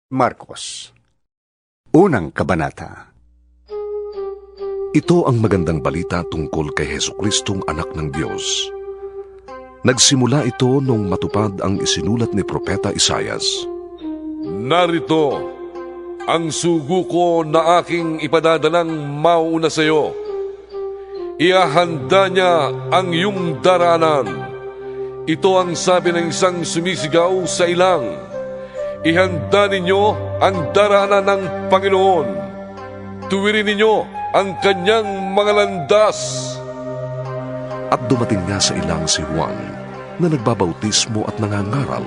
Marcos, Unang Kabanata. Ito ang magandang balita tungkol kay Jesucristong anak ng Diyos. Nagsimula ito nung matupad ang isinulat ni Propeta Isaias. Narito ang sugo ko na aking ipadadalang mauna sa iyo. Iahanda niya ang iyong daranan. Ito ang sabi ng isang sumisigaw sa ilang. Ihanda ninyo ang daraanan ng Panginoon. Tuwirin ninyo ang kanyang mga landas. At dumating nga sa ilang si Juan na nagbabautismo at nangangaral.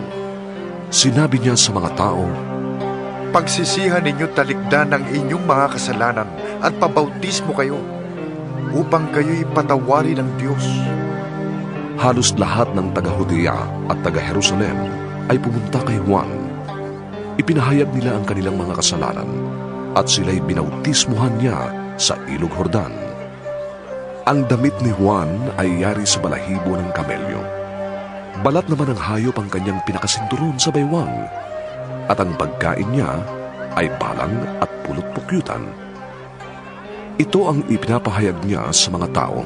Sinabi niya sa mga tao, Pagsisihan ninyo talikdan ng inyong mga kasalanan at pabautismo kayo upang kayo'y patawarin ng Diyos. halos lahat ng taga-Judea at taga-Jerusalem ay pumunta kay Juan. Ipinahayag nila ang kanilang mga kasalanan at sila'y binautismuhan niya sa Ilog Jordan. Ang damit ni Juan ay yari sa balahibo ng kamelyo. Balat naman ng hayop ang kanyang pinakasinturon sa baywang, at ang pagkain niya ay balang at pulot-pukyutan. Ito ang ipinapahayag niya sa mga tao.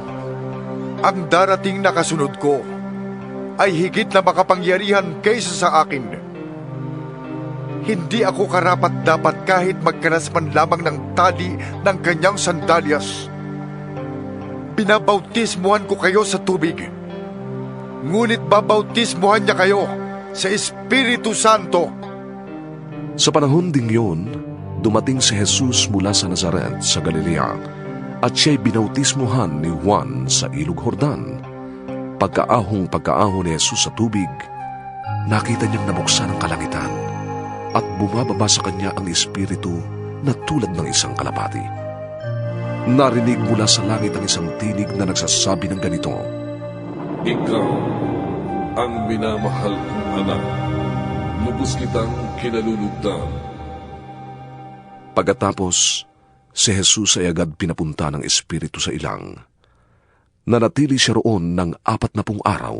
Ang darating na kasunod ko ay higit na makapangyarihan kaysa sa akin. Hindi ako karapat-dapat kahit magkanas man lamang ng tali ng kanyang sandalyas. Binabautismuhan ko kayo sa tubig, ngunit babautismuhan niya kayo sa Espiritu Santo. Sa panahon ding yun, dumating si Jesus mula sa Nazaret sa Galilea at siya'y binautismuhan ni Juan sa Ilog Jordan. Pagkaahong ni Jesus sa tubig, nakita niyang nabuksan ang kalangitan at bumababa sa kanya ang Espiritu na tulad ng isang kalapati. Narinig mula sa langit ang isang tinig na nagsasabi ng ganito, Ikaw ang minamahal kong anak. Lubos kitang kinalulugdan. Pagkatapos, si Jesus ay agad pinapunta ng Espiritu sa ilang. Nanatili siya roon ng 40 araw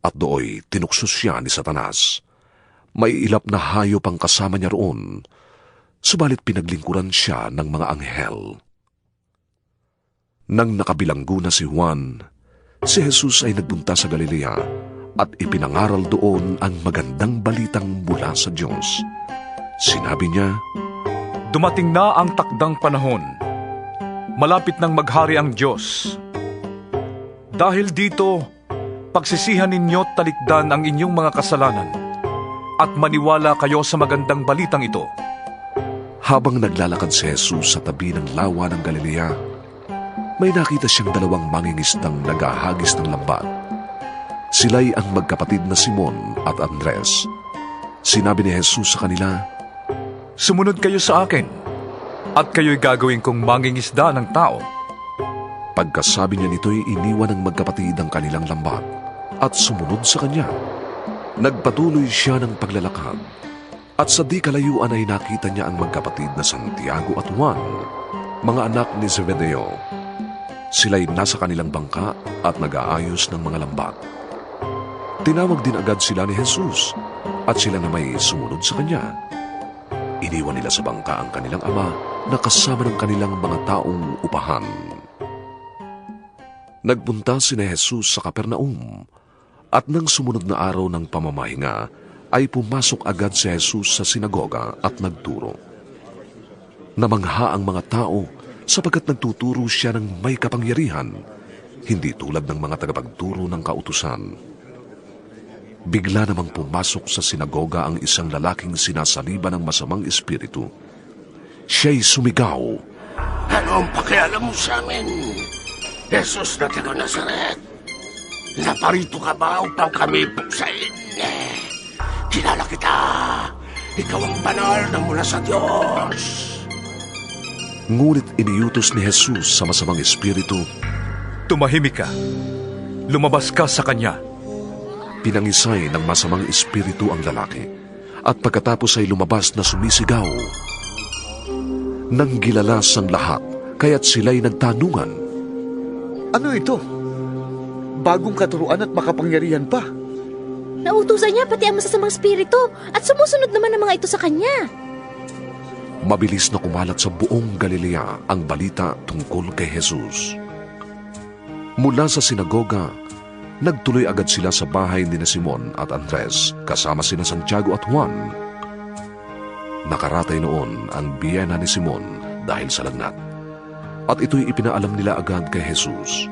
at dooy tinukso siya ni Satanas. May ilap na hayop ang kasama niya roon, subalit pinaglingkuran siya ng mga anghel. Nang nakabilanggo na si Juan, si Jesus ay nagpunta sa Galilea at ipinangaral doon ang magandang balitang mula sa Diyos. Sinabi niya, Dumating na ang takdang panahon. Malapit nang maghari ang Diyos. Dahil dito, pagsisihan ninyo talikdan ang inyong mga kasalanan at maniwala kayo sa magandang balitang ito. Habang naglalakad si Jesus sa tabi ng lawa ng Galilea, may nakita siyang 2 mangingisdang naghahagis ng lambat. Sila'y ang magkapatid na Simon at Andres. Sinabi ni Jesus sa kanila, Sumunod kayo sa akin, at kayo'y gagawin kong mangingisda ng tao. Pagkasabi niya nito'y iniwan ng magkapatid ang kanilang lambat at sumunod sa kanya. Nagpatuloy siya ng paglalakad at sa di kalayuan ay nakita niya ang magkapatid na Santiago at Juan, mga anak ni Zebedeo. Sila'y nasa kanilang bangka at nag-aayos ng mga lambat. Tinawag din agad sila ni Jesus at sila na may sumunod sa kanya. Iniwan nila sa bangka ang kanilang ama na kasama ng kanilang mga taong upahan. Nagpunta si Jesus sa Capernaum at nang sumunod na araw ng pamamahinga ay pumasok agad si Jesus sa sinagoga at nagturo. Namangha ang mga tao sapagkat nagtuturo siya ng may kapangyarihan, hindi tulad ng mga tagapagturo ng kautusan. Bigla namang pumasok sa sinagoga ang isang lalaking sinasaliban ng masamang espiritu. Siya'y sumigaw, Ano ang pakialam mo sa amin? Jesus na taga Nazaret, naparito ka ba upang kami buksain? Kilala kita. Ikaw ang banal na mula sa Diyos. Ngunit iniutos ni Jesus sa masamang espiritu, Tumahimik ka. Lumabas ka sa kanya. Pinangisay ng masamang espiritu ang lalaki at pagkatapos ay lumabas na sumisigaw. Nang gilalas ang lahat, kaya't sila'y nagtanungan, Ano ito? Bagong katuruan at makapangyarihan pa. Nautusan niya pati ang masasamang espiritu at sumusunod naman ang mga ito sa kanya. Mabilis na kumalat sa buong Galilea ang balita tungkol kay Jesus. Mula sa sinagoga, nagtuloy agad sila sa bahay ni Simon at Andres kasama sina Santiago at Juan. Nakaratay noon ang biyena ni Simon dahil sa lagnat, at ito'y ipinaalam nila agad kay Jesus.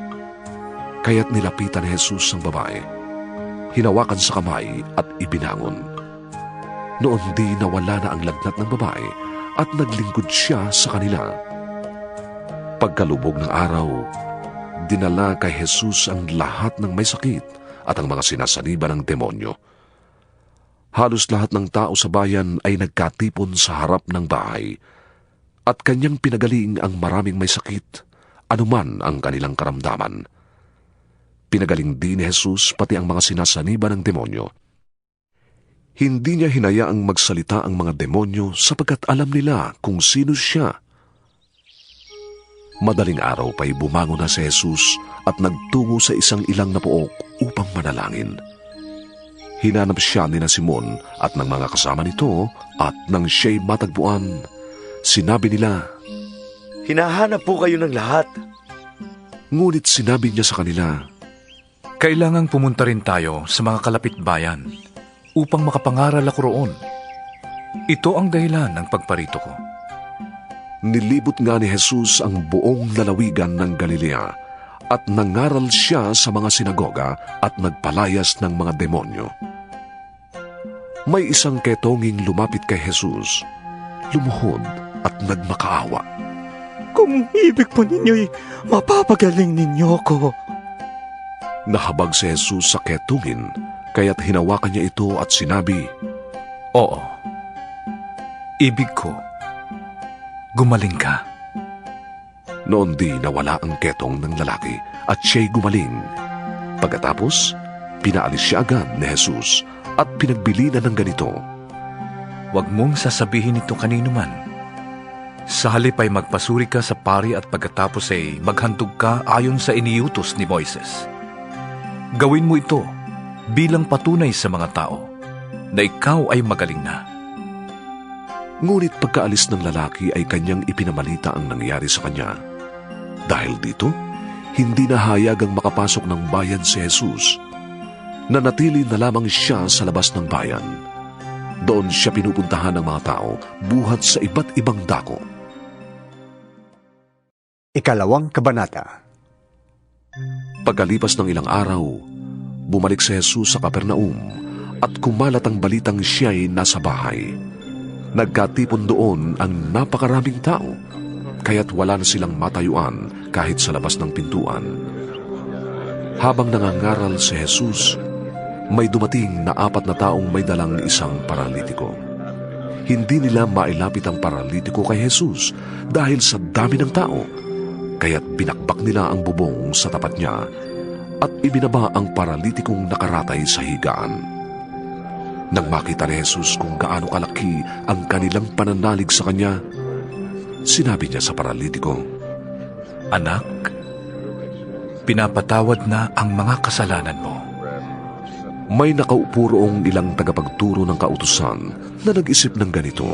Kaya't nilapitan ni Jesus ang babae, hinawakan sa kamay at ibinangon. Noon di nawala na ang lagnat ng babae at naglingkod siya sa kanila. Pagkalubog ng araw, dinala kay Jesus ang lahat ng may sakit at ang mga sinasaniban ng demonyo. Halos lahat ng tao sa bayan ay nagkatipon sa harap ng bahay at kanyang pinagaling ang maraming may sakit, anuman ang kanilang karamdaman. Pinagaling din ni Jesus pati ang mga sinasaniban ng demonyo. Hindi niya hinayaang magsalita ang mga demonyo sapagkat alam nila kung sino siya. Madaling araw pa'y bumangon na si Jesus at nagtungo sa isang ilang na pook upang manalangin. Hinanap siya ni Simon at ng mga kasama nito at nang siya'y matagpuan, sinabi nila, Hinahanap po kayo ng lahat. ngunit sinabi niya sa kanila, Kailangang pumunta rin tayo sa mga kalapit bayan upang makapangaral ako roon. Ito ang dahilan ng pagparito ko. Nilibot nga ni Jesus ang buong lalawigan ng Galilea at nangaral siya sa mga sinagoga at nagpalayas ng mga demonyo. May isang ketonging lumapit kay Jesus, lumuhod at nagmakaawa. Kung ibig po ninyo'y mapapagaling ninyo ko. Nahabag si Jesus sa ketungin, kaya't hinawakan niya ito at sinabi, Oo, ibig ko, gumaling ka. Noon di nawala ang ketong ng lalaki at siya'y gumaling. Pagkatapos, pinaalis siya agad ni Jesus at pinagbilinan ng ganito, Huwag mong sasabihin ito kanino man. Sa halip ay magpasuri ka sa pari at pagkatapos ay maghandog ka ayon sa iniutos ni Moises. Gawin mo ito bilang patunay sa mga tao na ikaw ay magaling na. Ngunit pagkaalis ng lalaki ay kanyang ipinamalita ang nangyari sa kanya. Dahil dito, hindi na hayagang makapasok ng bayan si Jesus. Nanatili na lamang siya sa labas ng bayan. Doon siya pinupuntahan ng mga tao buhat sa iba't ibang dako. Ikalawang kabanata. Pagkalipas ng ilang araw, bumalik si Jesus sa Capernaum at kumalat ang balitang siya'y nasa bahay. Nagkatipon doon ang napakaraming tao, kaya't wala na silang matayuan kahit sa labas ng pintuan. Habang nangangaral si Jesus, may dumating na 4 na taong may dalang isang paralitiko. Hindi nila mailapit ang paralitiko kay Jesus dahil sa dami ng tao, kaya't binakbak nila ang bubong sa tapat niya at ibinaba ang paralitikong nakaratay sa higaan. Nang makita ni Jesus kung gaano kalaki ang kanilang pananalig sa kanya, sinabi niya sa paralitiko, Anak, pinapatawad na ang mga kasalanan mo. May nakaupo roong ilang tagapagturo ng kautusan na nag-isip ng ganito,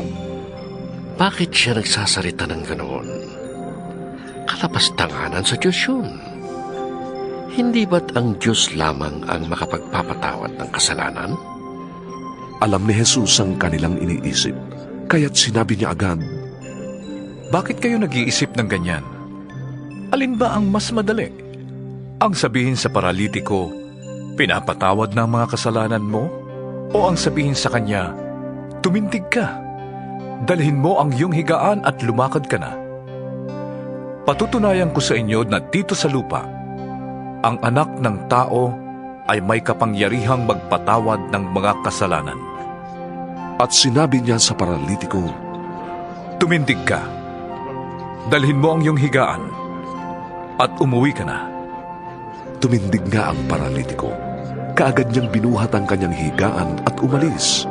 Bakit siya nagsasalita ng ganoon? Kalapastanganan sa Diyos yun. Hindi ba't ang Diyos lamang ang makapagpapatawad ng kasalanan? Alam ni Jesus ang kanilang iniisip, kaya't sinabi niya agad, Bakit kayo nag-iisip ng ganyan? Alin ba ang mas madali? Ang sabihin sa paralitiko, pinapatawad na ang mga kasalanan mo? O ang sabihin sa kanya, tumindig ka, dalhin mo ang iyong higaan at lumakad ka na? Patutunayan ko sa inyo na dito sa lupa, ang anak ng tao ay may kapangyarihang magpatawad ng mga kasalanan. at sinabi niya sa paralitiko, Tumindig ka, dalhin mo ang iyong higaan, at umuwi ka na. Tumindig nga ang paralitiko. Kaagad niyang binuhat ang kanyang higaan at umalis.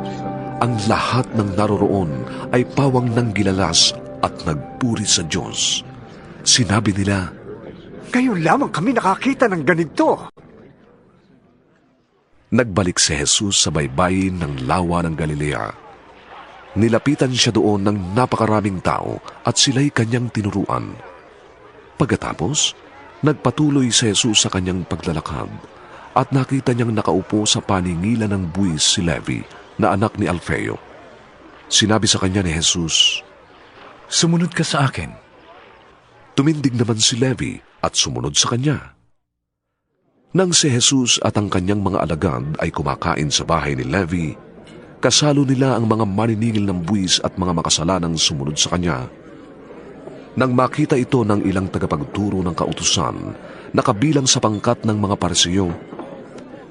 Ang lahat ng naroroon ay pawang nang gilalas at nagpuri sa Diyos. Sinabi nila, Ngayon lamang kami nakakita ng ganito. Nagbalik si Jesus sa baybayin ng lawa ng Galilea. Nilapitan siya doon ng napakaraming tao at sila'y kanyang tinuruan. Pagkatapos, nagpatuloy si Jesus sa kanyang paglalakad at nakita niyang nakaupo sa paningilan ng buwis si Levi na anak ni Alfeo. Sinabi sa kanya ni Jesus, Sumunod ka sa akin. Tumindig naman si Levi at sumunod sa kanya. Nang si Jesus at ang kanyang mga alagad ay kumakain sa bahay ni Levi, kasalo nila ang mga maniningil ng buwis at mga makasalanang sumunod sa kanya. Nang makita ito ng ilang tagapagturo ng kautusan na kabilang sa pangkat ng mga Parisiyo,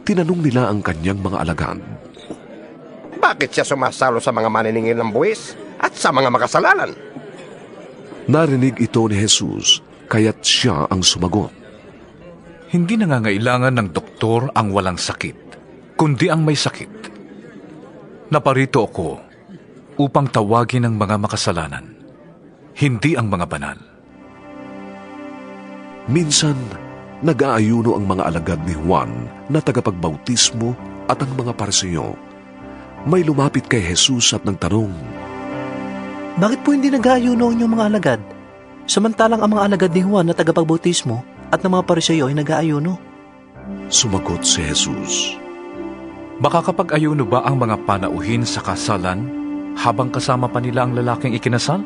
tinanong nila ang kanyang mga alagad. Bakit siya sumasalo sa mga maniningil ng buwis at sa mga makasalanan? Narinig ito ni Jesus, kaya't siya ang sumagot. Hindi nangangailangan ng doktor ang walang sakit, kundi ang may sakit. Naparito ako upang tawagin ang mga makasalanan, hindi ang mga banal. Minsan, nag-aayuno ang mga alagad ni Juan na tagapagbautismo at ang mga Parisiyo. May lumapit kay Jesus at nagtanong, Bakit po hindi nag-aayuno ang inyong mga alagad? Samantalang ang mga alagad ni Juan na tagapagbautismo at ng mga Pariseo ay nag-aayuno. Sumagot si Jesus, Makakapag-ayuno ba ang mga panauhin sa kasalan habang kasama pa nila ang lalaking ikinasal?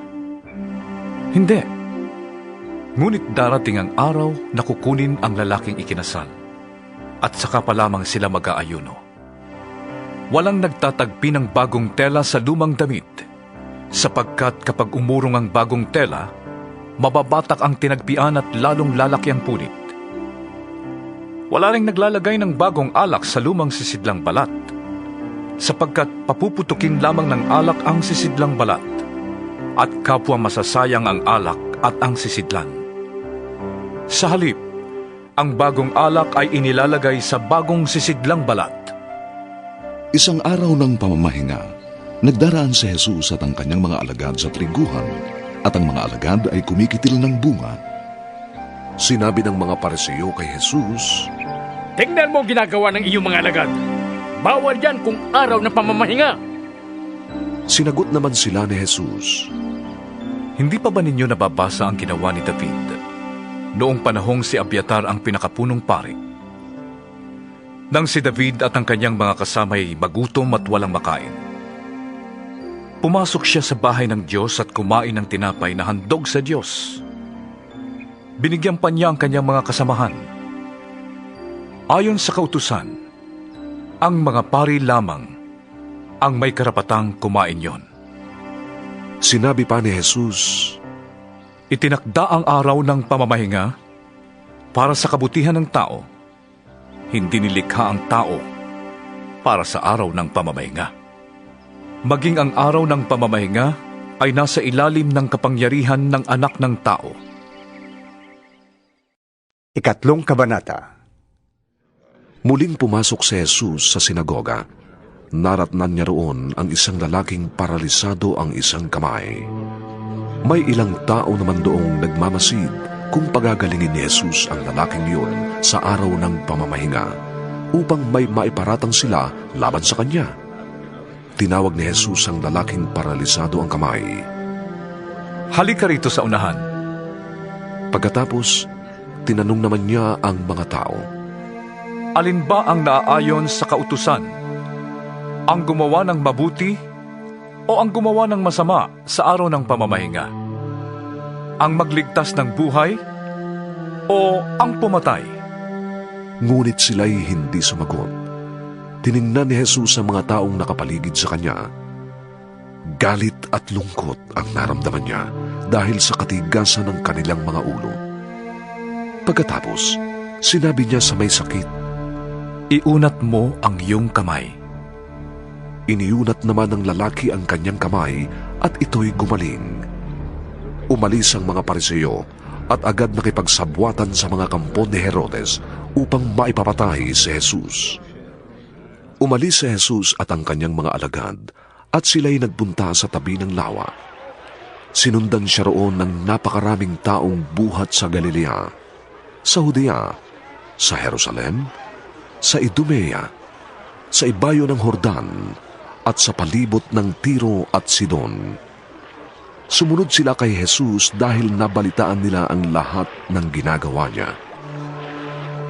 Hindi. Ngunit darating ang araw na kukunin ang lalaking ikinasal at saka pa lamang sila mag-aayuno. Walang nagtatagpi ng bagong tela sa lumang damit, sapagkat kapag umurong ang bagong tela, mababatak ang tinagpian at lalong lalaki ang punit. Wala ring naglalagay ng bagong alak sa lumang sisidlang balat, sapagkat papuputukin lamang ng alak ang sisidlang balat, at kapwa masasayang ang alak at ang sisidlan. Sa halip, ang bagong alak ay inilalagay sa bagong sisidlang balat. Isang araw ng pamamahinga, nagdaraan si Jesus at ang kanyang mga alagad sa triguhan at ang mga alagad ay kumikitil ng bunga. Sinabi ng mga Parisiyo kay Jesus, Tingnan mo ginagawa ng iyong mga alagad. Bawal yan kung araw na pamamahinga. Sinagot naman sila ni Jesus, Hindi pa ba ninyo nababasa ang ginawa ni David noong panahong si Abiatar ang pinakapunong pari? Nang si David at ang kanyang mga kasamay magutom at walang makain, pumasok siya sa bahay ng Diyos at kumain ng tinapay na handog sa Diyos. Binigyan pa niya ang kanyang mga kasamahan. Ayon sa kautusan, ang mga pari lamang ang may karapatang kumain yon. Sinabi pa ni Jesus, Itinakda ang araw ng pamamahinga para sa kabutihan ng tao. Hindi nilikha ang tao para sa araw ng pamamahinga. Maging ang araw ng pamamahinga ay nasa ilalim ng kapangyarihan ng anak ng tao. Ikatlong kabanata. Muling pumasok si Jesus sa sinagoga. Naratnan niya roon ang isang lalaking paralisado ang isang kamay. May ilang tao naman doong nagmamasid kung pagagalingin ni Jesus ang lalaking yun sa araw ng pamamahinga upang may maiparatang sila laban sa kanya. Tinawag ni Jesus ang lalaking paralisado ang kamay. Halika rito sa unahan. Pagkatapos, tinanong naman niya ang mga tao, Alin ba ang naaayon sa kautusan? Ang gumawa ng mabuti o ang gumawa ng masama sa araw ng pamamahinga? Ang magligtas ng buhay o ang pumatay? Ngunit sila'y hindi sumagot. Tiningnan ni Jesus ang mga taong nakapaligid sa kanya. Galit at lungkot ang naramdaman niya dahil sa katigasan ng kanilang mga ulo. Pagkatapos, sinabi niya sa may sakit, Iunat mo ang iyong kamay. Iniunat naman ng lalaki ang kanyang kamay at ito'y gumaling. Umalis ang mga Parisiyo at agad nakipagsabwatan sa mga kampo ni Herodes upang maipapatay si Jesus. Umalis si Jesus at ang kanyang mga alagad at sila'y nagpunta sa tabi ng lawa. Sinundan siya roon ng napakaraming taong buhat sa Galilea, sa Judea, sa Jerusalem, sa Idumea, sa ibayo ng Jordan, at sa palibot ng Tiro at Sidon. Sumunod sila kay Jesus dahil nabalitaan nila ang lahat ng ginagawa niya.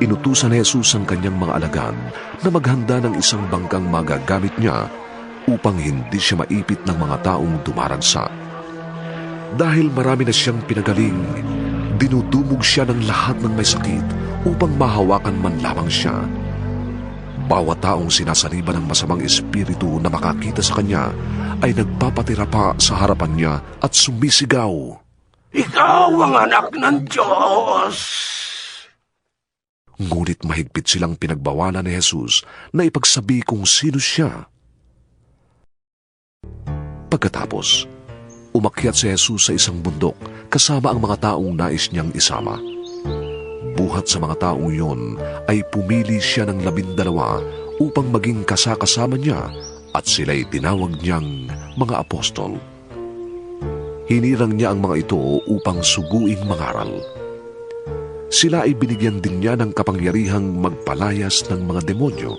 Inutusan ni Jesus ang kanyang mga alagad na maghanda ng isang bangkang magagamit niya upang hindi siya maipit ng mga taong dumaragsa. Dahil marami na siyang pinagaling, dinudumog siya ng lahat ng may sakit upang mahawakan man lamang siya. Bawat taong sinasaliban ng masamang espiritu na makakita sa kanya ay nagpapatira pa sa harapan niya at sumisigaw, Ikaw ang anak ng Diyos! Ngunit mahigpit silang pinagbawalan ni Jesus na ipagsabi kung sino siya. Pagkatapos, umakyat si Jesus sa isang bundok kasama ang mga taong nais niyang isama. Buhat sa mga taong iyon ay pumili siya ng 12 upang maging kasakasama niya at sila'y tinawag niyang mga apostol. Hinirang niya ang mga ito upang suguing mangaral. Sila ay binigyan din niya ng kapangyarihang magpalayas ng mga demonyo.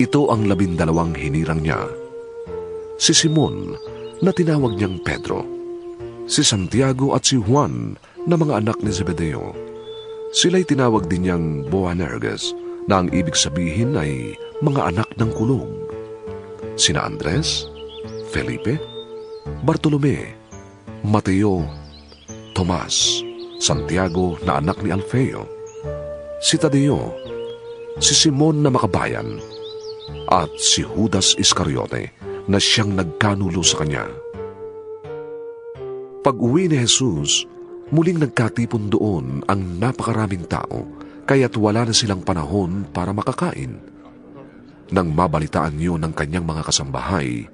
Ito ang 12 hinirang niya. Si Simon, na tinawag niyang Pedro, si Santiago at si Juan, na mga anak ni Zebedeo. Sila'y tinawag din niyang Boanerges, na ang ibig sabihin ay mga anak ng kulog. Sina Andres, Felipe, Bartolome, Mateo, Tomas, Santiago na anak ni Alfeo, si Tadeo, si Simon na makabayan, at si Judas Iscariote na siyang nagkanulo sa kanya. Pag-uwi ni Jesus, muling nagkatipon doon ang napakaraming tao, kaya't wala na silang panahon para makakain. Nang mabalitaan niyo ng kanyang mga kasambahay,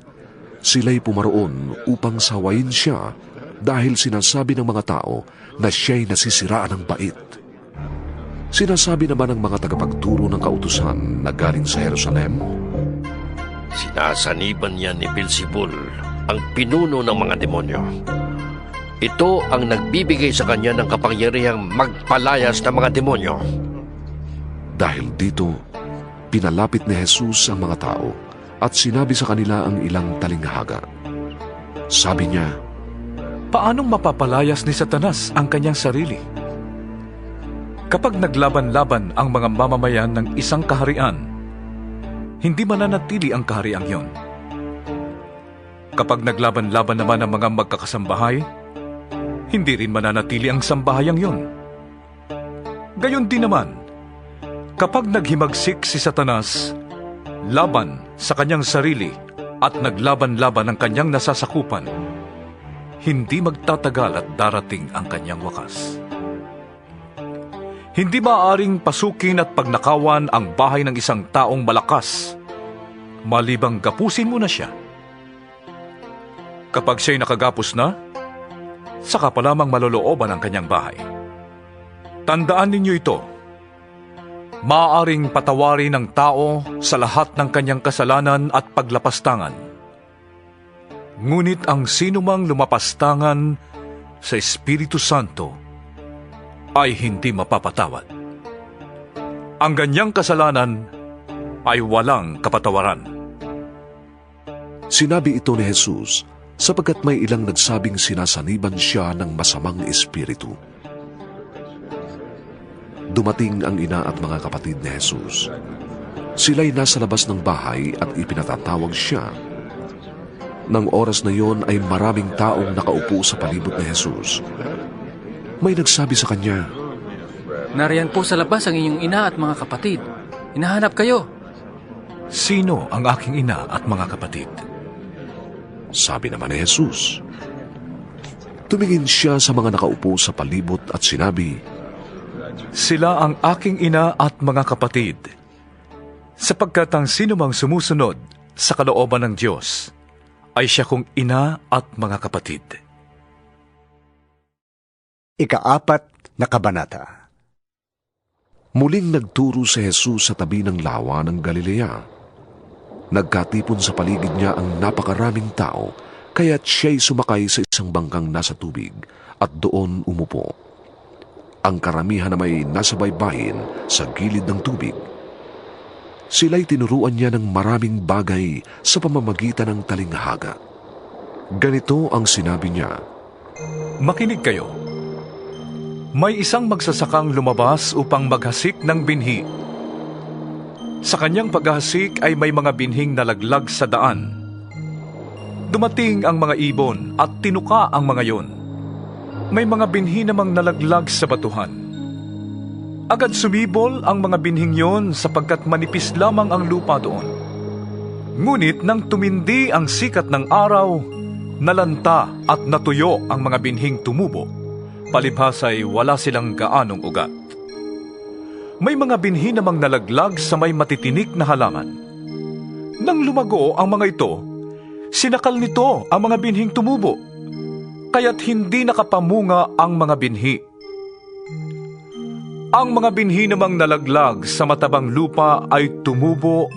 sila'y pumaroon upang sawayin siya dahil sinasabi ng mga tao na siya'y nasisiraan ng bait. Sinasabi naman ng mga tagapagturo ng kautusan na galing sa Jerusalem, Sinasaniban niya ni Beelzebul, ang pinuno ng mga demonyo. Ito ang nagbibigay sa kanya ng kapangyarihang magpalayas ng mga demonyo. Dahil dito, pinalapit ni Jesus ang mga tao at sinabi sa kanila ang ilang talinghaga. Sabi niya, Paanong mapapalayas ni Satanas ang kanyang sarili? Kapag naglaban-laban ang mga mamamayan ng isang kaharian, hindi mananatili ang kahariang iyon. Kapag naglaban-laban naman ang mga magkakasambahay, hindi rin mananatili ang sambahayang iyon. Gayon din naman, kapag naghimagsik si Satanas laban sa kanyang sarili at naglaban-laban ang kanyang nasasakupan, hindi magtatagal at darating ang kanyang wakas. Hindi maaaring pasukin at pagnakawan ang bahay ng isang taong malakas, malibang gapusin mo na siya. Kapag siya'y nakagapos na, saka pa lamang malolooban ang kanyang bahay. Tandaan ninyo ito, maaaring patawarin ng tao sa lahat ng kanyang kasalanan at paglapastangan. Ngunit ang sinumang lumapastangan sa Espiritu Santo ay hindi mapapatawad. Ang ganyang kasalanan ay walang kapatawaran. Sinabi ito ni Jesus sapagkat may ilang nagsabing sinasaniban siya ng masamang espiritu. Dumating ang ina at mga kapatid ni Jesus. Sila'y nasa labas ng bahay at ipinatatawag siya. Nang oras na yon ay maraming taong nakaupo sa palibot ni Jesus. May nagsabi sa kanya, Nariyan po sa labas ang inyong ina at mga kapatid. Hinahanap kayo. Sino ang aking ina at mga kapatid? Sabi naman ni Jesus. Tumingin siya sa mga nakaupo sa palibot at sinabi, Sila ang aking ina at mga kapatid, sapagkat ang sinumang sumusunod sa kalooban ng Diyos ay siya kong ina at mga kapatid. Ika-4 na kabanata. Muling nagturo si Jesus sa tabi ng lawa ng Galilea. Nagkatipon sa paligid niya ang napakaraming tao, kaya't siya'y sumakay sa isang bangkang nasa tubig at doon umupo. Ang karamihan na may nasa baybayin sa gilid ng tubig. sila'y tinuruan niya ng maraming bagay sa pamamagitan ng talinghaga. Ganito ang sinabi niya, Makinig kayo. May isang magsasakang lumabas upang maghasik ng binhi. Sa kanyang paghasik ay may mga binhing nalaglag sa daan. Dumating ang mga ibon at tinuka ang mga yon. May mga binhi namang nalaglag sa batuhan. Agad sumibol ang mga binhing yon sapagkat manipis lamang ang lupa doon. Ngunit nang tumindi ang sikat ng araw, nalanta at natuyo ang mga binhing tumubo. Palibhas ay wala silang gaanong ugat. May mga binhi namang nalaglag sa may matitinik na halaman. Nang lumago ang mga ito, sinakal nito ang mga binhing tumubo, kaya't hindi nakapamunga ang mga binhi. Ang mga binhi namang nalaglag sa matabang lupa ay tumubo,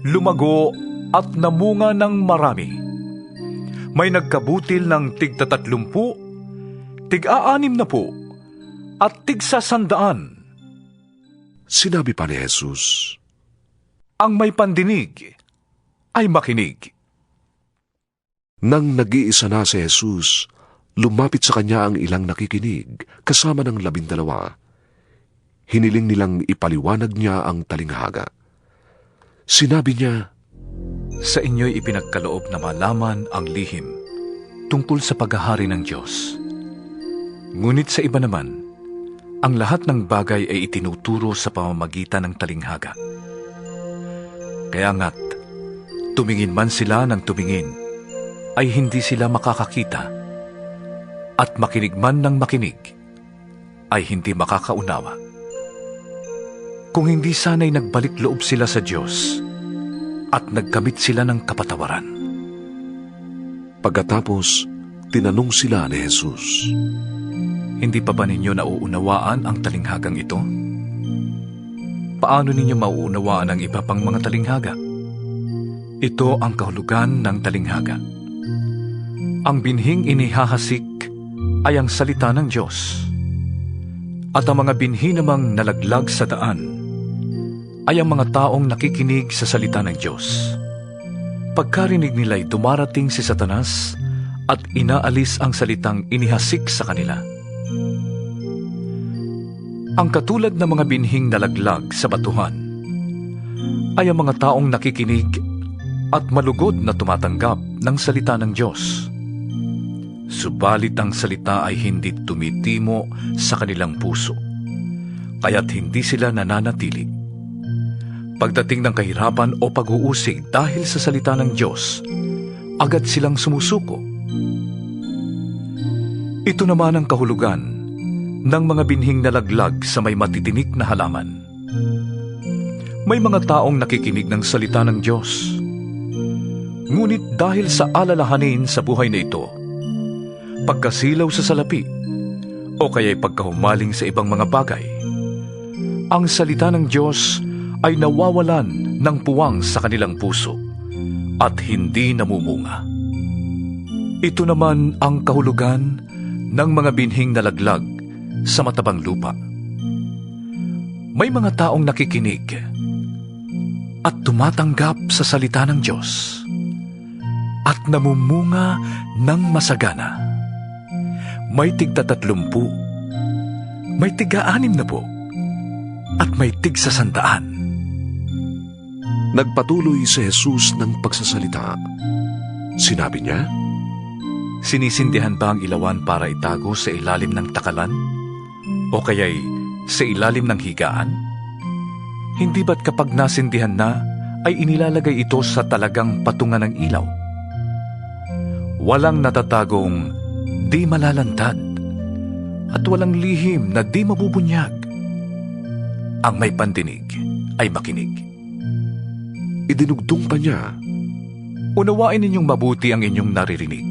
lumago at namunga ng marami. May nagkabutil ng tig-30, tig-60 at tig-100. Sinabi pa ni Jesus, Ang may pandinig ay makinig. Nang nag-iisa na si Jesus, lumapit sa kanya ang ilang nakikinig kasama ng 12. Hiniling nilang ipaliwanag niya ang talinghaga. Sinabi niya, Sa inyo'y ipinagkaloob na malaman ang lihim tungkol sa paghahari ng Diyos. Ngunit sa iba naman, ang lahat ng bagay ay itinuturo sa pamamagitan ng talinghaga. Kaya nga't, tumingin man sila ng tumingin, ay hindi sila makakakita, at makinig man ng makinig, ay hindi makakaunawa. Kung hindi sana'y nagbalik loob sila sa Diyos, at nagkamit sila ng kapatawaran. Pagkatapos, tinanong sila ni Jesus, Hindi pa ba ninyo nauunawaan ang talinghagang ito? Paano ninyo mauunawaan ang iba pang mga talinghaga? Ito ang kahulugan ng talinghaga. Ang binhing inihahasik ay ang salita ng Diyos. At ang mga binhi namang nalaglag sa daan ay ang mga taong nakikinig sa salita ng Diyos. Pagkarinig nila'y dumarating si Satanas at inaalis ang salitang inihasik sa kanila. Ang katulad ng mga binhing nalaglag sa batuhan ay ang mga taong nakikinig at malugod na tumatanggap ng salita ng Diyos. Subalit ang salita ay hindi tumitimo sa kanilang puso, kaya't hindi sila nananatili. Pagdating ng kahirapan o pag-uusig dahil sa salita ng Diyos, agad silang sumusuko. Ito naman ang kahulugan ng mga binhing nalaglag sa may matitinik na halaman. May mga taong nakikinig ng salita ng Diyos. Ngunit dahil sa alalahanin sa buhay na ito, pagkasilaw sa salapi, o kaya'y pagkahumaling sa ibang mga bagay, ang salita ng Diyos ay nawawalan ng puwang sa kanilang puso at hindi namumunga. Ito naman ang kahulugan ng mga binhing nalaglag sa matabang lupa. May mga taong nakikinig at tumatanggap sa salita ng Diyos at namumunga ng masagana. May tig-30, may tig-60, at may tig-100. Nagpatuloy si Jesus ng pagsasalita. Sinabi niya, Sinisindihan ba ang ilawan para itago sa ilalim ng takalan? O kaya'y sa ilalim ng higaan? Hindi ba't kapag nasindihan na, ay inilalagay ito sa talagang patungan ng ilaw? Walang natatagong di malalantad, at walang lihim na di mabubunyag. Ang may pandinig ay makinig. idinugtong pa niya, Unawain ninyong mabuti ang inyong naririnig.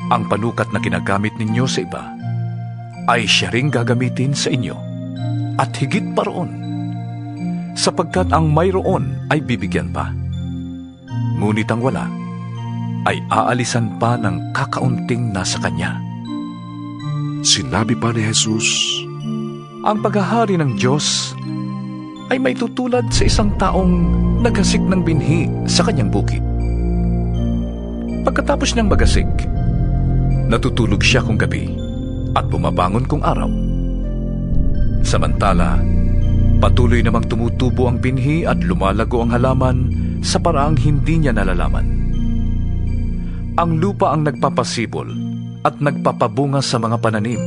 Ang panukat na ginagamit ninyo sa iba ay siya ring gagamitin sa inyo, at higit pa roon, sapagkat ang mayroon ay bibigyan pa. Ngunit ang wala ay aalisan pa ng kakaunting nasa kanya. Sinabi pa ni Jesus, Ang paghahari ng Diyos ay may tutulad sa isang taong naghasik ng binhi sa kanyang bukid. Pagkatapos niyang magasik, natutulog siya kung gabi at bumabangon kung araw. Samantala, patuloy namang tumutubo ang binhi at lumalago ang halaman sa paraang hindi niya nalalaman. Ang lupa ang nagpapasibol at nagpapabunga sa mga pananim.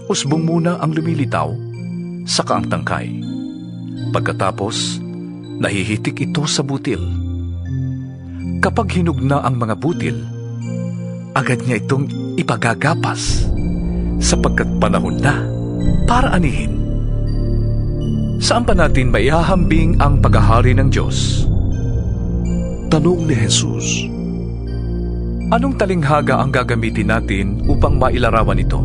Usbong muna ang lumilitaw, saka ang tangkay. Pagkatapos, nahihitik ito sa butil. Kapag hinog na ang mga butil, agad niya itong ipagagapas sapagkat panahon na para anihin. Saan pa natin maihahambing ang paghahari ng Diyos? Tanong ni Jesus. Anong talinghaga ang gagamitin natin upang mailarawan ito?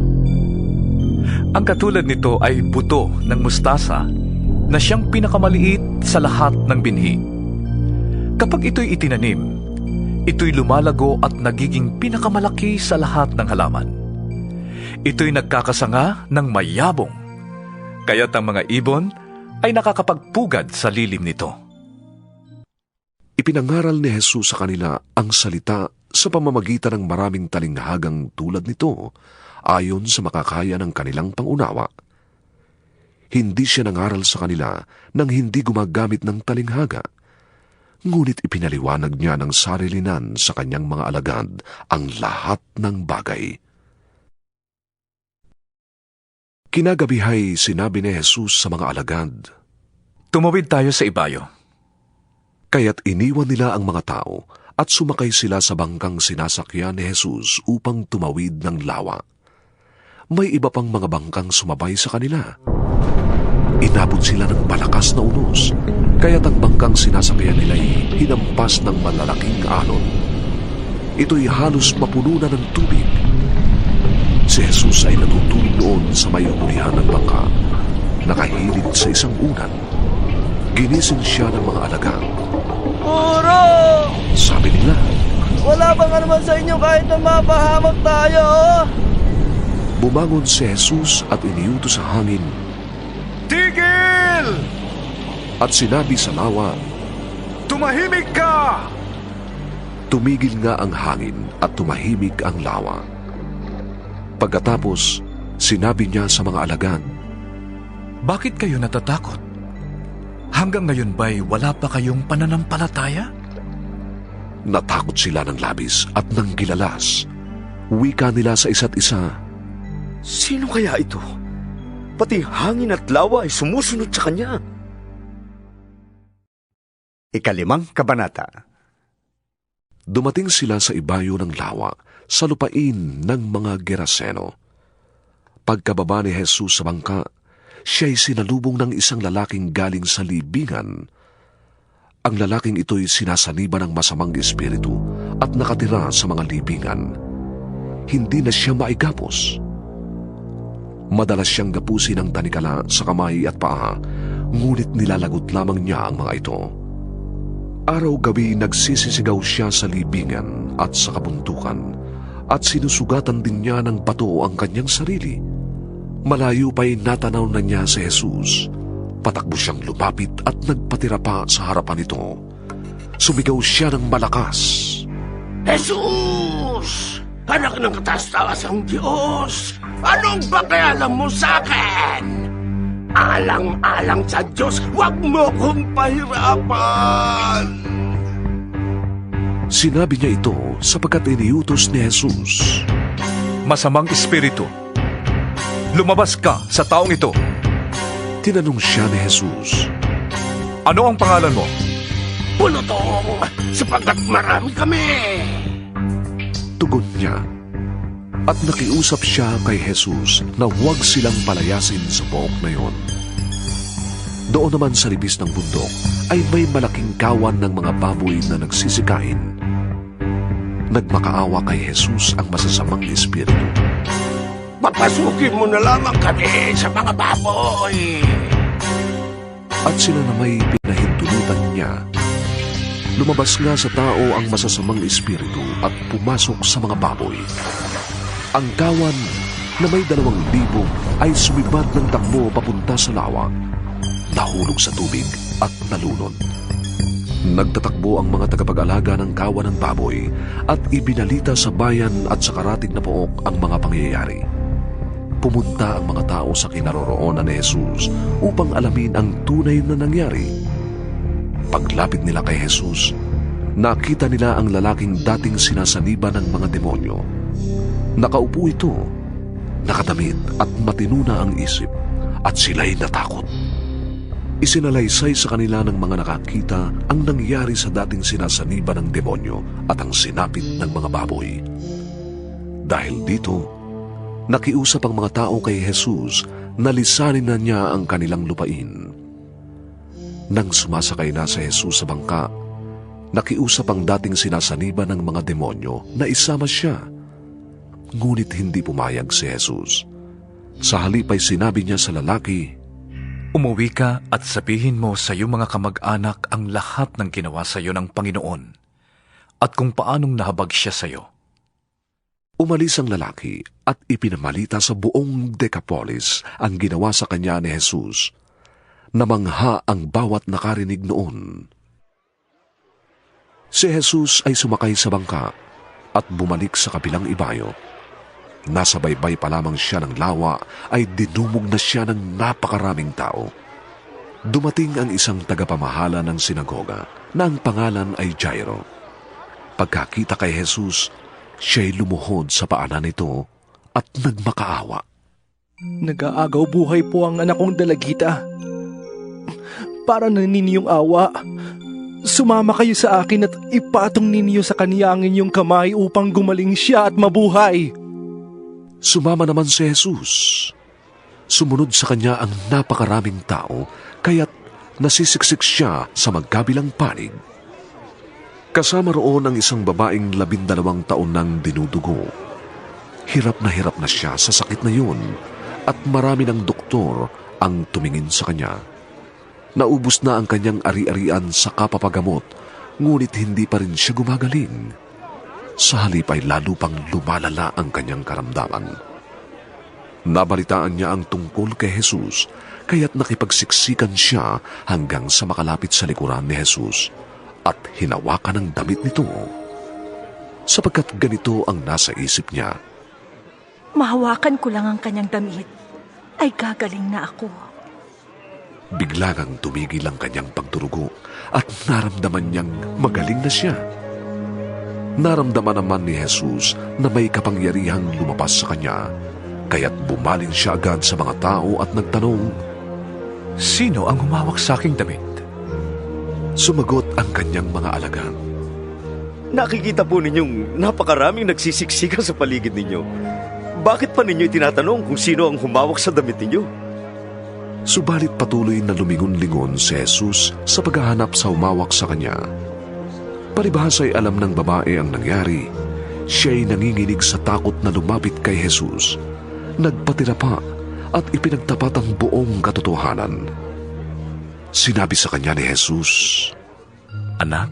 Ang katulad nito ay buto ng mustasa na siyang pinakamaliit sa lahat ng binhi. Kapag ito'y itinanim, ito'y lumalago at nagiging pinakamalaki sa lahat ng halaman. Ito'y nagkakasanga ng mayabong, kaya't ang mga ibon ay nakakapagpugad sa lilim nito. Ipinangaral ni Jesus sa kanila ang salita sa pamamagitan ng maraming talinghagang tulad nito ayon sa makakaya ng kanilang pangunawa. Hindi siya nangaral sa kanila nang hindi gumagamit ng talinghaga, ngunit ipinaliwanag niya ng sarilinan sa kanyang mga alagad ang lahat ng bagay. Kinagabihay sinabi ni Jesus sa mga alagad, Tumawid tayo sa ibayo. Kaya't iniwan nila ang mga tao at sumakay sila sa bangkang sinasakyan ni Jesus upang tumawid ng lawa. May iba pang mga bangkang sumabay sa kanila. Inabot sila ng malakas na unos, kaya't ang bangkang sinasakyan nila'y hinampas ng malalaking alon. Ito'y halos mapuno na ng tubig. Si Jesus ay natutulog noon sa may ulihan ng bangka, nakahilid sa isang unan. Ginising siya ng mga alagad. Guro! Sabi nila, Wala bang naman sa inyo kahit na mapahamak tayo? Bumangon si Jesus at iniutos sa hangin, Tigil! at sinabi sa lawa, Tumahimik ka! Tumigil nga ang hangin at tumahimik ang lawa. Pagkatapos, sinabi niya sa mga alagad, Bakit kayo natatakot? Hanggang ngayon ba'y wala pa kayong pananampalataya? Natakot sila ng labis at ng gilalas. Wika nila sa isa't isa, Sino kaya ito? Pati hangin at lawa ay sumusunod sa kanya. 5 kabanata. Dumating sila sa ibayo ng lawa sa lupain ng mga Geraseno. Pagkababa ni Jesus sa bangka, siya'y sinalubong ng isang lalaking galing sa libingan. Ang lalaking ito'y sinasaniba ng masamang espiritu at nakatira sa mga libingan. Hindi na siya maigapos. Madalas siyang gapusin ng tanikala sa kamay at paa, ngunit nilalagot lamang niya ang mga ito. Araw-gabi nagsisisigaw siya sa libingan at sa kabuntukan, at sinusugatan din niya ng bato ang kanyang sarili. Malayo pa'y natanaw na niya si Jesus. Patakbo siyang lumapit at nagpatira pa sa harapan nito. Sumigaw siya ng malakas, Jesus! Anak ng kataas-taasang Diyos! Anong pakialam mo sa akin? Alang-alang sa Diyos, huwag mo kong pahirapan! Sinabi niya ito sapagkat iniutos ni Jesus. Masamang espiritu, lumabas ka sa taong ito. Tinanong siya ni Jesus, Ano ang pangalan mo? Bulutong, sapagkat marami kami! Tugon niya, at nakiusap siya kay Jesus na huwag silang palayasin sa pook na yon. Doon naman sa libis ng bundok ay may malaking kawan ng mga baboy na nagsisikain. Nagmakaawa kay Jesus ang masasamang espiritu. Papasukin mo na lamang kami sa mga baboy! At sila na may pinahintulutan niya. Lumabas nga sa tao ang masasamang espiritu at pumasok sa mga baboy. Ang kawan na may 2,000 ay sumibad ng takbo papunta sa lawa. nahulog sa tubig at nalunod. Nagtatakbo ang mga tagapag-alaga ng kawan ng baboy at ibinalita sa bayan at sa karatig na pook ang mga pangyayari. Pumunta ang mga tao sa kinaroroonan ni Jesus upang alamin ang tunay na nangyari. Paglapit nila kay Jesus, nakita nila ang lalaking dating sinasaniba ng mga demonyo. Nakaupo ito, nakadamit at matinuna ang isip, at sila'y natakot. Isinalaysay sa kanila ng mga nakakita ang nangyari sa dating sinasaniba ng demonyo at ang sinapit ng mga baboy. Dahil dito, nakiusap ang mga tao kay Jesus na lisanin na niya ang kanilang lupain. Nang sumasakay na si Jesus sa bangka, nakiusap ang dating sinasaniba ng mga demonyo na isama siya. Ngunit hindi pumayag si Jesus. Sa halip ay sinabi niya sa lalaki, Umuwi ka at sabihin mo sa iyong mga kamag-anak ang lahat ng ginawa sa iyo ng Panginoon at kung paanong nahabag siya sa iyo. Umalis ang lalaki at ipinamalita sa buong Decapolis ang ginawa sa kanya ni Jesus. Namangha ang bawat nakarinig noon. Si Jesus ay sumakay sa bangka at bumalik sa kabilang ibayo. Nasa baybay pa lamang siya ng lawa ay dinumog na siya ng napakaraming tao. Dumating ang isang tagapamahala ng sinagoga na ang pangalan ay Jairo. Pagkakita kay Jesus, siya'y lumuhod sa paanan nito at nagmakaawa. Nag-aagaw buhay po ang anak kong dalagita. Para na ninyong awa, sumama kayo sa akin at ipatong ninyo sa kanya ang inyong kamay upang gumaling siya at mabuhay. Sumama naman si Jesus. Sumunod sa kanya ang napakaraming tao, kaya't nasisiksik siya sa magkabilang panig. Kasama roon ang isang babaeng 12 taon nang dinudugo. Hirap na siya sa sakit na yun, at marami ng doktor ang tumingin sa kanya. Naubos na ang kanyang ari-arian sa kapapagamot, ngunit hindi pa rin siya gumagaling. Sa halip ay lalo pang lumalala ang kanyang karamdaman. Nabalitaan niya ang tungkol kay Jesus, kaya't nakipagsiksikan siya hanggang sa makalapit sa likuran ni Jesus at hinawakan ang damit nito. Sapagkat ganito ang nasa isip niya. Mahawakan ko lang ang kanyang damit, ay gagaling na ako. Biglang tumigil ang kanyang pagdurugo at naramdaman niyang magaling na siya. Naramdaman naman ni Jesus na may kapangyarihang lumabas sa kanya, kaya't bumalin siya agad sa mga tao at nagtanong, Sino ang humawak sa aking damit? Sumagot ang kanyang mga alagad. Nakikita po ninyong napakaraming nagsisiksikan sa paligid ninyo. Bakit pa ninyo tinatanong kung sino ang humawak sa damit ninyo? Subalit patuloy na lumingon-lingon si Jesus sa paghahanap sa humawak sa kanya. Palibhas ay alam ng babae ang nangyari. Siya'y nanginginig sa takot na lumapit kay Jesus. Nagpatira pa at ipinagtapat ang buong katotohanan. Sinabi sa kanya ni Jesus, Anak,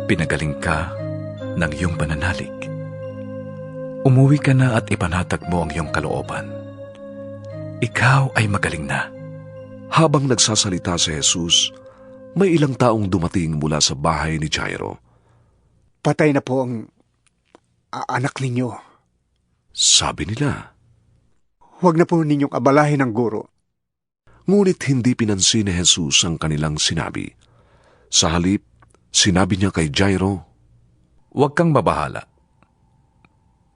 pinagaling ka ng iyong pananalig. Umuwi ka na at ipanatag mo ang iyong kalooban. Ikaw ay magaling na. Habang nagsasalita si Jesus, may ilang taong dumating mula sa bahay ni Jairo. Patay na po ang anak ninyo. Sabi nila. Huwag na po ninyong abalahin ang guro. Ngunit hindi pinansin ni Jesus ang kanilang sinabi. Sa halip, sinabi niya kay Jairo, Huwag kang mabahala.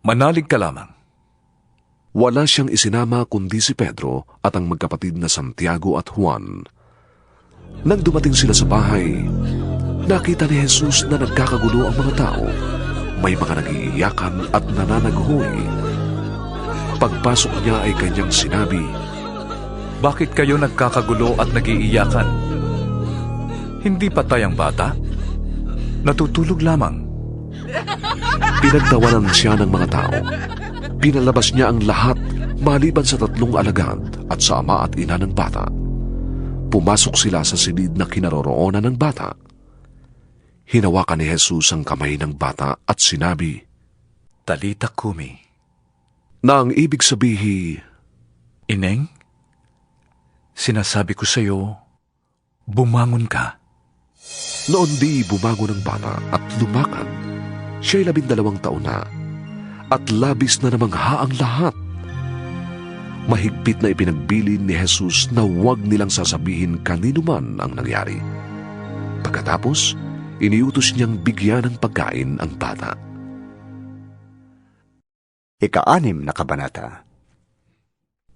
Manalig ka lamang. Wala siyang isinama kundi si Pedro at ang magkapatid na Santiago at Juan. Nang dumating sila sa bahay, nakita ni Jesus na nagkakagulo ang mga tao. May mga nagiiyakan at nananaghoy. Pagpasok niya ay kanyang sinabi, Bakit kayo nagkakagulo at nagiiyakan? Hindi patay ang bata? Natutulog lamang. Pinagtawanan siya ng mga tao. Pinalabas niya ang lahat maliban sa 3 alagad at sa ama at ina ng bata. Pumasok sila sa silid na kinaroroonan ng bata. Hinawakan ni Jesus ang kamay ng bata at sinabi, Talita kumi. Na ang ibig sabihin, Ineng, Sinasabi ko sa iyo, bumangon ka. Noon di bumangon ang bata at lumakad. Siya'y 12 taon na at labis na namangha ang lahat. Mahigpit na ipinagbilin ni Jesus na huwag nilang sasabihin kanino man ang nangyari. Pagkatapos, iniutos niyang bigyan ng pagkain ang bata. Ika-6 na kabanata.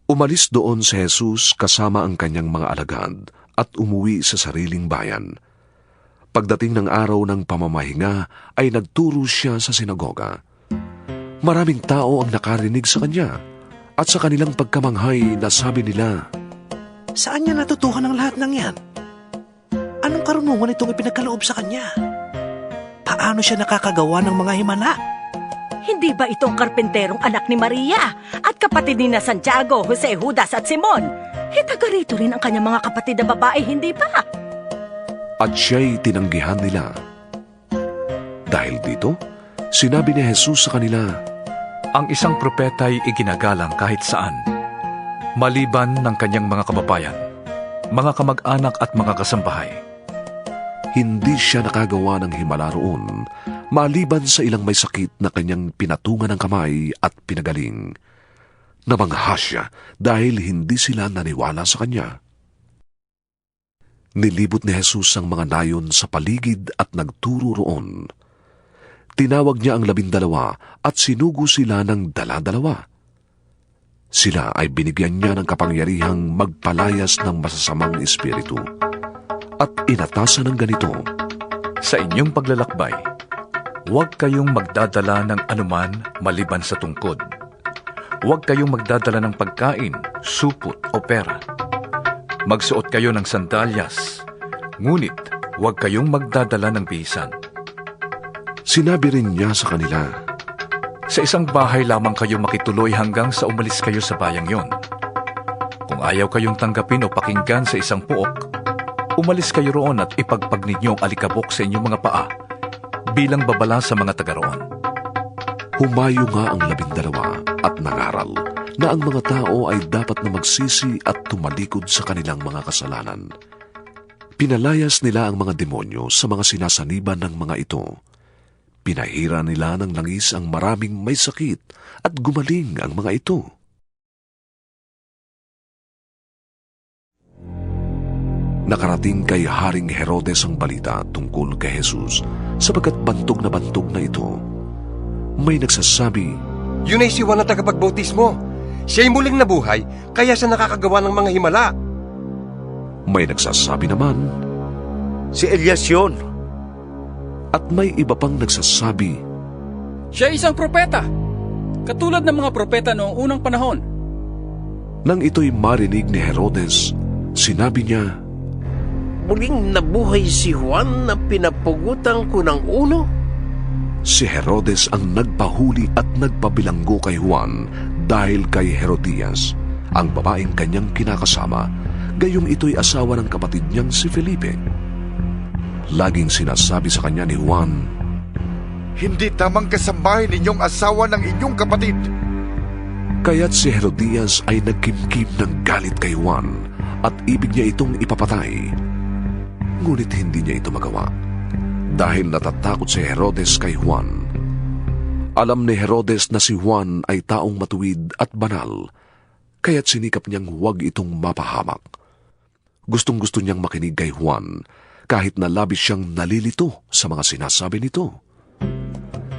Umalis doon si Jesus kasama ang kanyang mga alagad at umuwi sa sariling bayan. Pagdating ng araw ng pamamahinga ay nagturo siya sa sinagoga. Maraming tao ang nakarinig sa kanya at sa kanilang pagkamanghay nasabi nila, Saan niya natutuhan ang lahat ng yan? Anong karunungan itong ipinagkaloob sa kanya? Paano siya nakakagawa ng mga himala? Hindi ba itong karpenterong anak ni Maria at kapatid ni na Santiago, Jose, Judas at Simon? Taga rito rin ang kanyang mga kapatid na babae, hindi ba? at siya'y tinanggihan nila. Dahil dito, sinabi ni Jesus sa kanila, Ang isang propeta'y iginagalang kahit saan, maliban ng kanyang mga kababayan, mga kamag-anak at mga kasambahay. Hindi siya nakagawa ng himala roon, maliban sa ilang may sakit na kanyang pinatungan ng kamay at pinagaling. Namangha siya dahil hindi sila naniwala sa kanya. Nilibot ni Jesus ang mga nayon sa paligid at nagturo roon. Tinawag niya ang 12 at sinugo sila ng 12. Sila ay binigyan niya ng kapangyarihang magpalayas ng masasamang espiritu. At inatasan ng ganito, Sa inyong paglalakbay, huwag kayong magdadala ng anuman maliban sa tungkod. Huwag kayong magdadala ng pagkain, supot o pera. Magsuot kayo ng sandalyas, ngunit huwag kayong magdadala ng bihisan. Sinabi rin niya sa kanila, Sa isang bahay lamang kayo makituloy hanggang sa umalis kayo sa bayang yon. Kung ayaw kayong tanggapin o pakinggan sa isang puok, umalis kayo roon at ipagpag ninyo ang alikabok sa inyong mga paa bilang babala sa mga taga roon. Humayo nga ang 12 at nangaral na ang mga tao ay dapat na magsisi at tumalikod sa kanilang mga kasalanan. Pinalayas nila ang mga demonyo sa mga sinasaniban ng mga ito. Pinahira nila ng langis ang maraming may sakit at gumaling ang mga ito. Nakarating kay Haring Herodes ang balita tungkol kay Jesus sapagkat bantog na ito. May nagsasabi, Yun ay si Juan na tagapagbautismo. Siya'y muling nabuhay, kaya siya nakakagawa ng mga himala. May nagsasabi naman, Si Elias yun. At may iba pang nagsasabi, Siya ay isang propeta, katulad ng mga propeta noong unang panahon. Nang ito'y marinig ni Herodes, sinabi niya, Muling nabuhay si Juan na pinapugutan ko ng ulo? Si Herodes ang nagpahuli at nagpabilanggo kay Juan dahil kay Herodias, ang babaeng kanyang kinakasama, gayong ito'y asawa ng kapatid niyang si Felipe. Laging sinasabi sa kanya ni Juan, Hindi tamang kasambahay ninyong asawa ng inyong kapatid. Kaya't si Herodias ay nagkimkim ng galit kay Juan at ibig niya itong ipapatay. Ngunit hindi niya ito magawa dahil natatakot si Herodes kay Juan. Alam ni Herodes na si Juan ay taong matuwid at banal, kaya't sinikap niyang huwag itong mapahamak. Gustong-gusto niyang makinig kay Juan kahit na labis siyang nalilito sa mga sinasabi nito.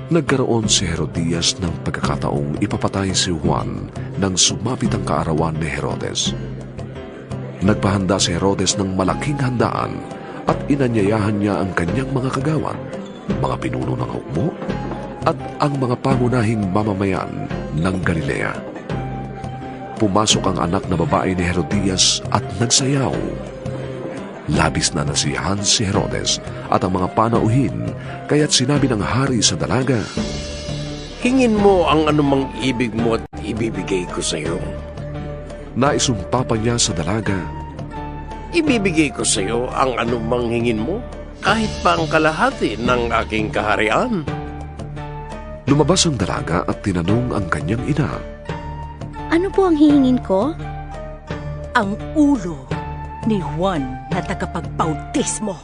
Nagkaroon si Herodias ng pagkakataong ipapatay si Juan nang sumapit ang kaarawan ni Herodes. Nagpahanda si Herodes ng malaking handaan at inanyayahan niya ang kanyang mga kagawad, mga pinuno ng hukbo, at ang mga pangunahing mamamayan ng Galilea. Pumasok ang anak na babae ni Herodias at nagsayaw. Labis na nasiyahan si Herodes at ang mga panauhin, kaya't sinabi ng hari sa dalaga, Hingin mo ang anumang ibig mo at ibibigay ko sa iyo. Naisumpa pa niya sa dalaga, Ibibigay ko sa iyo ang anumang hingin mo, kahit pa ang kalahati ng aking kaharian. Lumabas ang dalaga at tinanong ang kanyang ina, Ano po ang hihingin ko? Ang ulo ni Juan na tagapagbautismo.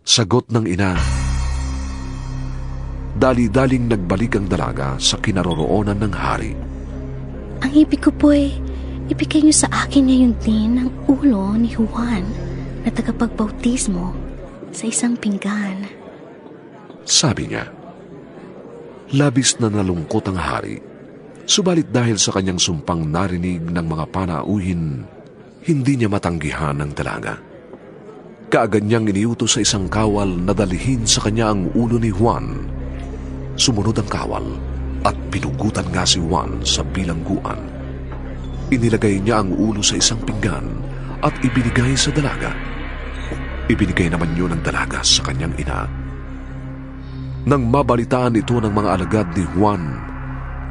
Sagot ng ina. Dali-daling nagbalik ang dalaga sa kinaroroonan ng hari. Ang ibig ko po ay ibigay niyo sa akin ngayon din ang ulo ni Juan na tagapagbautismo sa isang pinggan. Sabi niya. Labis na nalungkot ang hari. Subalit dahil sa kanyang sumpang narinig ng mga panauhin, hindi niya matanggihan ang dalaga. Kaagad niyang iniutos sa isang kawal na dalhin sa kanya ang ulo ni Juan. Sumunod ang kawal at pinugutan nga si Juan sa bilangguan. Inilagay niya ang ulo sa isang pinggan at ibinigay sa dalaga. Ibinigay naman yun ng dalaga sa kanyang ina. Nang mabalitaan ito ng mga alagad ni Juan,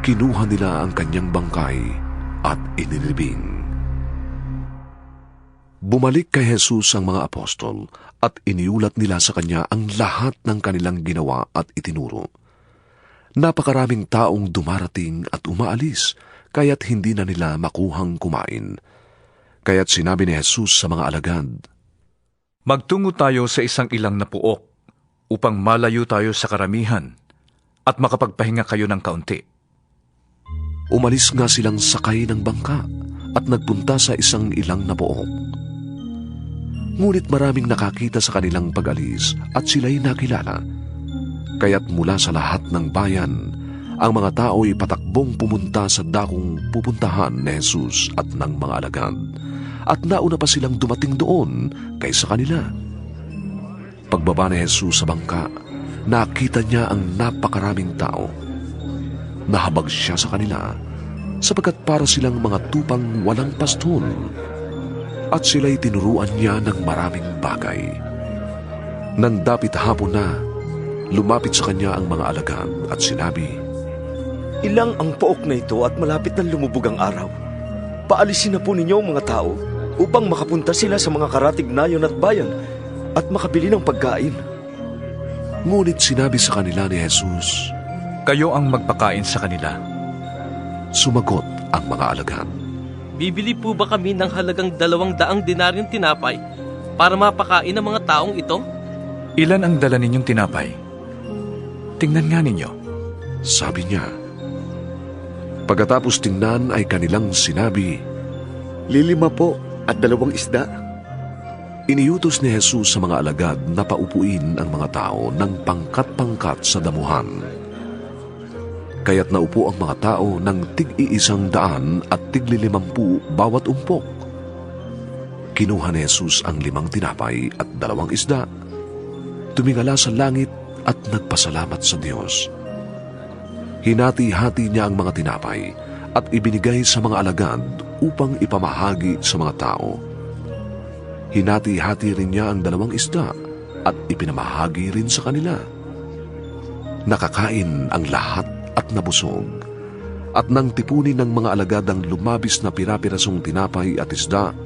kinuha nila ang kanyang bangkay at inilibing. Bumalik kay Jesus ang mga apostol at iniulat nila sa kanya ang lahat ng kanilang ginawa at itinuro. Napakaraming taong dumarating at umaalis, kaya't hindi na nila makuhang kumain. Kaya't sinabi ni Jesus sa mga alagad, Magtungo tayo sa isang ilang na puok upang malayo tayo sa karamihan at makapagpahinga kayo ng kaunti. Umalis nga silang sakay ng bangka at nagpunta sa isang ilang na puok. Ngunit maraming nakakita sa kanilang pag-alis at sila'y nakilala. Kaya't mula sa lahat ng bayan, ang mga tao'y patakbong pumunta sa dakong pupuntahan ni Jesus at ng mga alagad, at nauna pa silang dumating doon kaysa kanila. Pagbaba ni Jesus sa bangka, nakita niya ang napakaraming tao. Nahabag siya sa kanila, sapagkat para silang mga tupang walang pastol, at sila'y tinuruan niya ng maraming bagay. Nang dapit hapon na, lumapit sa kanya ang mga alagad at sinabi, Ilang ang pook na ito at malapit na lumubog ang araw. Paalisin na po ninyo ang mga tao upang makapunta sila sa mga karatignayon at bayan at makabili ng pagkain. Ngunit sinabi sa kanila ni Jesus, Kayo ang magpakain sa kanila. Sumagot ang mga alagad, Bibili po ba kami ng halagang 200 denaryong tinapay para mapakain ang mga taong ito? Ilan ang dala ninyong tinapay? Tingnan nga ninyo. Sabi niya. Pagkatapos tingnan ay kanilang sinabi, 5 po at 2 isda. Iniutos ni Jesus sa mga alagad na paupuin ang mga tao ng pangkat-pangkat sa damuhan. Kaya't naupo ang mga tao ng tig-100 at tig-50 bawat umpok. Kinuha ni Jesus ang 5 tinapay at 2 isda. Tumingala sa langit at nagpasalamat sa Diyos. Hinati-hati niya ang mga tinapay at ibinigay sa mga alagad upang ipamahagi sa mga tao. Hinati-hati rin niya ang 2 isda at ipinamahagi rin sa kanila. Nakakain ang lahat at nabusog. At nang tipunin ng mga alagad ang lumabis na pira-pirasong tinapay at isda,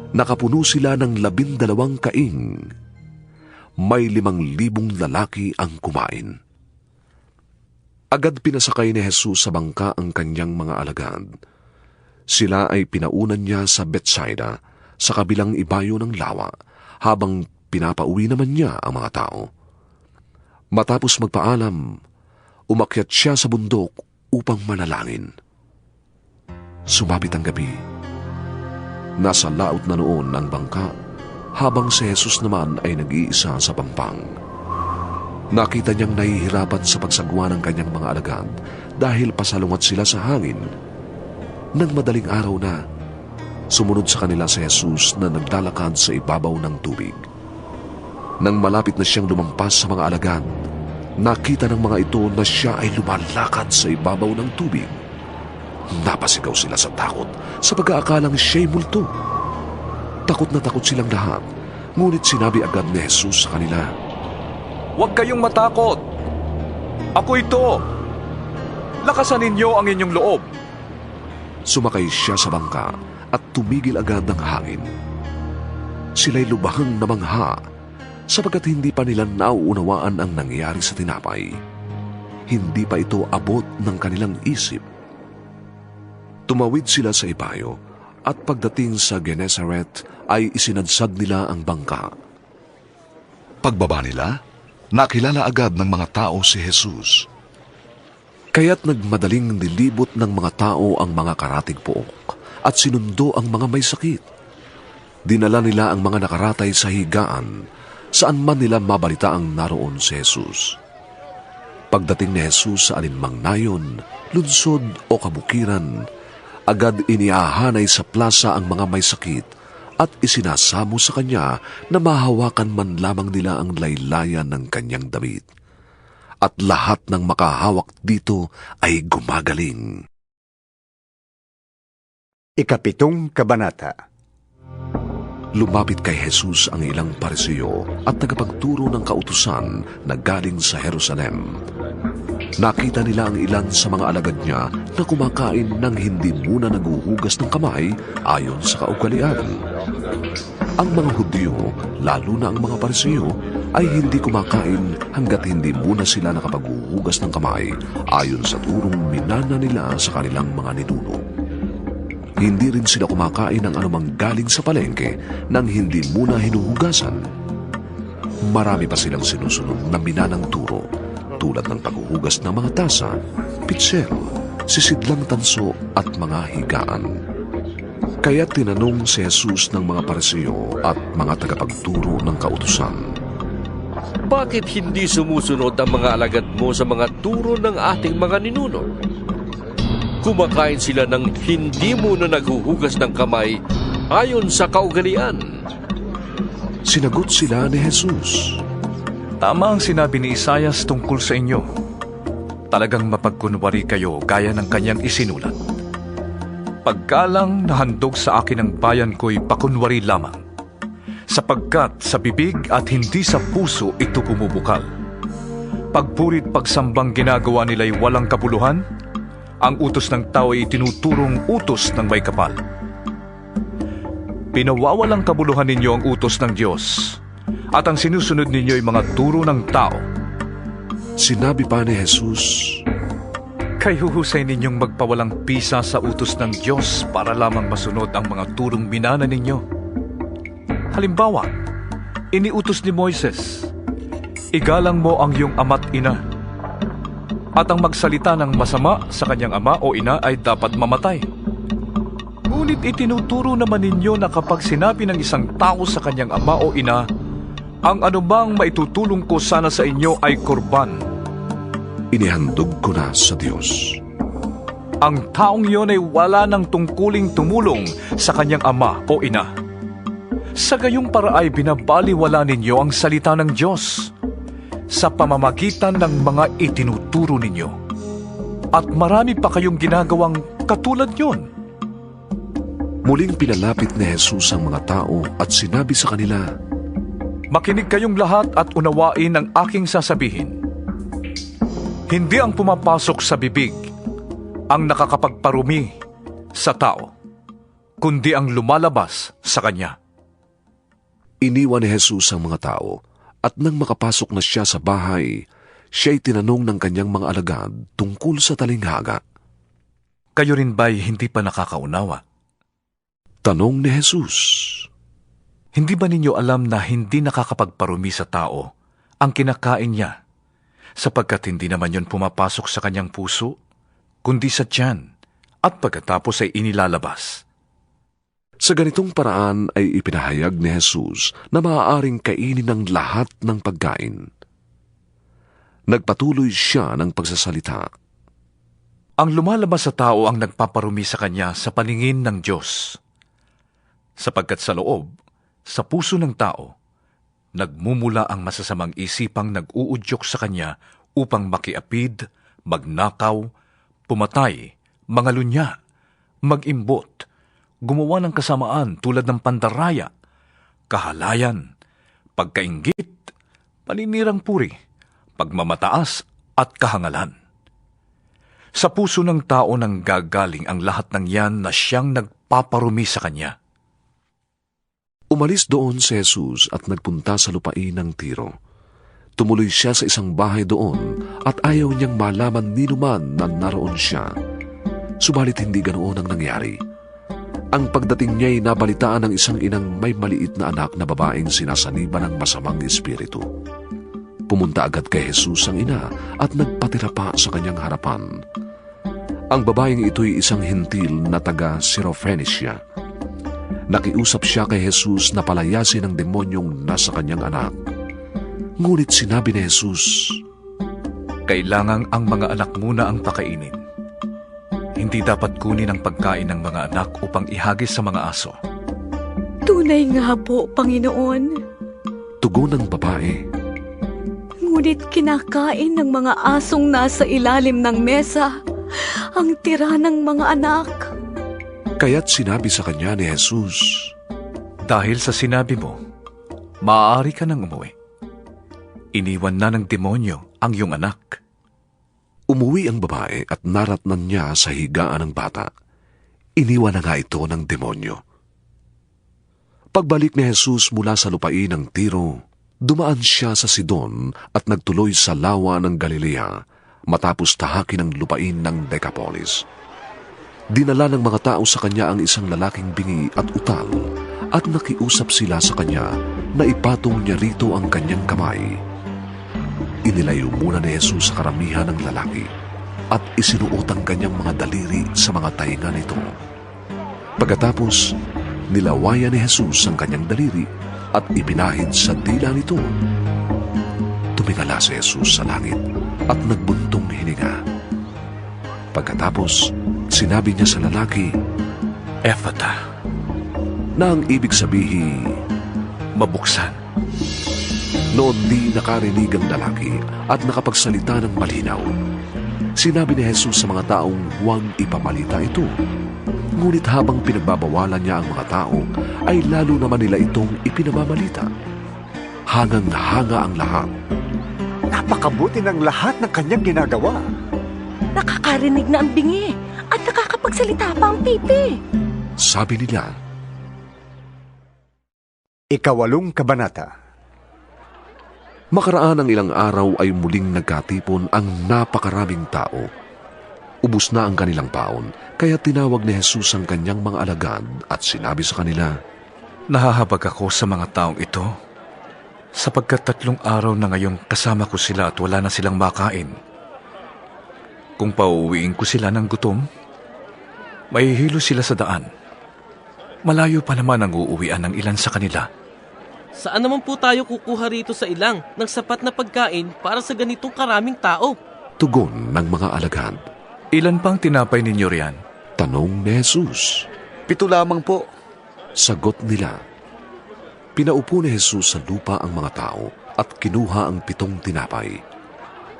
nakapuno sila ng 12 kaing. May 5,000 lalaki ang kumain. Agad pinasakay ni Jesus sa bangka ang kanyang mga alagad. Sila ay pinaunan niya sa Bethsaida, sa kabilang ibayo ng lawa, habang pinapauwi naman niya ang mga tao. Matapos magpaalam, umakyat siya sa bundok upang manalangin. Sumapit ang gabi. Nasa laot na noon ang bangka, habang si Jesus naman ay nag-iisa sa pampang. Nakita niyang nahihirapan sa pagsagwa ng kanyang mga alagad dahil pasalungat sila sa hangin. Nang madaling araw na, sumunod sa kanila si Jesus na naglalakad sa ibabaw ng tubig. Nang malapit na siyang lumampas sa mga alagad, nakita ng mga ito na siya ay lumalakad sa ibabaw ng tubig. Napasigaw sila sa takot sa pag-aakalang siya'y multo. Takot na takot silang lahat, ngunit sinabi agad ni Jesus sa kanila, Huwag kayong matakot. Ako ito. Lakasan ninyo ang inyong loob. Sumakay siya sa bangka at tumigil agad ang hangin. Sila'y lubhang namangha sapagkat hindi pa nila nauunawaan ang nangyayari sa tinapay. Hindi pa ito abot ng kanilang isip. Tumawid sila sa ibayo at pagdating sa Genesaret ay isinadsad nila ang bangka. Pagbaba nila, nakilala agad ng mga tao si Jesus. Kaya't nagmadaling nilibot ng mga tao ang mga karatig pook at sinundo ang mga may sakit. Dinala nila ang mga nakaratay sa higaan, saan man nila mabalita ang naroon si Jesus. Pagdating ni Jesus sa alinmang nayon, lunsod o kabukiran, agad iniahanay sa plaza ang mga may sakit at isinasamo sa kanya na mahawakan man lamang nila ang laylayan ng kanyang damit. At lahat ng makahawak dito ay gumagaling. Ikapitong kabanata. Lumapit kay Jesus ang ilang Pariseo at tagapagturo ng kautusan na galing sa Jerusalem. Nakita nila ang ilan sa mga alagad niya na kumakain nang hindi muna naguhugas ng kamay ayon sa kaugalian. Ang mga Hudyo, lalo na ang mga Pariseo, ay hindi kumakain hanggat hindi muna sila nakapaghuhugas ng kamay ayon sa turong minana nila sa kanilang mga ninuno. Hindi rin sila kumakain ng anumang galing sa palengke nang hindi muna hinuhugasan. Marami pa silang sinusunod na minanang turo, tulad ng paghuhugas ng mga tasa, pitser, sisidlang tanso at mga higaan. Kaya tinanong si Jesus ng mga Pariseo at mga tagapagturo ng kautusan, bakit hindi sumusunod ang mga alagad mo sa mga turo ng ating mga ninuno? Kumakain sila ng hindi muna naghuhugas ng kamay ayon sa kaugalian. Sinagot sila ni Jesus, Tama ang sinabi ni Isaias tungkol sa inyo. Talagang mapagkunwari kayo gaya ng kanyang isinulat. Pagkalang nahandog sa akin ang bayan ko'y pakunwari lamang, sapagkat sa bibig at hindi sa puso ito bumubukal. Pagpurit pagsambang ginagawa nila'y walang kabuluhan, ang utos ng tao ay itinuturong utos ng may kapal. Pinawawalang kabuluhan ninyo ang utos ng Diyos, at ang sinusunod ninyo ay mga turo ng tao. Sinabi pa ni Jesus, Kay huhusay ninyong magpawalang pisa sa utos ng Diyos para lamang masunod ang mga turong minana ninyo. Halimbawa, iniutos ni Moises, igalang mo ang iyong ama't ina, at ang magsalita ng masama sa kanyang ama o ina ay dapat mamatay. Ngunit itinuturo naman ninyo na kapag sinabi ng isang tao sa kanyang ama o ina, ang anumang maitutulong ko sana sa inyo ay kurban. Inihandog ko na sa Diyos. Ang taong iyon ay wala ng tungkuling tumulong sa kanyang ama o ina. Sa gayong paraay binabaliwala ninyo ang salita ng Diyos sa pamamagitan ng mga itinuturo ninyo. At marami pa kayong ginagawang katulad yon. Muling pinalapit ni Jesus ang mga tao at sinabi sa kanila, Makinig kayong lahat at unawain ang aking sasabihin. Hindi ang pumapasok sa bibig ang nakakapagparumi sa tao, kundi ang lumalabas sa kanya. Iniwan ni Jesus ang mga tao, at nang makapasok na siya sa bahay, siya'y tinanong ng kanyang mga alagad tungkol sa talinghaga. Kayo rin ba'y hindi pa nakakaunawa? Tanong ni Jesus. Hindi ba ninyo alam na hindi nakakapagparumi sa tao ang kinakain niya, sapagkat hindi naman yon pumapasok sa kanyang puso, kundi sa tiyan, at pagkatapos ay inilalabas? Sa ganitong paraan ay ipinahayag ni Jesus na maaaring kainin ng lahat ng pagkain. Nagpatuloy siya ng pagsasalita. Ang lumalabas sa tao ang nagpaparumi sa kanya sa paningin ng Diyos, sapagkat sa loob, sa puso ng tao, nagmumula ang masasamang isipang nag-uudyok sa kanya upang makiapid, magnakaw, pumatay, mangalunya, mag-imbot, gumawa ng kasamaan tulad ng pandaraya, kahalayan, pagkainggit, paninirang puri, pagmamataas at kahangalan. Sa puso ng tao nang gagaling ang lahat ng yan na siyang nagpaparumi sa kanya. Umalis doon si Jesus at nagpunta sa lupain ng Tiro. Tumuloy siya sa isang bahay doon at ayaw niyang malaman ni numan na naroon siya. Subalit hindi ganoon ang nangyari. Ang pagdating niya'y nabalitaan ng isang inang may maliit na anak na babaeng sinasaniba ng masamang espiritu. Pumunta agad kay Jesus ang ina at nagpatira pa sa kanyang harapan. Ang babaeng ito'y isang hintil na taga Syrophoenicia. Nakiusap siya kay Jesus na palayasin ang demonyong nasa kanyang anak. Ngunit sinabi ni Jesus, Kailangang ang mga anak muna ang pakainin. Hindi dapat kunin ang pagkain ng mga anak upang ihagis sa mga aso. Tunay nga po, Panginoon. Tugon ng babae, Ngunit kinakain ng mga asong nasa ilalim ng mesa ang tira ng mga anak. Kaya't sinabi sa kanya ni Jesus, Dahil sa sinabi mo, maaari ka nang umuwi. Iniwan na ng demonyo ang iyong anak. Umuwi ang babae at naratnan niya sa higaan ng bata. Iniwan na nga ito ng demonyo. Pagbalik ni Jesus mula sa lupain ng Tiro, dumaan siya sa Sidon at nagtuloy sa lawa ng Galilea matapos tahakin ang lupain ng Decapolis. Dinala ng mga tao sa kanya ang isang lalaking bingi at utal at nakiusap sila sa kanya na ipatong niya rito ang kanyang kamay. Inilayo muna ni Jesus sa karamihan ng lalaki at isinuot ang kanyang mga daliri sa mga tainga nito. Pagkatapos, nilawayan ni Jesus ang kanyang daliri at ipinahid sa dila nito. Tumingala si Jesus sa langit at nagbuntong hininga. Pagkatapos, sinabi niya sa lalaki, Ephata, na ang ibig sabihin, mabuksan. Noon di nakarinig ang lalaki at nakapagsalita ng malinaw. Sinabi ni Jesus sa mga taong huwag ipamalita ito. Ngunit habang pinagbabawalan niya ang mga tao, ay lalo naman nila itong ipinamamalita. Hangang-hanga ang lahat. Napakabuti ng lahat ng kanyang ginagawa. Nakakarinig na ang bingi at nakakapagsalita pa ang pipi. Sabi nila, Ikawalong kabanata. Makaraan ng ilang araw ay muling nagkatipon ang napakaraming tao. Ubus na ang kanilang paon, kaya tinawag ni Jesus ang kanyang mga alagad at sinabi sa kanila, Nahahabag ako sa mga taong ito, sapagkat 3 araw na ngayong kasama ko sila at wala na silang makain. Kung pauuwiin ko sila ng gutom, mahihilo sila sa daan. Malayo pa naman ang uuwian ng ilan sa kanila. Saan naman po tayo kukuha rito sa ilang ng sapat na pagkain para sa ganitong karaming tao? Tugon ng mga alagad. Ilan pang tinapay ninyo riyan? Tanong ni Jesus. 7 lamang po. Sagot nila. Pinaupo ni Jesus sa lupa ang mga tao at kinuha ang 7 tinapay.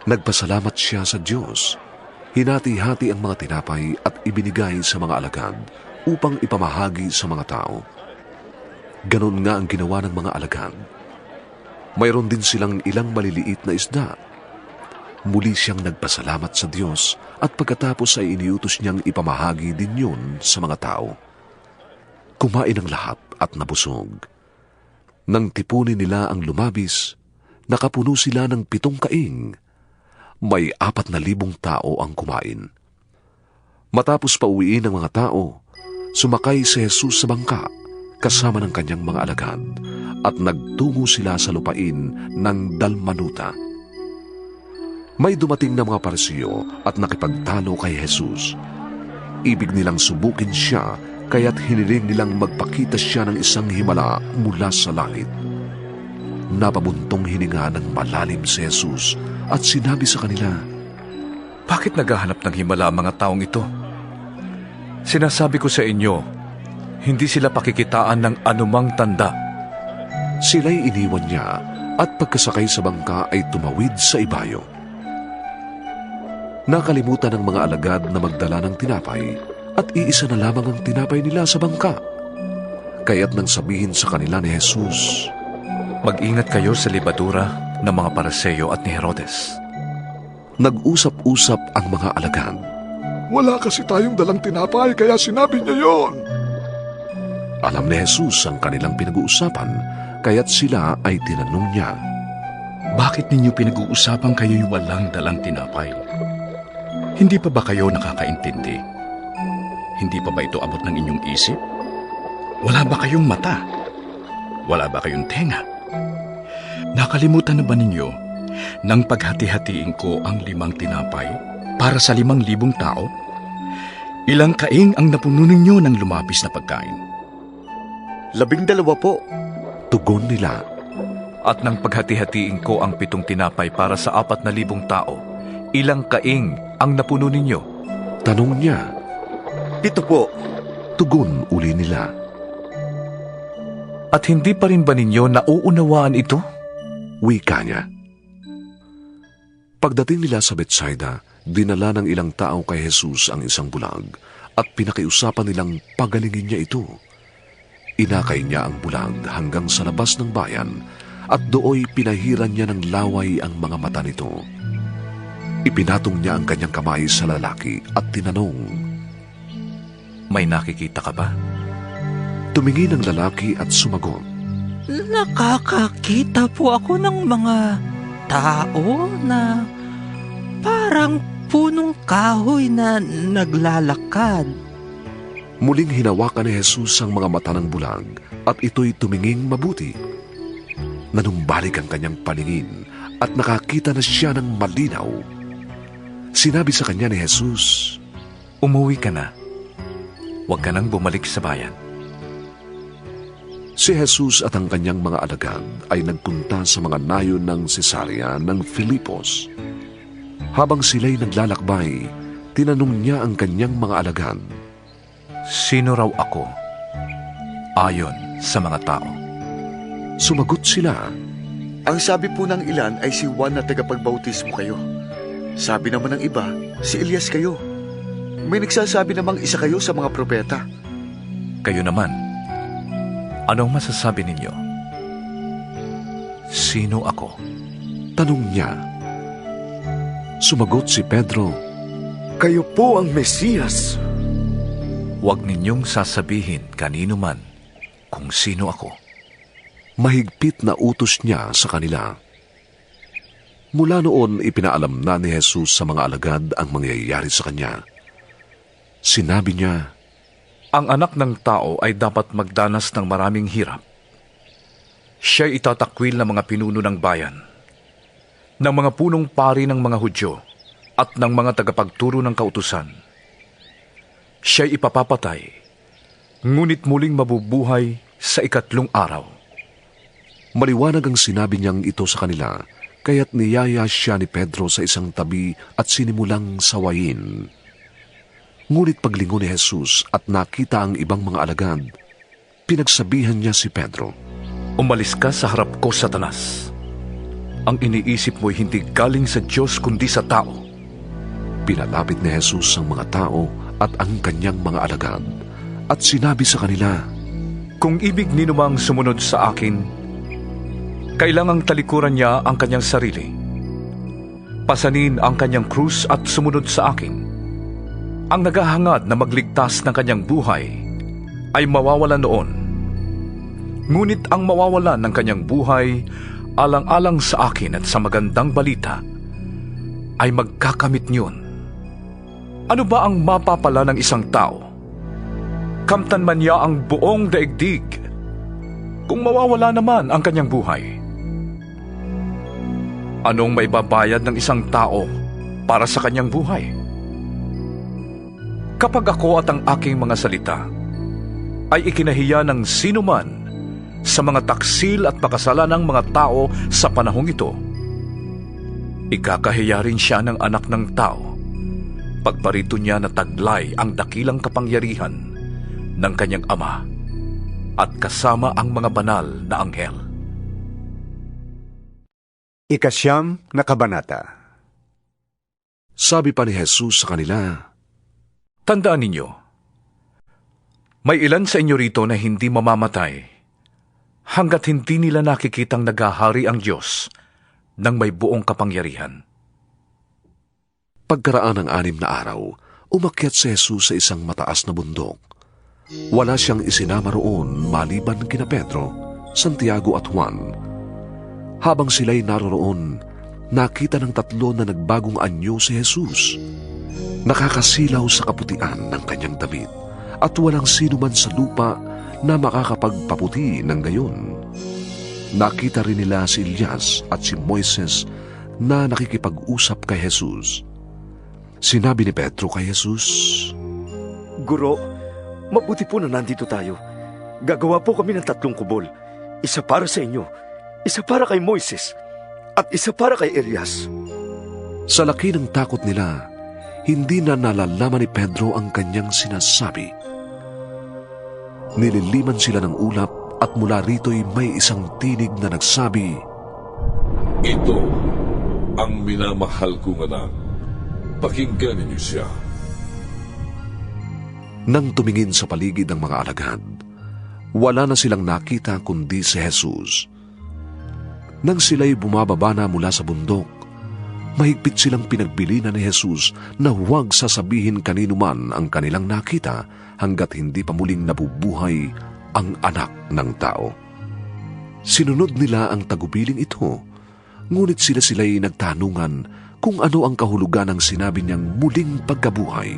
Nagpasalamat siya sa Diyos. Hinati-hati ang mga tinapay at ibinigay sa mga alagad upang ipamahagi sa mga tao. Ganon nga ang ginawa ng mga alagad. Mayroon din silang ilang maliliit na isda. Muli siyang nagpasalamat sa Diyos at pagkatapos ay iniutos niyang ipamahagi din yun sa mga tao. Kumain ang lahat at nabusog. Nang tipunin nila ang lumabis, nakapuno sila ng 7 kaing. May 4,000 tao ang kumain. Matapos pauwiin ng mga tao, sumakay si Jesus sa bangka kasama ng kanyang mga alagad at nagtungo sila sa lupain ng Dalmanuta. May dumating na mga Parisiyo at nakipagtalo kay Jesus. Ibig nilang subukin siya, kaya't hiniling nilang magpakita siya ng isang himala mula sa langit. Napabuntong hininga ng malalim si Jesus at sinabi sa kanila, Bakit naghahanap ng himala ang mga taong ito? Sinasabi ko sa inyo, hindi sila pakikitaan ng anumang tanda. Sila'y iniwan niya at pagkasakay sa bangka ay tumawid sa ibayo. Nakalimutan ng mga alagad na magdala ng tinapay at iisa na lamang ang tinapay nila sa bangka. Kaya't nang sabihin sa kanila ni Jesus, Mag-ingat kayo sa libadura ng mga Pariseo at ni Herodes. Nag-usap-usap ang mga alagad. Wala kasi tayong dalang tinapay kaya sinabi niya yon. Alam ni Jesus ang kanilang pinag-uusapan, kaya't sila ay tinanong niya, Bakit ninyo pinag-uusapan kayo'y walang dalang tinapay? Hindi pa ba kayo nakakaintindi? Hindi pa ba ito abot ng inyong isip? Wala ba kayong mata? Wala ba kayong tenga? Nakalimutan na ba ninyo nang paghati-hatiin ko ang 5 tinapay para sa 5,000 tao? Ilang kaing ang napuno ninyo ng lumapis na pagkain? 12 po. Tugon nila. At nang paghati-hatiin ko ang 7 tinapay para sa 4,000 tao, ilang kaing ang napuno ninyo? Tanong niya. 7 po. Tugon uli nila. At hindi pa rin ba ninyo nauunawaan ito? Wika niya. Pagdating nila sa Betsaida, dinala ng ilang tao kay Jesus ang isang bulag at pinakiusapan nilang pagalingin niya ito. Inakay niya ang bulag hanggang sa labas ng bayan at dooy pinahiran niya ng laway ang mga mata nito. Ipinatong niya ang kanyang kamay sa lalaki at tinanong, "May nakikita ka ba?" Tumingin ang lalaki at sumagot, "Nakakakita po ako ng mga tao na parang punong kahoy na naglalakad." Muling hinawakan ni Jesus ang mga mata ng bulag at ito'y tuminging mabuti. Nanumbalik ang kanyang paningin at nakakita na siya ng malinaw. Sinabi sa kanya ni Jesus, "Umuwi ka na. Huwag ka nang bumalik sa bayan." Si Jesus at ang kanyang mga alagad ay nagpunta sa mga nayon ng Cesarea ng Filipos. Habang sila'y naglalakbay, tinanong niya ang kanyang mga alagad, "Sino raw ako ayon sa mga tao?" Sumagot sila, Ang sabi po ng ilan ay si Juan na tagapagbautismo kayo. Sabi naman ng iba, si Elias kayo. May nagsasabi namang isa kayo sa mga propeta. Kayo naman, anong masasabi ninyo? Sino ako? Tanong niya. Sumagot si Pedro, Kayo po ang Mesiyas. Huwag ninyong sasabihin kanino man kung sino ako. Mahigpit na utos niya sa kanila. Mula noon, ipinaalam na ni Jesus sa mga alagad ang mangyayari sa kanya. Sinabi niya, "Ang anak ng tao ay dapat magdanas ng maraming hirap. Siya'y itatakwil ng mga pinuno ng bayan, ng mga punong pari ng mga Hudyo, at ng mga tagapagturo ng kautusan. Siya'y ipapapatay, ngunit muling mabubuhay sa 3 araw." Maliwanag ang sinabi niyang ito sa kanila, kaya't niyaya siya ni Pedro sa isang tabi at sinimulang sawayin. Ngunit paglingon ni Jesus at nakita ang ibang mga alagad, pinagsabihan niya si Pedro, "Umalis ka sa harap ko, Satanas. Ang iniisip mo'y hindi galing sa Diyos kundi sa tao." Pinalapit ni Jesus ang mga tao at ang kanyang mga alagad at sinabi sa kanila, "Kung ibig ninumang sumunod sa akin, kailangang talikuran niya ang kanyang sarili. Pasanin ang kanyang krus at sumunod sa akin. Ang naghahangad na magligtas ng kanyang buhay ay mawawalan noon. Ngunit ang mawawalan ng kanyang buhay alang-alang sa akin at sa magandang balita ay magkakamit niyon. Ano ba ang mapapala ng isang tao? Kamtan man niya ang buong daigdig kung mawawala naman ang kanyang buhay. Anong may babayad ng isang tao para sa kanyang buhay? Kapag ako at ang aking mga salita ay ikinahiya ng sino man sa mga taksil at makasalanang mga tao sa panahong ito, ikakahiya rin siya ng anak ng tao pagparito niya na taglay ang dakilang kapangyarihan ng kanyang ama at kasama ang mga banal na anghel. 9 na kabanata. Sabi pa ni Jesus sa kanila, "Tandaan ninyo, may ilan sa inyo rito na hindi mamamatay hanggat hindi nila nakikitang naghahari ang Diyos ng may buong kapangyarihan." Pagkaraan ng 6 na araw, umakyat si Jesus sa isang mataas na bundok. Wala siyang isinama roon maliban kina Pedro, Santiago at Juan. Habang sila'y naroroon, nakita ng 3 na nagbagong anyo si Jesus. Nakakasilaw sa kaputian ng kanyang damit at walang sino man sa lupa na makakapagpaputi ng gayon. Nakita rin nila si Elias at si Moises na nakikipag-usap kay Jesus. Sinabi ni Pedro kay Jesus, Guro, mabuti po na nandito tayo. Gagawa po kami ng 3 kubol. Isa para sa inyo, isa para kay Moises, at isa para kay Elias. Sa laki ng takot nila, hindi na nalalaman ni Pedro ang kanyang sinasabi. Nililiman sila ng ulap at mula rito'y may isang tinig na nagsabi, Ito ang minamahal kong anak. Pakinggan ninyo siya. Nang tumingin sa paligid ng mga alagad, wala na silang nakita kundi si Jesus. Nang sila'y bumababa na mula sa bundok, mahigpit silang pinagbilinan ni Jesus na huwag sasabihin kanino man ang kanilang nakita hanggat hindi pa muling nabubuhay ang anak ng tao. Sinunod nila ang tagubiling ito, ngunit sila'y nagtanungan kung ano ang kahulugan ng sinabi niyang muling pagkabuhay.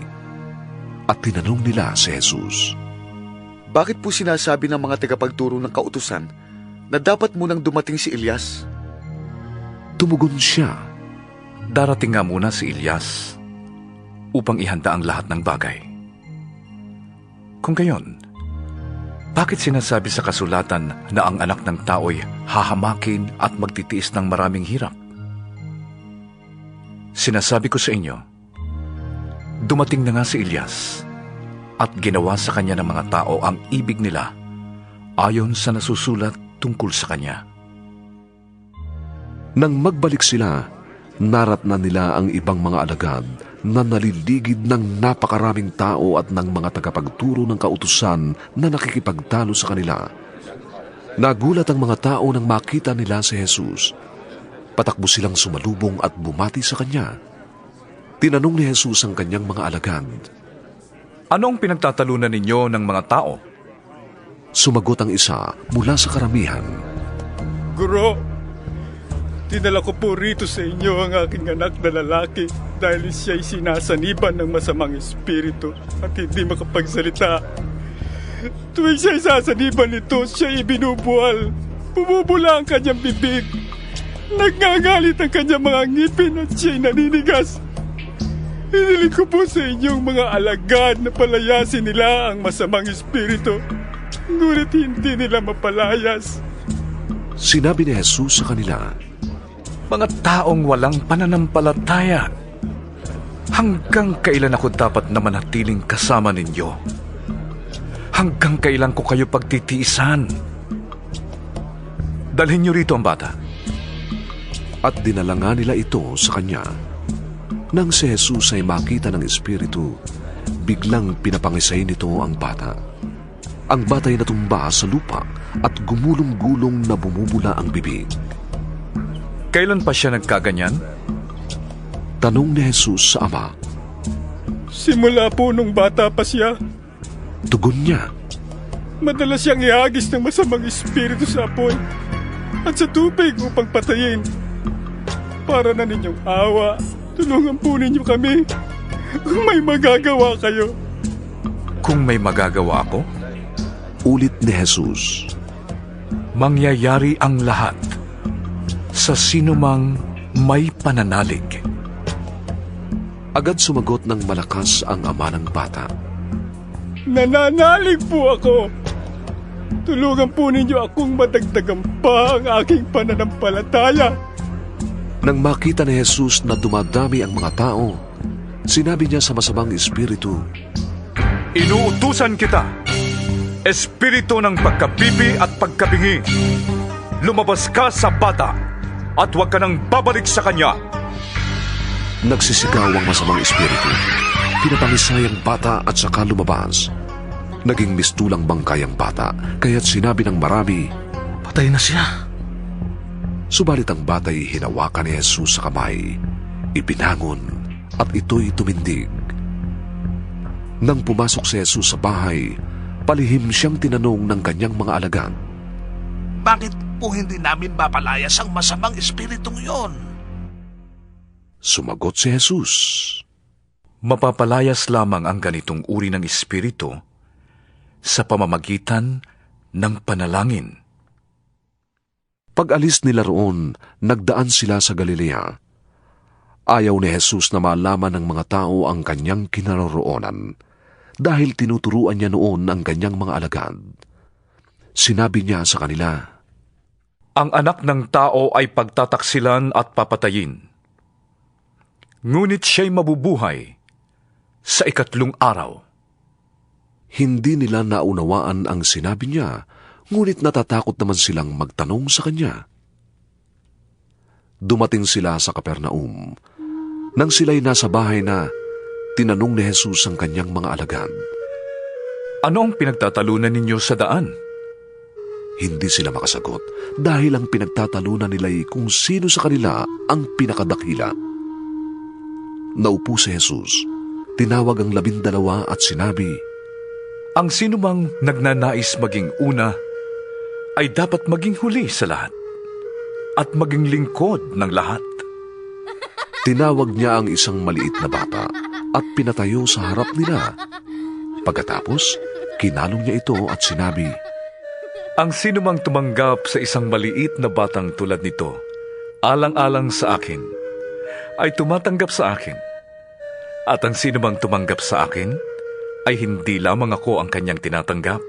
At tinanong nila si Jesus, Bakit po sinasabi ng mga tagapagturo ng kautusan na dapat munang dumating si Elias? Tumugon siya, Darating nga muna si Elias upang ihanda ang lahat ng bagay. Kung gayon, bakit sinasabi sa kasulatan na ang anak ng tao'y hahamakin at magtitiis ng maraming hirap? Sinasabi ko sa inyo, dumating na nga si Elias at ginawa sa kanya ng mga tao ang ibig nila ayon sa nasusulat tungkol sa kanya. Nang magbalik sila, naratnan nila ang ibang mga alagad na naliligid ng napakaraming tao at ng mga tagapagturo ng kautusan na nakikipagtalo sa kanila. Nagulat ang mga tao nang makita nila si Jesus. Patakbo silang sumalubong at bumati sa kanya. Tinanong ni Jesus ang kanyang mga alagad, Anong pinagtatalunan ninyo ng mga tao? Sumagot ang isa mula sa karamihan, Guro, dinala ko po rito sa inyo ang aking anak na lalaki dahil siya'y sinasaniban ng masamang espiritu at hindi makapagsalita. Tuwing siya'y sasaniban nito, siya'y ibinubuhal. Bumubula ang kanyang bibig. Nagngangalit ang kanyang mga ngipin at siya'y naninigas. Hiniling ko po sa inyong mga alagad na palayasin nila ang masamang espiritu. Ngunit hindi nila mapalayas. Sinabi ni Jesus sa kanila, Mga taong walang pananampalataya, hanggang kailan ako dapat na manatiling kasama ninyo? Hanggang kailan ko kayo pagtitiisan? Dalhin niyo rito ang bata. At dinala nga nila ito sa kanya. Nang si Jesus ay makita ng espiritu, biglang pinapangisay nito ang bata. Ang bata'y natumba sa lupa at gumulong-gulong na bumubula ang bibig. Kailan pa siya nagkaganyan? Tanong ni Jesus sa ama. Simula po nung bata pa siya. Tugon niya. Madalas siyang ihagis ng masamang espiritu sa apoy at sa tubig upang patayin. Para na ninyong awa, tulungan po ninyo kami kung may magagawa kayo. Kung may magagawa ako? Ulit ni Jesus. Mangyayari ang lahat sa sinumang may pananalig. Agad sumagot ng malakas ang ama ng bata. Nananalig po ako. Tulungan po ninyo akong madagdagan pa ang aking pananampalataya. Nang makita ni Jesus na dumadami ang mga tao, sinabi niya sa masamang espiritu, Inuutusan kita, espiritu ng pagkabibi at pagkabingi. Lumabas ka sa bata at huwag ka nang babalik sa kanya. Nagsisigaw ang masamang espiritu. Pinapangisay ang bata at saka lumabas. Naging mistulang bangkay ang bata, kaya't sinabi ng marami, Patay na siya. Subalit ang bata'y hinawakan ni Jesus sa kamay, ipinangon at ito'y tumindig. Nang pumasok si Jesus sa bahay, palihim siyang tinanong ng kanyang mga alagad, Bakit po hindi namin mapalayas ang masamang espiritong iyon? Sumagot si Jesus, Mapapalayas lamang ang ganitong uri ng espiritu sa pamamagitan ng panalangin. Pag-alis nila roon, nagdaan sila sa Galilea. Ayaw ni Jesus na malaman ng mga tao ang kanyang kinaroroonan dahil tinuturuan niya noon ang kanyang mga alagad. Sinabi niya sa kanila, Ang anak ng tao ay pagtataksilan at papatayin. Ngunit siya'y mabubuhay sa 3 araw. Hindi nila naunawaan ang sinabi niya, ngunit natatakot naman silang magtanong sa kanya. Dumating sila sa Capernaum. Nang sila'y nasa bahay na, tinanong ni Jesus ang kanyang mga alagad. Ano ang pinagtatalunan ninyo sa daan? Hindi sila makasagot dahil ang pinagtatalunan nila'y kung sino sa kanila ang pinakadakila. Naupo si Jesus, tinawag ang 12 at sinabi, Ang sinumang nagnanais maging una ay dapat maging huli sa lahat at maging lingkod ng lahat. Tinawag niya ang isang maliit na bata at pinatayo sa harap nila. Pagkatapos, kinalong niya ito at sinabi, Ang sinumang tumanggap sa isang maliit na batang tulad nito, alang-alang sa akin, ay tumatanggap sa akin. At ang sinumang tumanggap sa akin, ay hindi lamang ako ang kanyang tinatanggap,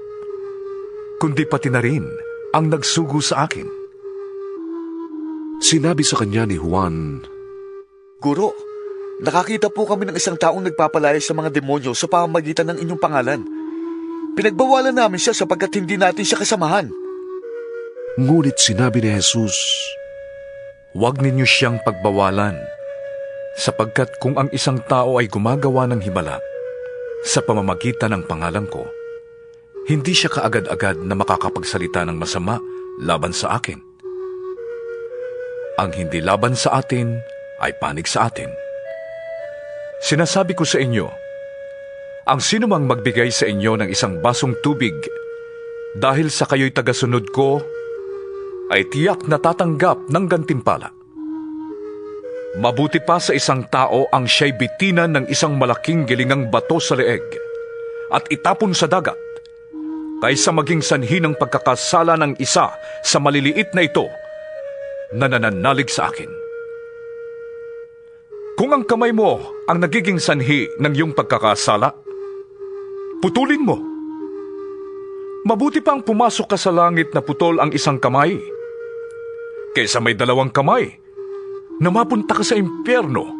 kundi pati na rin ang nagsugo sa akin. Sinabi sa kanya ni Juan, Guro, nakakita po kami ng isang taong nagpapalaya sa mga demonyo sa pamamagitan ng inyong pangalan. Pinagbawalan namin siya sapagkat hindi natin siya kasamahan. Ngunit sinabi ni Jesus, Huwag ninyo siyang pagbawalan, sapagkat kung ang isang tao ay gumagawa ng himala sa pamamagitan ng pangalan ko, hindi siya kaagad-agad na makakapagsalita ng masama laban sa akin. Ang hindi laban sa atin ay panig sa atin. Sinasabi ko sa inyo, ang sinumang magbigay sa inyo ng isang basong tubig dahil sa kayo'y tagasunod ko, ay tiyak na tatanggap ng gantimpala. Mabuti pa sa isang tao ang siya'y bitinan ng isang malaking gilingang bato sa leeg at itapon sa dagat, kaysa maging sanhi ng pagkakasala ng isa sa maliliit na ito na nananalig sa akin. Kung ang kamay mo ang nagiging sanhi ng iyong pagkakasala, putulin mo. Mabuti pang pumasok ka sa langit na putol ang isang kamay, kaysa may 2 kamay na mapunta ka sa impyerno,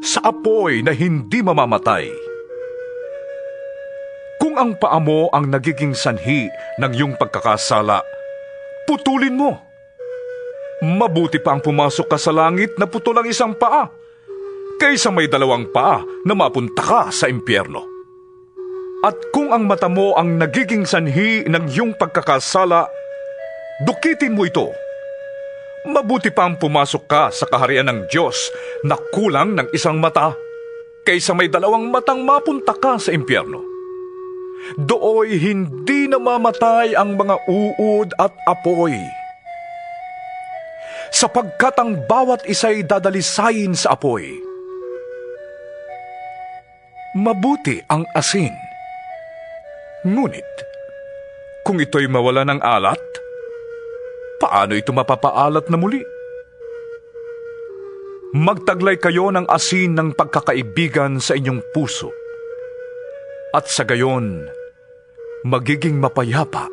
sa apoy na hindi mamamatay. Kung ang paa mo ang nagiging sanhi ng iyong pagkakasala, putulin mo. Mabuti pang pumasok ka sa langit na putol ang isang paa, kaysa may 2 paa na mapunta ka sa impyerno. At kung ang mata mo ang nagiging sanhi ng iyong pagkakasala, dukitin mo ito. Mabuti pa ang pumasok ka sa kaharian ng Diyos na kulang ng 1 mata, kaysa may 2 matang mapunta ka sa impyerno. Dooy hindi namamatay ang mga uod at apoy, sapagkat ang bawat isa'y dadalisayin sa apoy. Mabuti ang asin. Ngunit, kung ito'y mawala ng alat, paano ito mapapaalat na muli? Magtaglay kayo ng asin ng pagkakaibigan sa inyong puso, at sa gayon, magiging mapayapa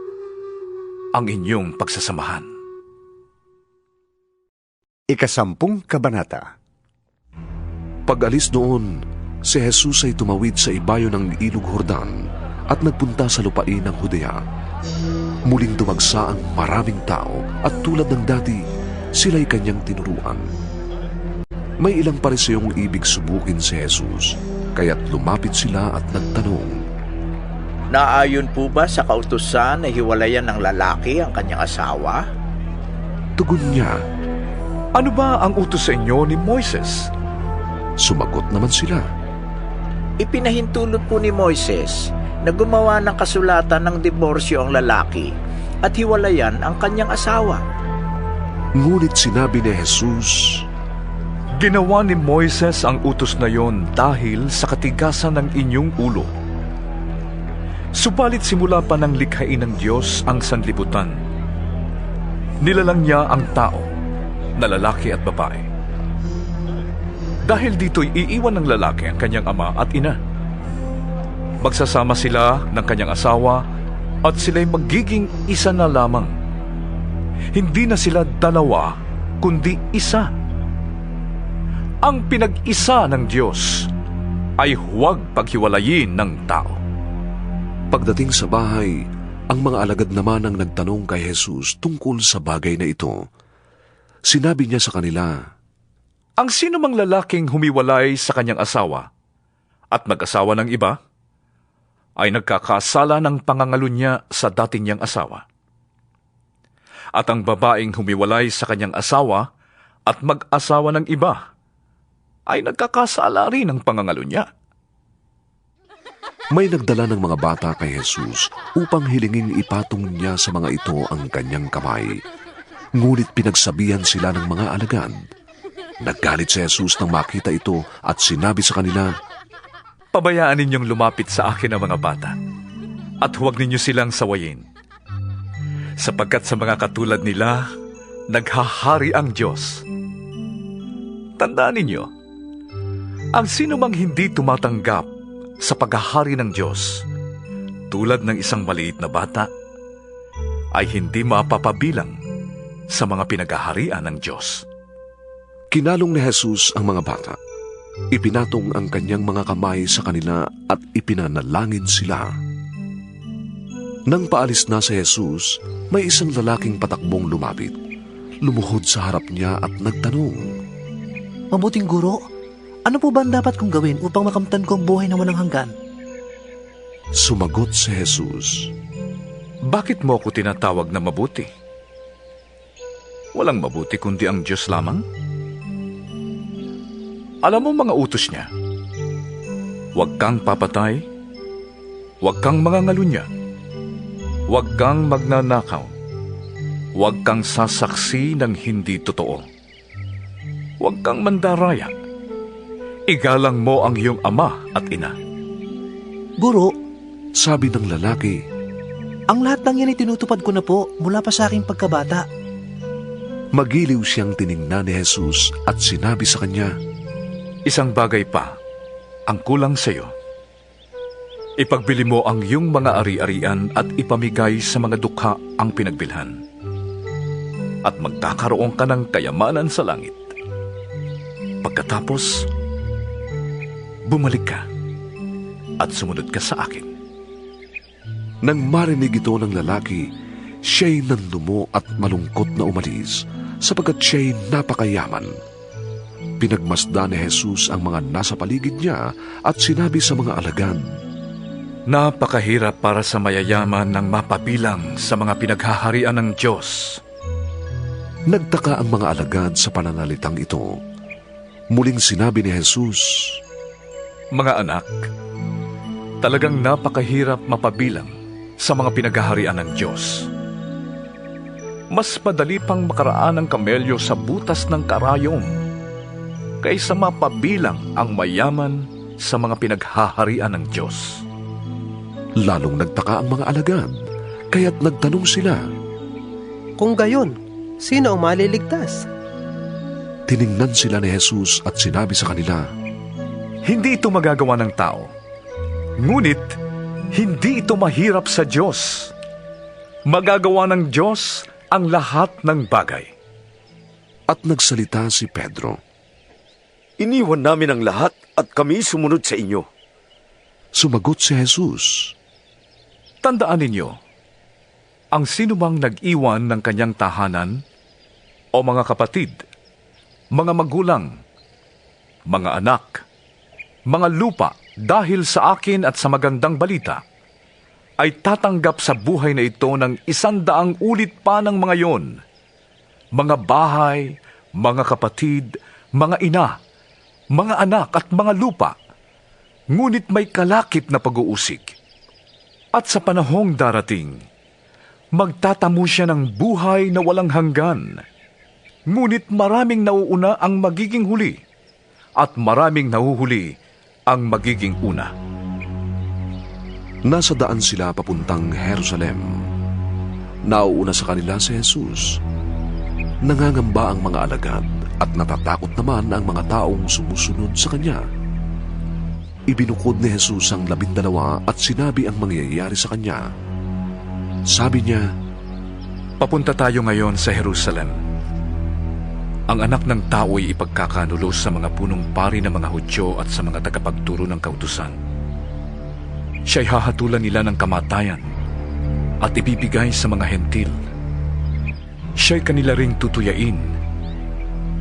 ang inyong pagsasamahan. 10 Kabanata. Pag-alis noon, si Jesus ay tumawid sa ibayo ng ilog Jordan at nagpunta sa lupain ng Judea. Muling dumagsa ang maraming tao at tulad ng dati, sila'y kanyang tinuruan. May ilang pariseyong ibig subukin si Jesus, kaya't lumapit sila at nagtanong, Naayon po ba sa kautusan na hiwalayan ng lalaki ang kanyang asawa? Tugon niya, Ano ba ang utos sa inyo ni Moises? Sumagot naman sila, Ipinahintulot po ni Moises na gumawa ng kasulatan ng diborsyo ang lalaki at hiwalayan ang kanyang asawa. Ngunit sinabi ni Jesus, Ginawa ni Moises ang utos na yon dahil sa katigasan ng inyong ulo. Subalit simula pa ng likhain ng Diyos ang sanlibutan, nilalang niya ang tao na lalaki at babae. Dahil dito'y iiwan ng lalaki ang kanyang ama at ina. Magsasama sila ng kanyang asawa at sila'y magiging isa na lamang. Hindi na sila dalawa, kundi isa. Ang pinag-isa ng Diyos ay huwag paghiwalayin ng tao. Pagdating sa bahay, ang mga alagad naman ang nagtanong kay Jesus tungkol sa bagay na ito. Sinabi niya sa kanila, ang sino mang lalaking humiwalay sa kanyang asawa at mag-asawa ng iba, ay nagkakasala ng pangangalo niya sa dating niyang asawa. At ang babaeng humiwalay sa kanyang asawa at mag-asawa ng iba, ay nagkakasala rin ng pangangalo niya. May nagdala ng mga bata kay Jesus upang hilinging ipatong niya sa mga ito ang kanyang kamay. Ngunit pinagsabihan sila ng mga alagad. Naggalit si Jesus nang makita ito at sinabi sa kanila, pabayaan ninyong lumapit sa akin ang mga bata at huwag ninyo silang sawayin. Sapagkat sa mga katulad nila, naghahari ang Diyos. Tandaan ninyo, ang sino mang hindi tumatanggap sa paghahari ng Diyos, tulad ng isang maliit na bata, ay hindi mapapabilang sa mga pinaghaharian ng Diyos. Kinalong ni Jesus ang mga bata. Ipinatong ang kanyang mga kamay sa kanila at ipinanalangin sila. Nang paalis na si Jesus, may isang lalaking patakbong lumapit. Lumuhod sa harap niya at nagtanong, Mabuting guro, ano po ba ang dapat kong gawin upang makamtan ko ang buhay na walang hanggan? Sumagot si Jesus, bakit mo ako tinatawag na mabuti? Walang mabuti kundi ang Diyos lamang. Alam mo mga utos niya, huwag kang papatay, huwag kang mangangalunya, huwag kang magnanakaw, huwag kang sasaksi ng hindi totoo, huwag kang mandaraya, igalang mo ang iyong ama at ina. Guro, sabi ng lalaki, ang lahat ng yan ay tinutupad ko na po mula pa sa aking pagkabata. Magiliw siyang tiningnan ni Jesus at sinabi sa kanya, isang bagay pa ang kulang sa iyo. Ipagbili mo ang iyong mga ari-arian at ipamigay sa mga dukha ang pinagbilhan. At magkakaroon ka ng kayamanan sa langit. Pagkatapos, bumalik ka at sumunod ka sa akin. Nang marinig ito ng lalaki, siya'y nanlumo at malungkot na umalis, sapagkat siya'y napakayaman. Pinagmasdan ni Jesus ang mga nasa paligid niya at sinabi sa mga alagad, napakahirap para sa mayayaman ng mapabilang sa mga pinaghaharian ng Diyos. Nagtaka ang mga alagad sa pananalitang ito. Muling sinabi ni Jesus, mga anak, talagang napakahirap mapabilang sa mga pinaghaharian ng Diyos. Mas madali pang makaraan ng kamelyo sa butas ng karayom kaysa mapabilang ang mayaman sa mga pinaghaharian ng Diyos. Lalong nagtaka ang mga alagad, kaya't nagtanong sila, kung gayon, sino ang maliligtas? Tiningnan sila ni Jesus at sinabi sa kanila, hindi ito magagawa ng tao, ngunit hindi ito mahirap sa Diyos. Magagawa ng Diyos ang lahat ng bagay. At nagsalita si Pedro, iniwan namin ang lahat at kami sumunod sa inyo. Sumagot si Jesus, tandaan ninyo, ang sinumang nag-iwan ng kanyang tahanan o mga kapatid, mga magulang, mga anak, mga lupa dahil sa akin at sa magandang balita, ay tatanggap sa buhay na ito ng 100 ulit pa ng mga yon. Mga bahay, mga kapatid, mga ina, mga anak at mga lupa, ngunit may kalakip na pag-uusig. At sa panahong darating, magtatamo siya ng buhay na walang hanggan. Ngunit maraming nauuna ang magiging huli, at maraming nahuhuli ang magiging una. Nasa daan sila papuntang Jerusalem. Nauuna sa kanila si Jesus. Nangangamba ang mga alagad at natatakot naman ang mga taong sumusunod sa kanya. Ibinukod ni Jesus ang 12 at sinabi ang mangyayari sa kanya. Sabi niya, Papunta tayo ngayon sa Jerusalem. Ang anak ng tao ay ipagkakanulos sa mga punong pari ng mga Hudyo at sa mga tagapagturo ng kautusan. Siya'y hahatulan nila ng kamatayan at ibibigay sa mga hentil. Siya'y kanila ring tutuyain,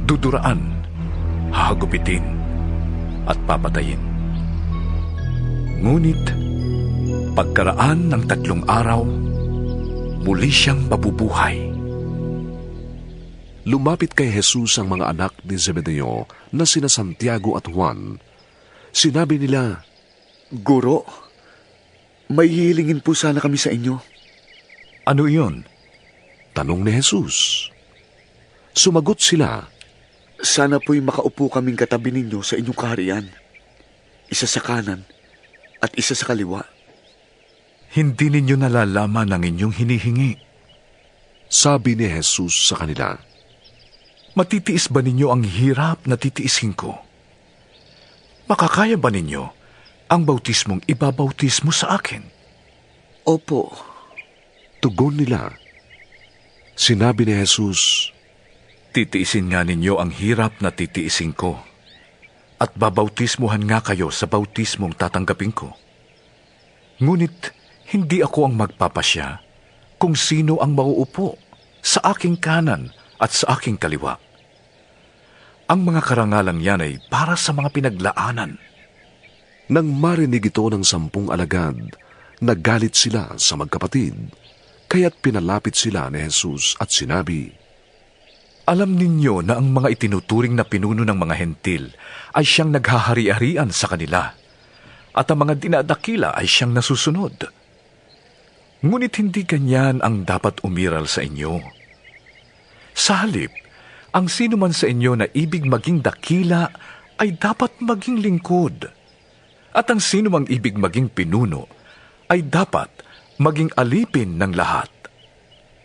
duduraan, hahagupitin, at papatayin. Ngunit, pagkaraan ng 3 araw, muli siyang mabubuhay. lumapit kay Jesus ang mga anak ni Zebedeo na sina Santiago at Juan. Sinabi nila, Guro, may hihilingin po sana kami sa inyo. Ano iyon? Tanong ni Jesus. Sumagot sila, Sana po'y makaupo kaming katabi ninyo sa inyong kaharian. Isa sa kanan at isa sa kaliwa. Hindi ninyo nalalaman ang inyong hinihingi. Sabi ni Jesus sa kanila, Matitiis ba ninyo ang hirap na titiisin ko? Makakaya ba ninyo ang bautismong ibabautismo sa akin? Opo. Tugon nila. Sinabi ni Jesus, Titiisin nga ninyo ang hirap na titiisin ko, at babautismuhan nga kayo sa bautismong tatanggapin ko. Ngunit hindi ako ang magpapasya kung sino ang mauupo sa aking kanan at sa aking kaliwa. Ang mga karangalang yan ay para sa mga pinaglaanan. Nang marinig ito ng 10 alagad, nagalit sila sa magkapatid, kaya't pinalapit sila ni Jesus at sinabi, Alam ninyo na ang mga itinuturing na pinuno ng mga hentil ay siyang naghahari-harian sa kanila, at ang mga dinadakila ay siyang nasusunod. Ngunit hindi ganyan ang dapat umiral sa inyo. Sa halip, ang sino man sa inyo na ibig maging dakila ay dapat maging lingkod. At ang sino mang ibig maging pinuno ay dapat maging alipin ng lahat.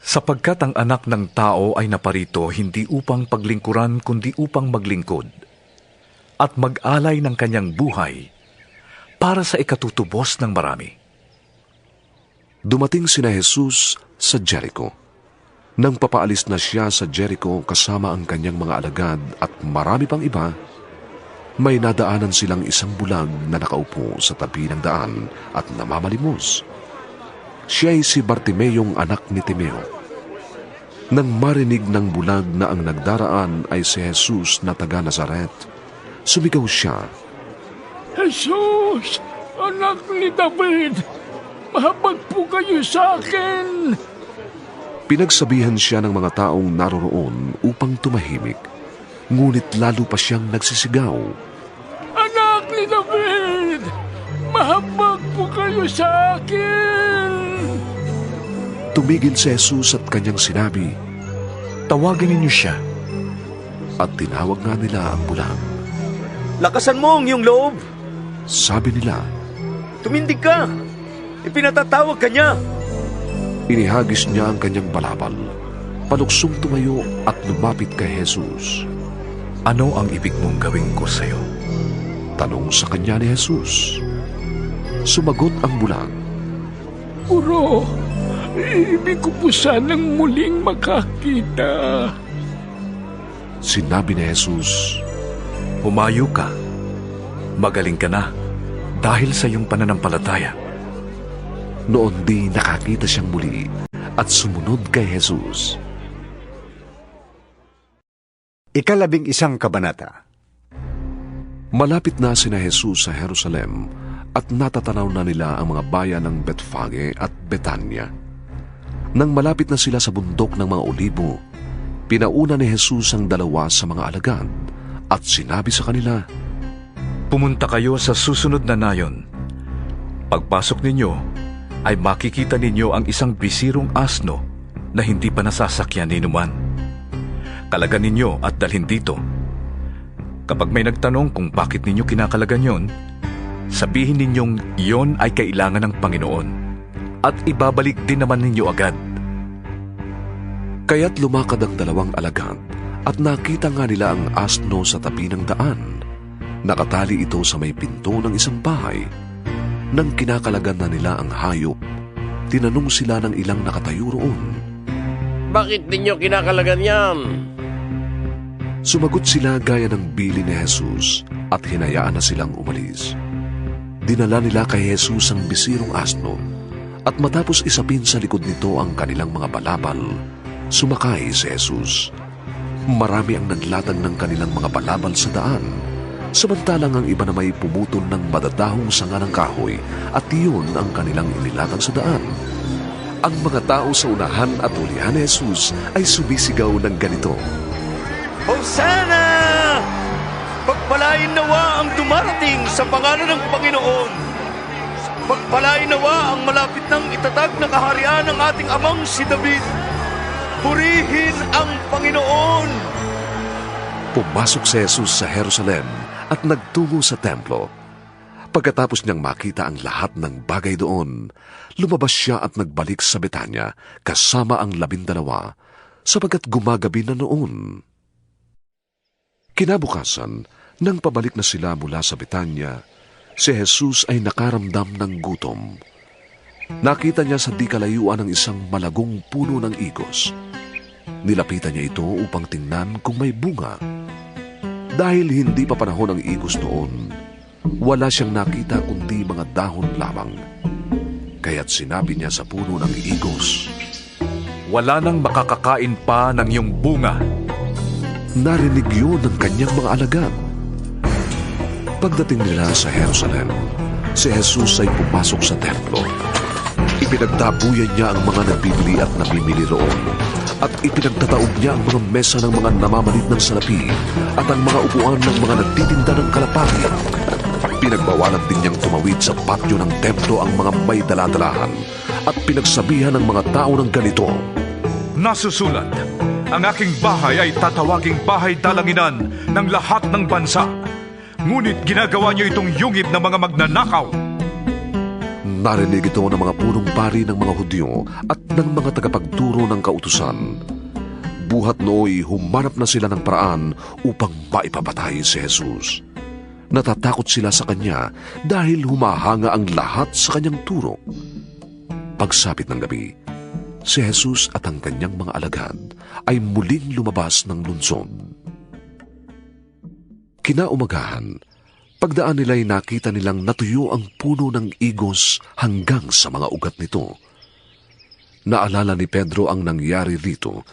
Sapagkat ang anak ng tao ay naparito hindi upang paglingkuran kundi upang maglingkod at mag-alay ng kanyang buhay para sa ikatutubos ng marami. Dumating sina Jesus sa Jericho. Nang papaalis na siya sa Jericho kasama ang kanyang mga alagad at marami pang iba, may nadaanan silang isang bulag na nakaupo sa tabi ng daan at namamalimos. Siya ay si Bartimeyong anak ni Timeo. Nang marinig ng bulag na ang nagdaraan ay si Jesus na taga Nazaret, sumigaw siya, Jesus, anak ni David, mahabag po kayo sa akin. Pinagsabihan siya ng mga taong naroroon upang tumahimik, ngunit lalo pa siyang nagsisigaw, Anak ni David, mahabag po kayo sa akin. Tumigil si Jesus at kanyang sinabi, Tawagin ninyo siya. At tinawag nga nila ang bulag. Lakasan mo ang iyong loob. Sabi nila, Tumindig ka. Ipinatatawag ka niya. Inihagis niya ang kanyang balabal, paluksong tumayo at lumapit kay Jesus. Ano ang ibig mong gawin ko sa iyo? Tanong sa kanya ni Jesus. Sumagot ang bulag, Guro, ibig ko po sanang muling makakita. Sinabi ni Jesus, Humayo ka. Magaling ka na dahil sa iyong pananampalataya. Noon di nakakita siyang muli at sumunod kay Jesus. 11 kabanata. Malapit na sina Jesus sa Jerusalem at natatanaw na nila ang mga bayan ng Betfage at Betania. Nang malapit na sila sa bundok ng mga olibo, pinauna ni Jesus ang 2 sa mga alagad at sinabi sa kanila, Pumunta kayo sa susunod na nayon. Pagpasok ninyo, ay makikita ninyo ang isang bisirong asno na hindi pa nasasakyan ni numan. Kalagan ninyo at dalhin dito. Kapag may nagtanong kung bakit ninyo kinakalagan yon, sabihin ninyong iyon ay kailangan ng Panginoon at ibabalik din naman ninyo agad. Kaya't lumakad ang dalawang alagad at nakita nga nila ang asno sa tabi ng daan. Nakatali ito sa may pinto ng isang bahay. Nang kinakalagan na nila ang hayop, tinanong sila ng ilang nakatayo roon. Bakit ninyo kinakalagan yan? Sumagot sila gaya ng bili ni Jesus at hinayaan na silang umalis. Dinala nila kay Jesus ang bisirong asno at matapos isapin sa likod nito ang kanilang mga balabal, sumakay si Jesus. Marami ang naglatag ng kanilang mga balabal sa daan, samantalang ang iba na may pumutol ng madadahong sanga ng kahoy at iyon ang kanilang inilatag sa daan. Ang mga tao sa unahan at ulihan ni Jesus ay sumisigaw ng ganito, Hosanna! Pagpalain nawa ang dumarating sa pangalan ng Panginoon. Pagpalain nawa ang malapit ng itatag na kaharian ng ating amang si David. Purihin ang Panginoon! Pumasok si Jesus sa Jerusalem at nagtungo sa templo. Pagkatapos niyang makita ang lahat ng bagay doon, lumabas siya at nagbalik sa Betanya kasama ang 12 sapagkat gumagabi na noon. Kinabukasan, nang pabalik na sila mula sa Betanya, si Jesus ay nakaramdam ng gutom. Nakita niya sa di kalayuan ang isang malagong puno ng igos. Nilapitan niya ito upang tingnan kung may bunga. Dahil hindi pa panahon ang igos noon, wala siyang nakita kundi mga dahon lamang. Kaya't sinabi niya sa puno ng igos, Wala nang makakakain pa ng iyong bunga. Narinig yun ng kanyang mga alagad. Pagdating nila sa Jerusalem, si Jesus ay pumasok sa templo. Ipinagtabuyan niya ang mga nagbibili at namimili roon, at ipinagtataob niya ang mga mesa ng mga namamalit ng salapi at ang mga upuan ng mga nagtitinda ng kalapati. Pinagbawalan din niyang tumawid sa patio ng templo ang mga may daladalahan at pinagsabihan ng mga tao ng ganito, Nasusulat, ang aking bahay ay tatawaging bahay dalanginan ng lahat ng bansa. Ngunit ginagawa niyo itong yungib ng mga magnanakaw. Narinig ito ng mga punong pari ng mga Hudyo at ng mga tagapagturo ng kautusan. Buhat nooy humanap na sila ng paraan upang maipapatay si Jesus. Natatakot sila sa kanya dahil humahanga ang lahat sa kanyang turo. Pagsapit ng gabi, si Jesus at ang kanyang mga alagad ay muling lumabas ng lungsod. Kinaumagahan, pagdaan nila'y nakita nilang natuyo ang puno ng igos hanggang sa mga ugat nito. Naalala ni Pedro ang nangyari rito,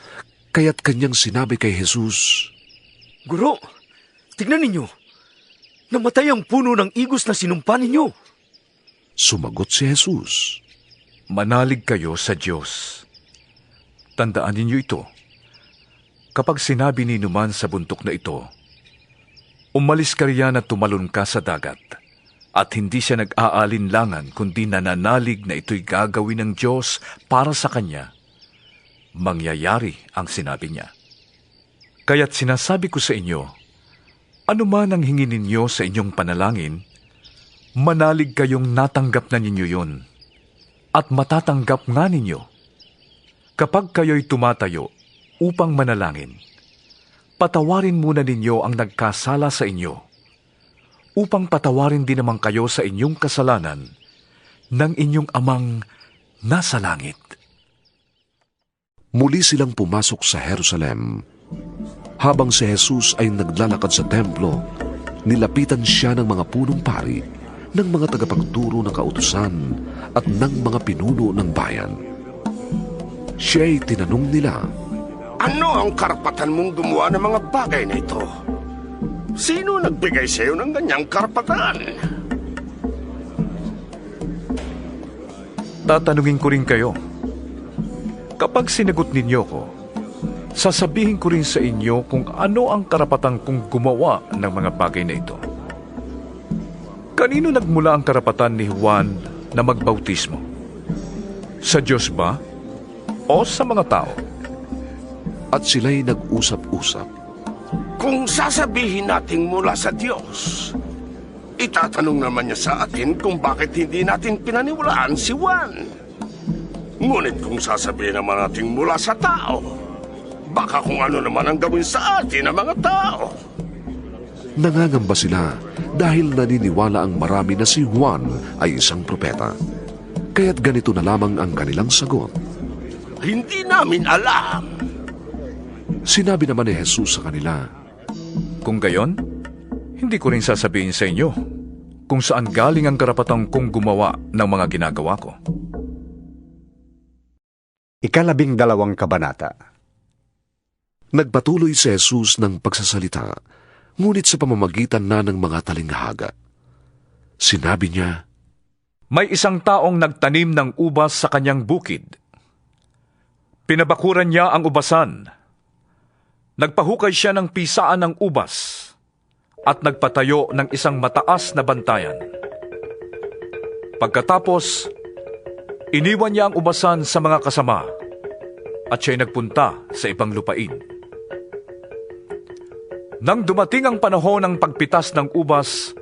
kaya't kanyang sinabi kay Jesus, Guro, tignan ninyo. Namatay ang puno ng igos na sinumpa ninyo. Sumagot si Jesus, Manalig kayo sa Diyos. Tandaan ninyo ito. Kapag sinabi ni numan sa bundok na ito, umalis ka riyan at tumalon ka sa dagat, at hindi siya nag-aalinlangan kundi nananalig na ito'y gagawin ng Diyos para sa kanya, mangyayari ang sinabi niya. Kaya't sinasabi ko sa inyo, anuman ang hingin ninyo sa inyong panalangin, manalig kayong natanggap na ninyo yon, at matatanggap nga ninyo. Kapag kayo'y tumatayo upang manalangin, patawarin muna ninyo ang nagkasala sa inyo, upang patawarin din naman kayo sa inyong kasalanan ng inyong amang nasa langit. Muli silang pumasok sa Jerusalem. Habang si Jesus ay naglalakad sa templo, nilapitan siya ng mga punong pari, ng mga tagapagturo ng kautusan at ng mga pinuno ng bayan. Siya'y tinanong nila, Ano ang karapatan mong gumawa ng mga bagay na ito? Sino nagbigay sa iyo ng ganyang karapatan? Tatanungin ko rin kayo. Kapag sinagot ninyo ko, sasabihin ko rin sa inyo kung ano ang karapatan kong gumawa ng mga bagay na ito. Kanino nagmula ang karapatan ni Juan na magbautismo? Sa Diyos ba? O sa mga tao? At sila'y nag-usap-usap. Kung sasabihin nating mula sa Diyos, Itatanong naman niya sa atin kung bakit hindi natin pinaniwalaan si Juan. Ngunit kung sasabihin naman natin mula sa tao, baka kung ano naman ang gawin sa atin ng mga tao. Nangangamba sila dahil naniniwala ang marami na si Juan ay isang propeta. Kaya't ganito na lamang ang kanilang sagot. Hindi namin alam. Sinabi naman ni Jesus sa kanila, Kung gayon, hindi ko rin sasabihin sa inyo kung saan galing ang karapatang kong gumawa ng mga ginagawa ko. 12 kabanata. Nagpatuloy si Jesus ng pagsasalita, ngunit sa pamamagitan na ng mga talinghaga. Sinabi niya, May isang taong nagtanim ng ubas sa kanyang bukid. Pinabakuran niya ang ubasan. Nagpahukay siya ng pisaan ng ubas at nagpatayo ng isang mataas na bantayan. Pagkatapos, iniwan niya ang ubasan sa mga kasama at siya'y nagpunta sa ibang lupain. Nang dumating ang panahon ng pagpitas ng ubas,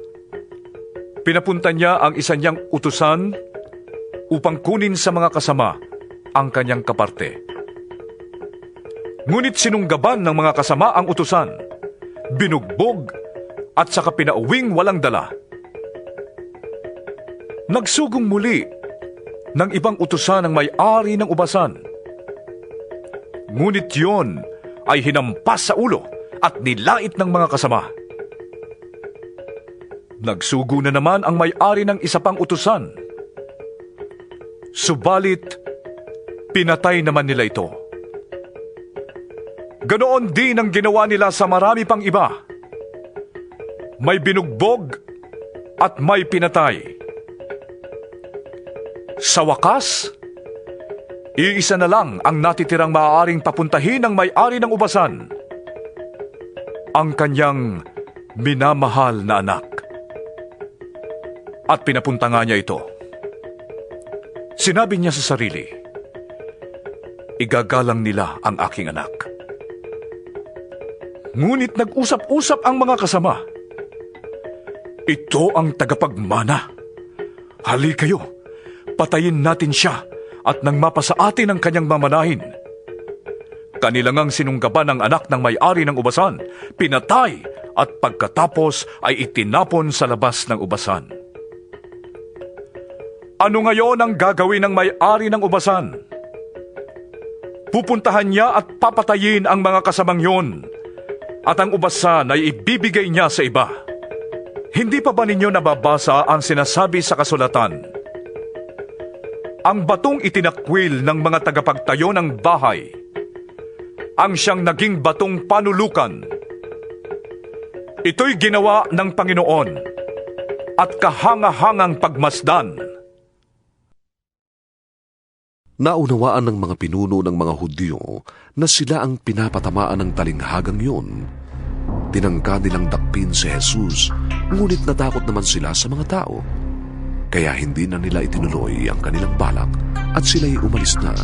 pinapunta niya ang isa niyang utusan upang kunin sa mga kasama ang kanyang kaparte. Ngunit sinunggaban ng mga kasama ang utusan, binugbog at saka pinauwing walang dala. Nagsugong muli ng ibang utusan ang may-ari ng ubasan. Ngunit yun ay hinampas sa ulo at nilait ng mga kasama. Nagsugo na naman ang may-ari ng isa pang utusan. Subalit, pinatay naman nila ito. Ganoon din ang ginawa nila sa marami pang iba. May binugbog at may pinatay. Sa wakas, iisa na lang ang natitirang maaaring papuntahin ng may-ari ng ubasan, ang kanyang minamahal na anak. At pinapunta nga niya ito. Sinabi niya sa sarili, igagalang nila ang aking anak. Ngunit nag-usap-usap ang mga kasama. Ito ang tagapagmana. Hali kayo, patayin natin siya at nang mapasa atin ang kanyang mamanahin. Kanilang ang sinunggaban ng anak ng may-ari ng ubasan, pinatay at pagkatapos ay itinapon sa labas ng ubasan. Ano ngayon ang gagawin ng may-ari ng ubasan? Pupuntahan niya at papatayin ang mga kasamang yon, at ang ubasan ay ibibigay niya sa iba. Hindi pa ba ninyo nababasa ang sinasabi sa kasulatan? Ang batong itinakwil ng mga tagapagtayo ng bahay, ang siyang naging batong panulukan. Ito'y ginawa ng Panginoon at kahanga-hangang pagmasdan. Naunawaan ng mga pinuno ng mga Hudyo na sila ang pinapatamaan ng talinghagang yun. Tinangka nilang dakpin si Jesus, ngunit natakot naman sila sa mga tao. Kaya hindi na nila itinuloy ang kanilang balak at sila'y umalis na.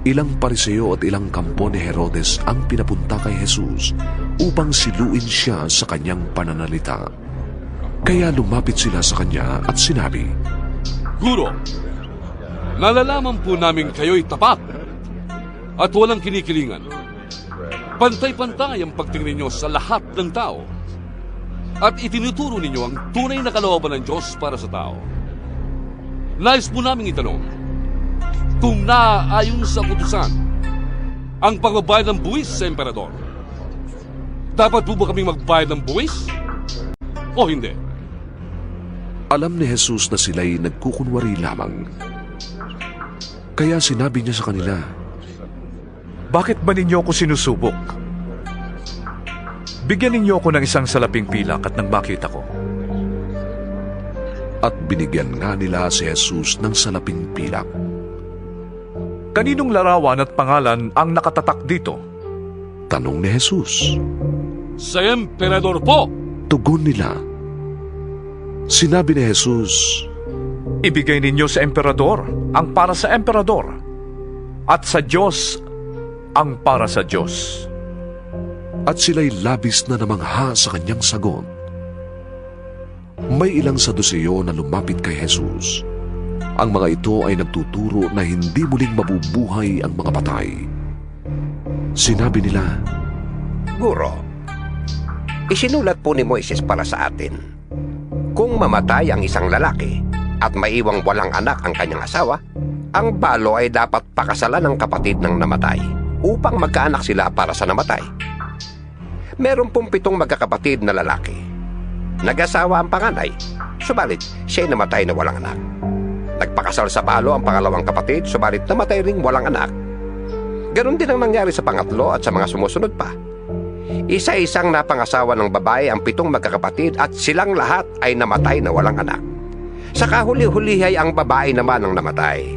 Ilang pariseo at ilang kampo ni Herodes ang pinapunta kay Jesus upang siluin siya sa kanyang pananalita. Kaya lumapit sila sa kanya at sinabi, Guro, nalalaman po namin kayo'y tapat at walang kinikilingan. Pantay-pantay ang pagtingin ninyo sa lahat ng tao at itinuturo ninyo ang tunay na kalooban ng Diyos para sa tao. Nais po namin itanong, kung naaayon sa utusan ang pagbabayad ng buwis sa emperador, dapat po ba kaming magbayad ng buwis o hindi? Alam ni Jesus na sila'y nagkukunwari lamang. Kaya sinabi niya sa kanila, Bakit ba ninyo ako sinusubok? Bigyan ninyo ako ng isang salaping pilak at nang makita ko. At binigyan nga nila si Jesus ng salaping pilak. Kaninong larawan at pangalan ang nakatatak dito? Tanong ni Jesus. Sa emperador po! Tugon nila. Sinabi ni Jesus, Ibigay ninyo sa emperador ang para sa emperador, at sa Diyos ang para sa Diyos. At sila'y labis na namangha sa kanyang sagot. May ilang Saduseyo na lumapit kay Jesus. Ang mga ito ay nagtuturo na hindi muling mabubuhay ang mga patay. Sinabi nila, Guro, isinulat po ni Moises para sa atin, kung mamatay ang isang lalaki at maiwang walang anak ang kanyang asawa, ang balo ay dapat pakasalan ng kapatid ng namatay upang magkaanak sila para sa namatay. Meron pong 7 magkakapatid na lalaki. Nag-asawa ang panganay, subalit siya'y namatay na walang anak. Nagpakasal sa balo ang pangalawang kapatid, subalit namatay ring walang anak. Ganon din ang nangyari sa pangatlo at sa mga sumusunod pa. Isa-isang napangasawa ng babae ang 7 magkakapatid at silang lahat ay namatay na walang anak. Sa kahuli-huli ay ang babae naman ang namatay.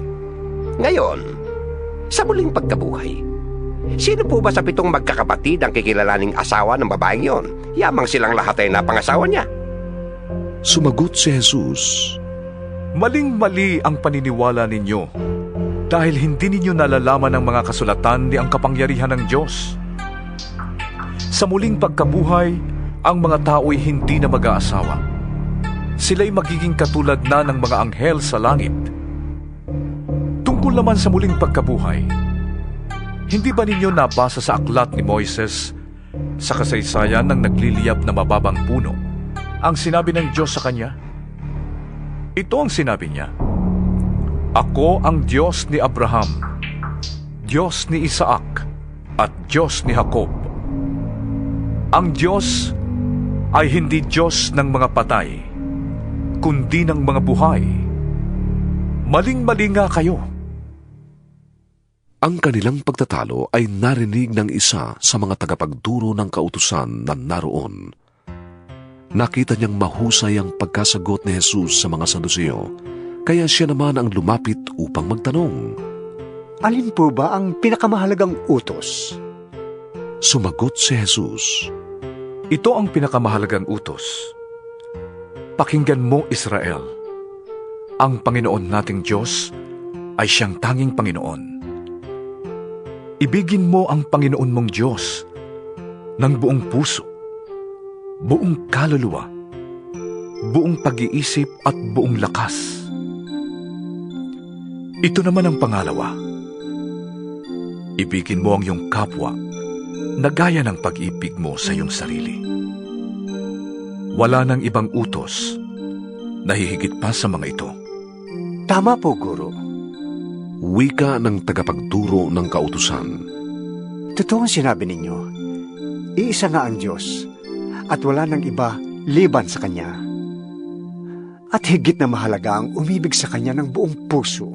Ngayon, sa muling pagkabuhay, sino po ba sa 7 magkakapatid ang kikilalaning asawa ng babaeng yon? Yamang silang lahat ay napangasawa niya. Sumagot si Jesus, Maling-mali ang paniniwala ninyo dahil hindi ninyo nalalaman ang mga kasulatan ni ang kapangyarihan ng Diyos. Sa muling pagkabuhay, ang mga tao'y hindi na mag-aasawa. Sila'y magiging katulad na ng mga anghel sa langit. Tungkol naman sa muling pagkabuhay, hindi ba ninyo nabasa sa aklat ni Moises sa kasaysayan ng nagliliyab na mababang puno ang sinabi ng Diyos sa kanya? Ito ang sinabi niya, Ako ang Diyos ni Abraham, Diyos ni Isaac, at Diyos ni Jacob. Ang Diyos ay hindi Diyos ng mga patay, kundi ng mga buhay. Maling-mali nga kayo. Ang kanilang pagtatalo ay narinig ng isa sa mga tagapagturo ng kautusan na naroon. Nakita niyang mahusay ang pagkasagot ni Jesus sa mga Saduseyo, kaya siya naman ang lumapit upang magtanong. Alin po ba ang pinakamahalagang utos? Sumagot si Jesus, Ito ang pinakamahalagang utos. Pakinggan mo, Israel. Ang Panginoon nating Diyos ay siyang tanging Panginoon. Ibigin mo ang Panginoon mong Diyos ng buong puso, buong kaluluwa, buong pag-iisip at buong lakas. Ito naman ang pangalawa. Ibigin mo ang iyong kapwa na gaya ng pag-ibig mo sa iyong sarili. Wala nang ibang utos na hihigit pa sa mga ito. Tama po, Guro. Wika ng tagapagturo ng kautusan. Totoo ang sinabi ninyo. Iisa nga ang Diyos at wala nang iba liban sa Kanya. At higit na mahalaga ang umibig sa Kanya ng buong puso,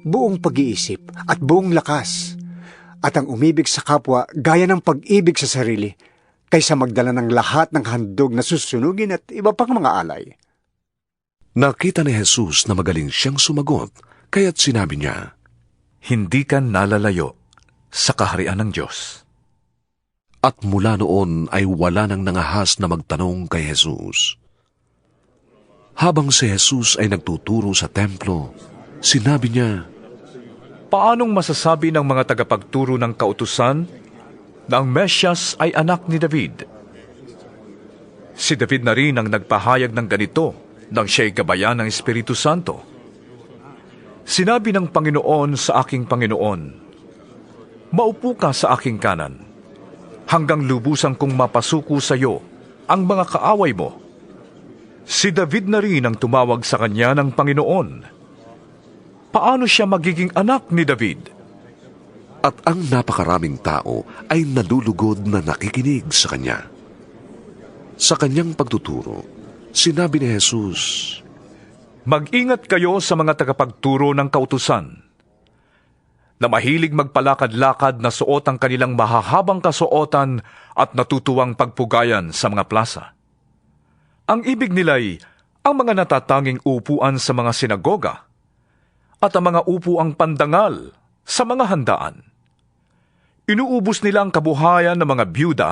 buong pag-iisip at buong lakas, at ang umibig sa kapwa gaya ng pag-ibig sa sarili kaysa magdala ng lahat ng handog na susunugin at iba pang mga alay. Nakita ni Jesus na magaling siyang sumagot, kaya't sinabi niya, Hindi ka nalalayo sa kaharian ng Diyos. At mula noon ay wala nang nangahas na magtanong kay Jesus. Habang si Jesus ay nagtuturo sa templo, sinabi niya, Paanong masasabi ng mga tagapagturo ng kautusan na ang Mesyas ay anak ni David? Si David na rin ang nagpahayag ng ganito nang siya'y gabayan ng Espiritu Santo. Sinabi ng Panginoon sa aking Panginoon, Maupo ka sa aking kanan, hanggang lubusan kong mapasuko sa iyo ang mga kaaway mo. Si David na rin ang tumawag sa kanya ng Panginoon. Paano siya magiging anak ni David? At ang napakaraming tao ay nalulugod na nakikinig sa kanya. Sa kanyang pagtuturo, sinabi ni Jesus, Mag-ingat kayo sa mga tagapagturo ng kautusan, na mahilig magpalakad-lakad na suot ang kanilang mahahabang kasuotan at natutuwang pagpugayan sa mga plaza. Ang ibig nila'y ang mga natatanging upuan sa mga sinagoga at ang mga upuang pandangal sa mga handaan. Inuubos nila ang kabuhayan ng mga byuda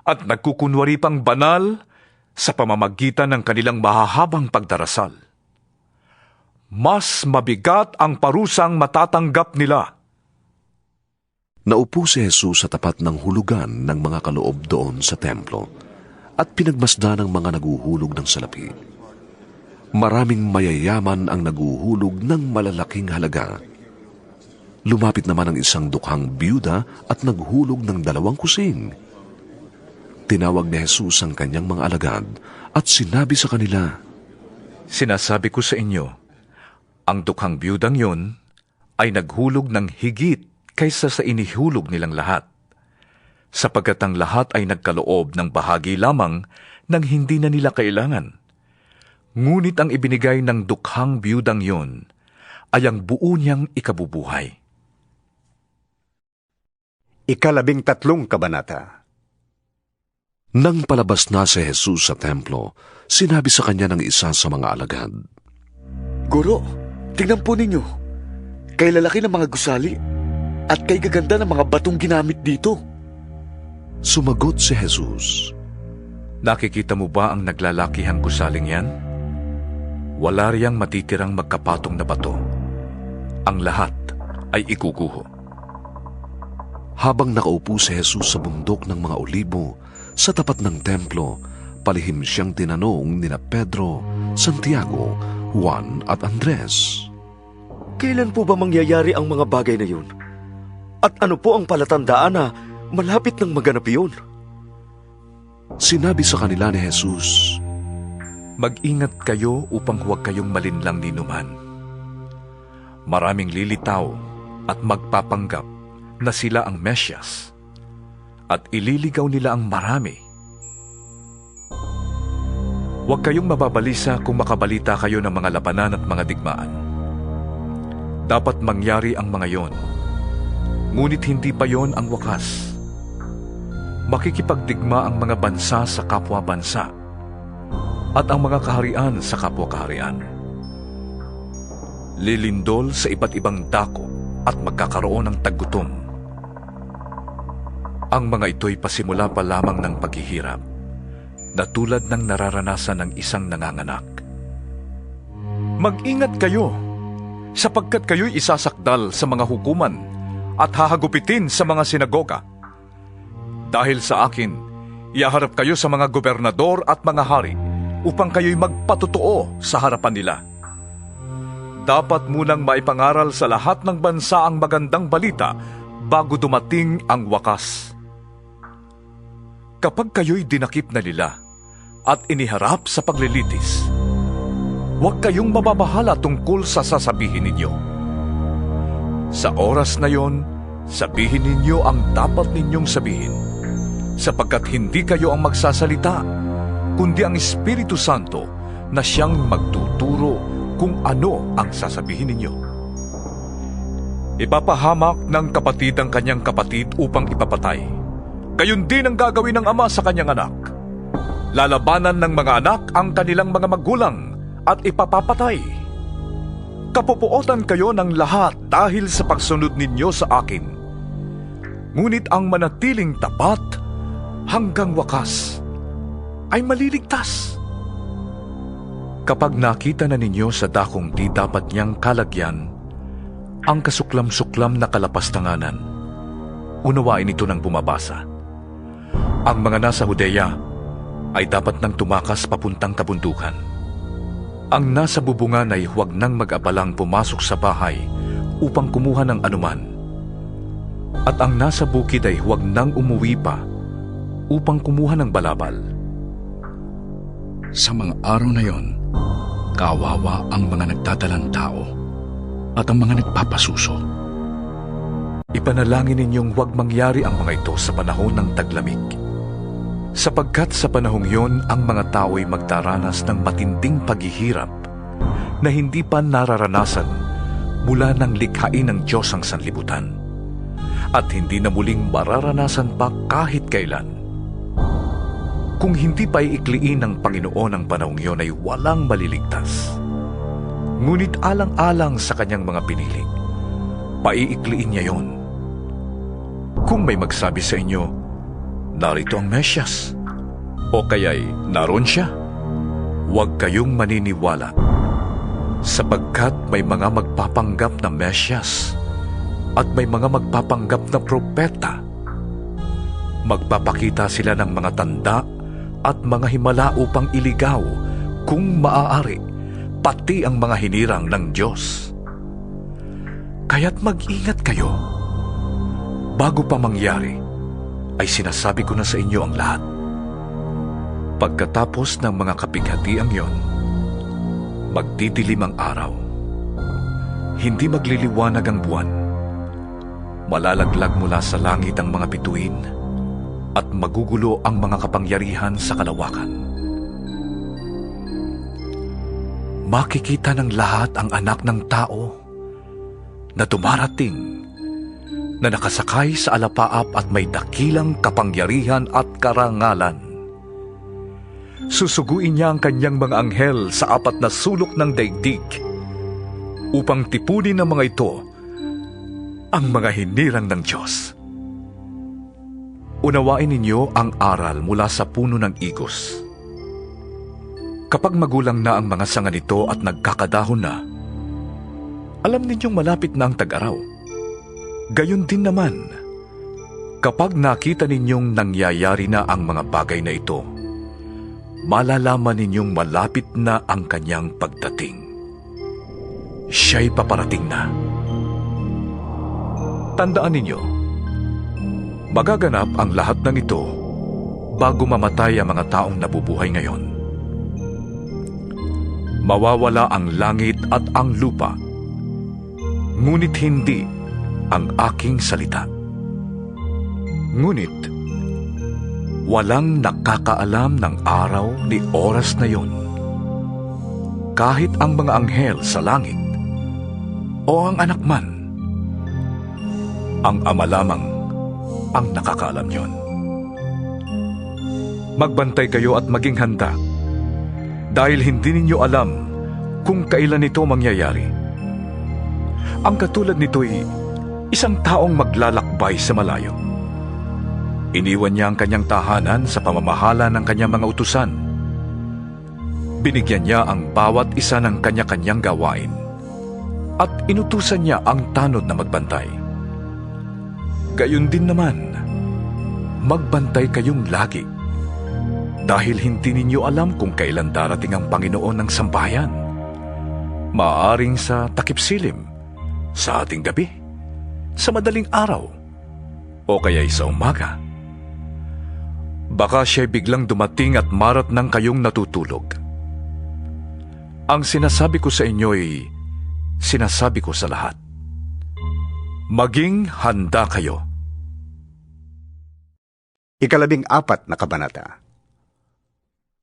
at nagkukunwari pang banal sa pamamagitan ng kanilang mahahabang pagdarasal. Mas mabigat ang parusang matatanggap nila. Naupo si Jesus sa tapat ng hulugan ng mga kaloob doon sa templo at pinagmasdan ng mga naguhulog ng salapi. Maraming mayayaman ang naguhulog ng malalaking halaga. Lumapit naman ang isang dukhang byuda at naghulog ng 2 kusing. Tinawag ni Jesus ang kanyang mga alagad at sinabi sa kanila, Sinasabi ko sa inyo, ang dukhang byudang yon ay naghulog ng higit kaysa sa inihulog nilang lahat, sapagkat ang lahat ay nagkaloob ng bahagi lamang ng hindi na nila kailangan. Ngunit ang ibinigay ng dukhang byudang yon ay ang buo niyang ikabubuhay. 13 kabanata. Nang palabas na si Jesus sa templo, sinabi sa kanya ng isa sa mga alagad, Guro, tingnan po ninyo. Kay lalaki ng mga gusali at kay gaganda ng mga batong ginamit dito. Sumagot si Jesus, Nakikita mo ba ang naglalakihang gusaling yan? Wala riyang matitirang magkapatong na bato. Ang lahat ay ikuguho. Habang nakaupo si Jesus sa bundok ng mga Olibo, sa tapat ng templo, palihim siyang tinanong nina Pedro, Santiago, Juan at Andres. Kailan po ba mangyayari ang mga bagay na yun? At ano po ang palatandaan na malapit nang maganap yun? Sinabi sa kanila ni Jesus, Mag-ingat kayo upang huwag kayong malinlang ninuman. Maraming lilitaw at magpapanggap na sila ang Mesyas, at ililigaw nila ang marami. Huwag kayong mababalisa kung makabalita kayo ng mga labanan at mga digmaan. Dapat mangyari ang mga yon, ngunit hindi pa yon ang wakas. Makikipagdigma ang mga bansa sa kapwa-bansa at ang mga kaharian sa kapwa-kaharian. Lilindol sa iba't ibang dako at magkakaroon ng taggutom. Ang mga ito'y pasimula pa lamang ng paghihirap, na tulad ng nararanasan ng isang nanganganak. Mag-ingat kayo, sapagkat kayo'y isasakdal sa mga hukuman at hahagupitin sa mga sinagoga. Dahil sa akin, iaharap kayo sa mga gobernador at mga hari upang kayo'y magpatotoo sa harapan nila. Dapat munang maipangaral sa lahat ng bansa ang magandang balita bago dumating ang wakas. Kapag kayo'y dinakip na nila at iniharap sa paglilitis, huwag kayong mababahala tungkol sa sasabihin ninyo. Sa oras na yon, sabihin ninyo ang dapat ninyong sabihin, sapagkat hindi kayo ang magsasalita, kundi ang Espiritu Santo na siyang magtuturo kung ano ang sasabihin ninyo. Ipapahamak ng kapatid ang kanyang kapatid upang ipapatay. Gayon din ang gagawin ng ama sa kanyang anak. Lalabanan ng mga anak ang kanilang mga magulang at ipapapatay. Kapupuotan kayo ng lahat dahil sa pagsunod ninyo sa akin. Ngunit ang manatiling tapat hanggang wakas ay maliligtas. Kapag nakita na ninyo sa dakong di dapat niyang kalagyan ang kasuklam-suklam na kalapastanganan, unawain ito ng bumabasa. Ang mga nasa Judea ay dapat nang tumakas papuntang kabundukan. Ang nasa bubungan ay huwag nang mag-abalang pumasok sa bahay upang kumuha ng anuman. At ang nasa bukid ay huwag nang umuwi pa upang kumuha ng balabal. Sa mga araw na yon, kawawa ang mga nagdadalang tao at ang mga nagpapasuso. Ipanalangin ninyong huwag mangyari ang mga ito sa panahon ng taglamig. Sapagkat sa panahong yon, ang mga tao ay magdaranas ng matinding paghihirap na hindi pa nararanasan mula ng likhain ng Diyos ang sanlibutan, at hindi na muling mararanasan pa kahit kailan. Kung hindi pa iikliin ng Panginoon ang panahong yon, ay walang maliligtas. Ngunit alang-alang sa kanyang mga pinili, paiikliin niya yon. Kung may magsabi sa inyo, narito ang Mesyas, o kaya'y naroon siya, huwag kayong maniniwala, sapagkat may mga magpapanggap na Mesyas at may mga magpapanggap na propeta. Magpapakita sila ng mga tanda at mga himala upang iligaw, kung maaari, pati ang mga hinirang ng Diyos. Kaya't mag-ingat kayo. Bago pa mangyari, ay sinasabi ko na sa inyo ang lahat. Pagkatapos ng mga kapighatiang yon, magdidilim ang araw. Hindi magliliwanag ang buwan. Malalaglag mula sa langit ang mga bituin at magugulo ang mga kapangyarihan sa kalawakan. Makikita ng lahat ang anak ng tao na dumarating, na nakasakay sa alapaap at may dakilang kapangyarihan at karangalan. Susuguin niya ang kanyang mga anghel sa 4 na sulok ng daigdig upang tipunin ng mga ito ang mga hinirang ng Diyos. Unawain ninyo ang aral mula sa puno ng igos. Kapag magulang na ang mga sanga nito at nagkakadahon na, alam ninyong malapit na ang tag-araw. Gayon din naman, kapag nakita ninyong nangyayari na ang mga bagay na ito, malalaman ninyong malapit na ang kanyang pagdating. Siya'y paparating na. Tandaan ninyo, magaganap ang lahat ng ito bago mamatay ang mga taong nabubuhay ngayon. Mawawala ang langit at ang lupa, ngunit hindi ang aking salita. Ngunit, walang nakakaalam ng araw ni oras na yon, kahit ang mga anghel sa langit o ang anak man. Ang Ama lamang ang nakakaalam yon. Magbantay kayo at maging handa, dahil hindi ninyo alam kung kailan ito mangyayari. Ang katulad nito'y isang taong maglalakbay sa malayo. Iniwan niya ang kanyang tahanan sa pamamahala ng kanyang mga utusan. Binigyan niya ang bawat isa ng kanya-kanyang gawain at inutusan niya ang tanod na magbantay. Gayon din naman, magbantay kayong lagi, dahil hindi ninyo alam kung kailan darating ang Panginoon ng sambahayan. Maaaring sa takip-silim, sa ating gabi, sa madaling araw, o kaya'y sa umaga. Baka siya'y biglang dumating at marat ng kayong natutulog. Ang sinasabi ko sa inyo'y sinasabi ko sa lahat. Maging handa kayo. 14 na kabanata.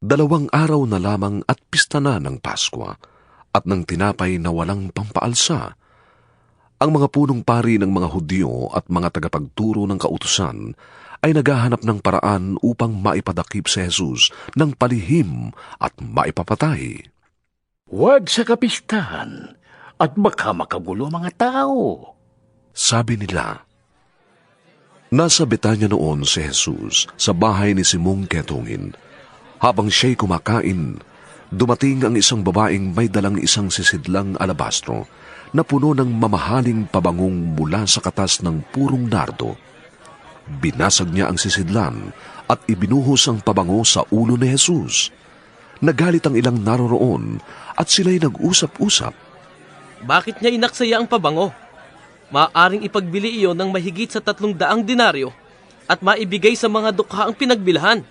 2 araw na lamang at pista na ng Paskwa at ng tinapay na walang pampaalsa. Ang mga punong pari ng mga Hudyo at mga tagapagturo ng kautusan ay naghahanap ng paraan upang maipadakip si Jesus ng palihim at maipapatay. Huwag sa kapistahan at baka makagulo mga tao. Sabi nila. Nasa Betanya noon si Jesus sa bahay ni Simong Ketungin. Habang siya'y kumakain, dumating ang isang babaeng may dalang isang sisidlang alabastro na puno ng mamahaling pabangong mula sa katas ng purong nardo. Binasag niya ang sisidlan at ibinuhos ang pabango sa ulo ni Jesus. Nagalit ang ilang naroroon at sila'y nag-usap-usap. Bakit niya inaksaya ang pabango? Maaaring ipagbili iyon ng mahigit sa 300 denaryo at maibigay sa mga dukha ang pinagbilhan.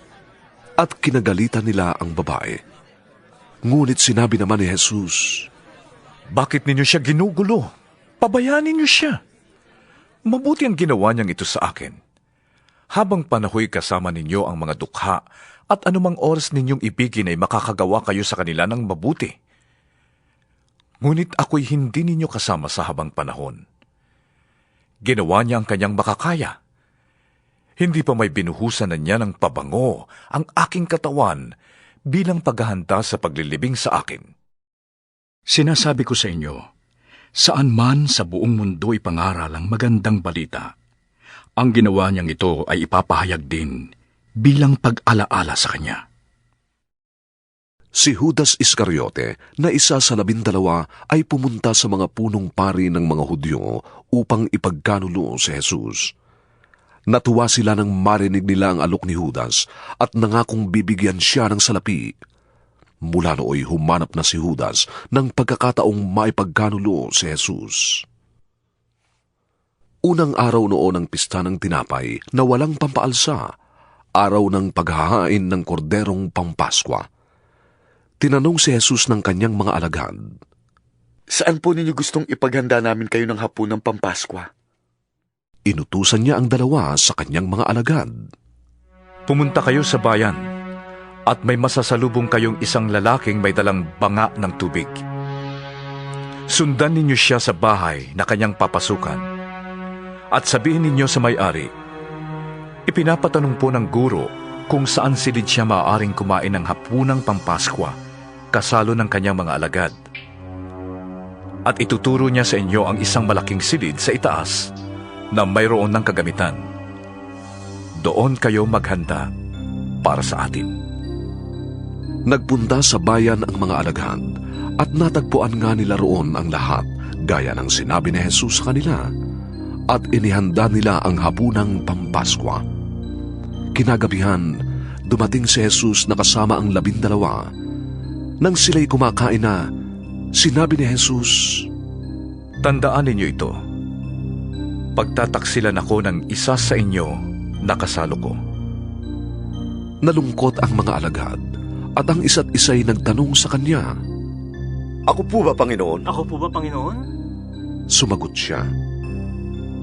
At kinagalitan nila ang babae. Ngunit sinabi naman ni Jesus, Bakit ninyo siya ginugulo? Pabayaan ninyo siya. Mabuti ang ginawa niyang ito sa akin. Habang panahoy kasama ninyo ang mga dukha at anumang oras ninyong ibigin ay makakagawa kayo sa kanila ng mabuti. Ngunit ako'y hindi ninyo kasama sa habang panahon. Ginawa niya ang kanyang makakaya. Hindi pa may binuhusan na niya ng pabango ang aking katawan bilang paghahanda sa paglilibing sa akin. Sinasabi ko sa inyo, saan man sa buong mundo ipangaral ang magandang balita, ang ginawa niyang ito ay ipapahayag din bilang pag-alaala sa kanya. Si Judas Iscariote, na isa sa 12, ay pumunta sa mga punong pari ng mga Hudyo upang ipagkanulo si Jesus. Natuwa sila nang marinig nila ang alok ni Judas at nangakong bibigyan siya ng salapi. Mula nooy humanap na si Judas ng pagkakataong maipagkanulo si Jesus. Unang araw noon ng pista ng tinapay na walang pampaalsa, araw ng paghahain ng korderong Pampaskwa. Tinanong si Jesus ng kanyang mga alagad, Saan po ninyo gustong ipaghanda namin kayo ng hapunang Pampaskwa? Inutusan niya ang dalawa sa kanyang mga alagad. Pumunta kayo sa bayan at may masasalubong kayong isang lalaking may dalang banga ng tubig. Sundan ninyo siya sa bahay na kanyang papasukan at sabihin ninyo sa may-ari, ipinapatanong po ng guro kung saan silid siya maaaring kumain ng hapunang Pampaskwa kasalo ng kanyang mga alagad. At ituturo niya sa inyo ang isang malaking silid sa itaas na mayroon ng kagamitan. Doon kayo maghanda para sa atin. Nagpunta sa bayan ang mga alagad at natagpuan nga nila roon ang lahat gaya ng sinabi ni Jesus sa kanila at inihanda nila ang hapunang Pampaskwa. Kinagabihan, dumating si Jesus na kasama ang 12. Nang sila'y kumakain na, sinabi ni Jesus, Tandaan ninyo ito. Pagtataksilan ako ng isa sa inyo na kasalo ko. Nalungkot ang mga alagad at ang isa't isa'y nagtanong sa kanya. Ako po ba, Panginoon? Ako po ba, Panginoon? Sumagot siya,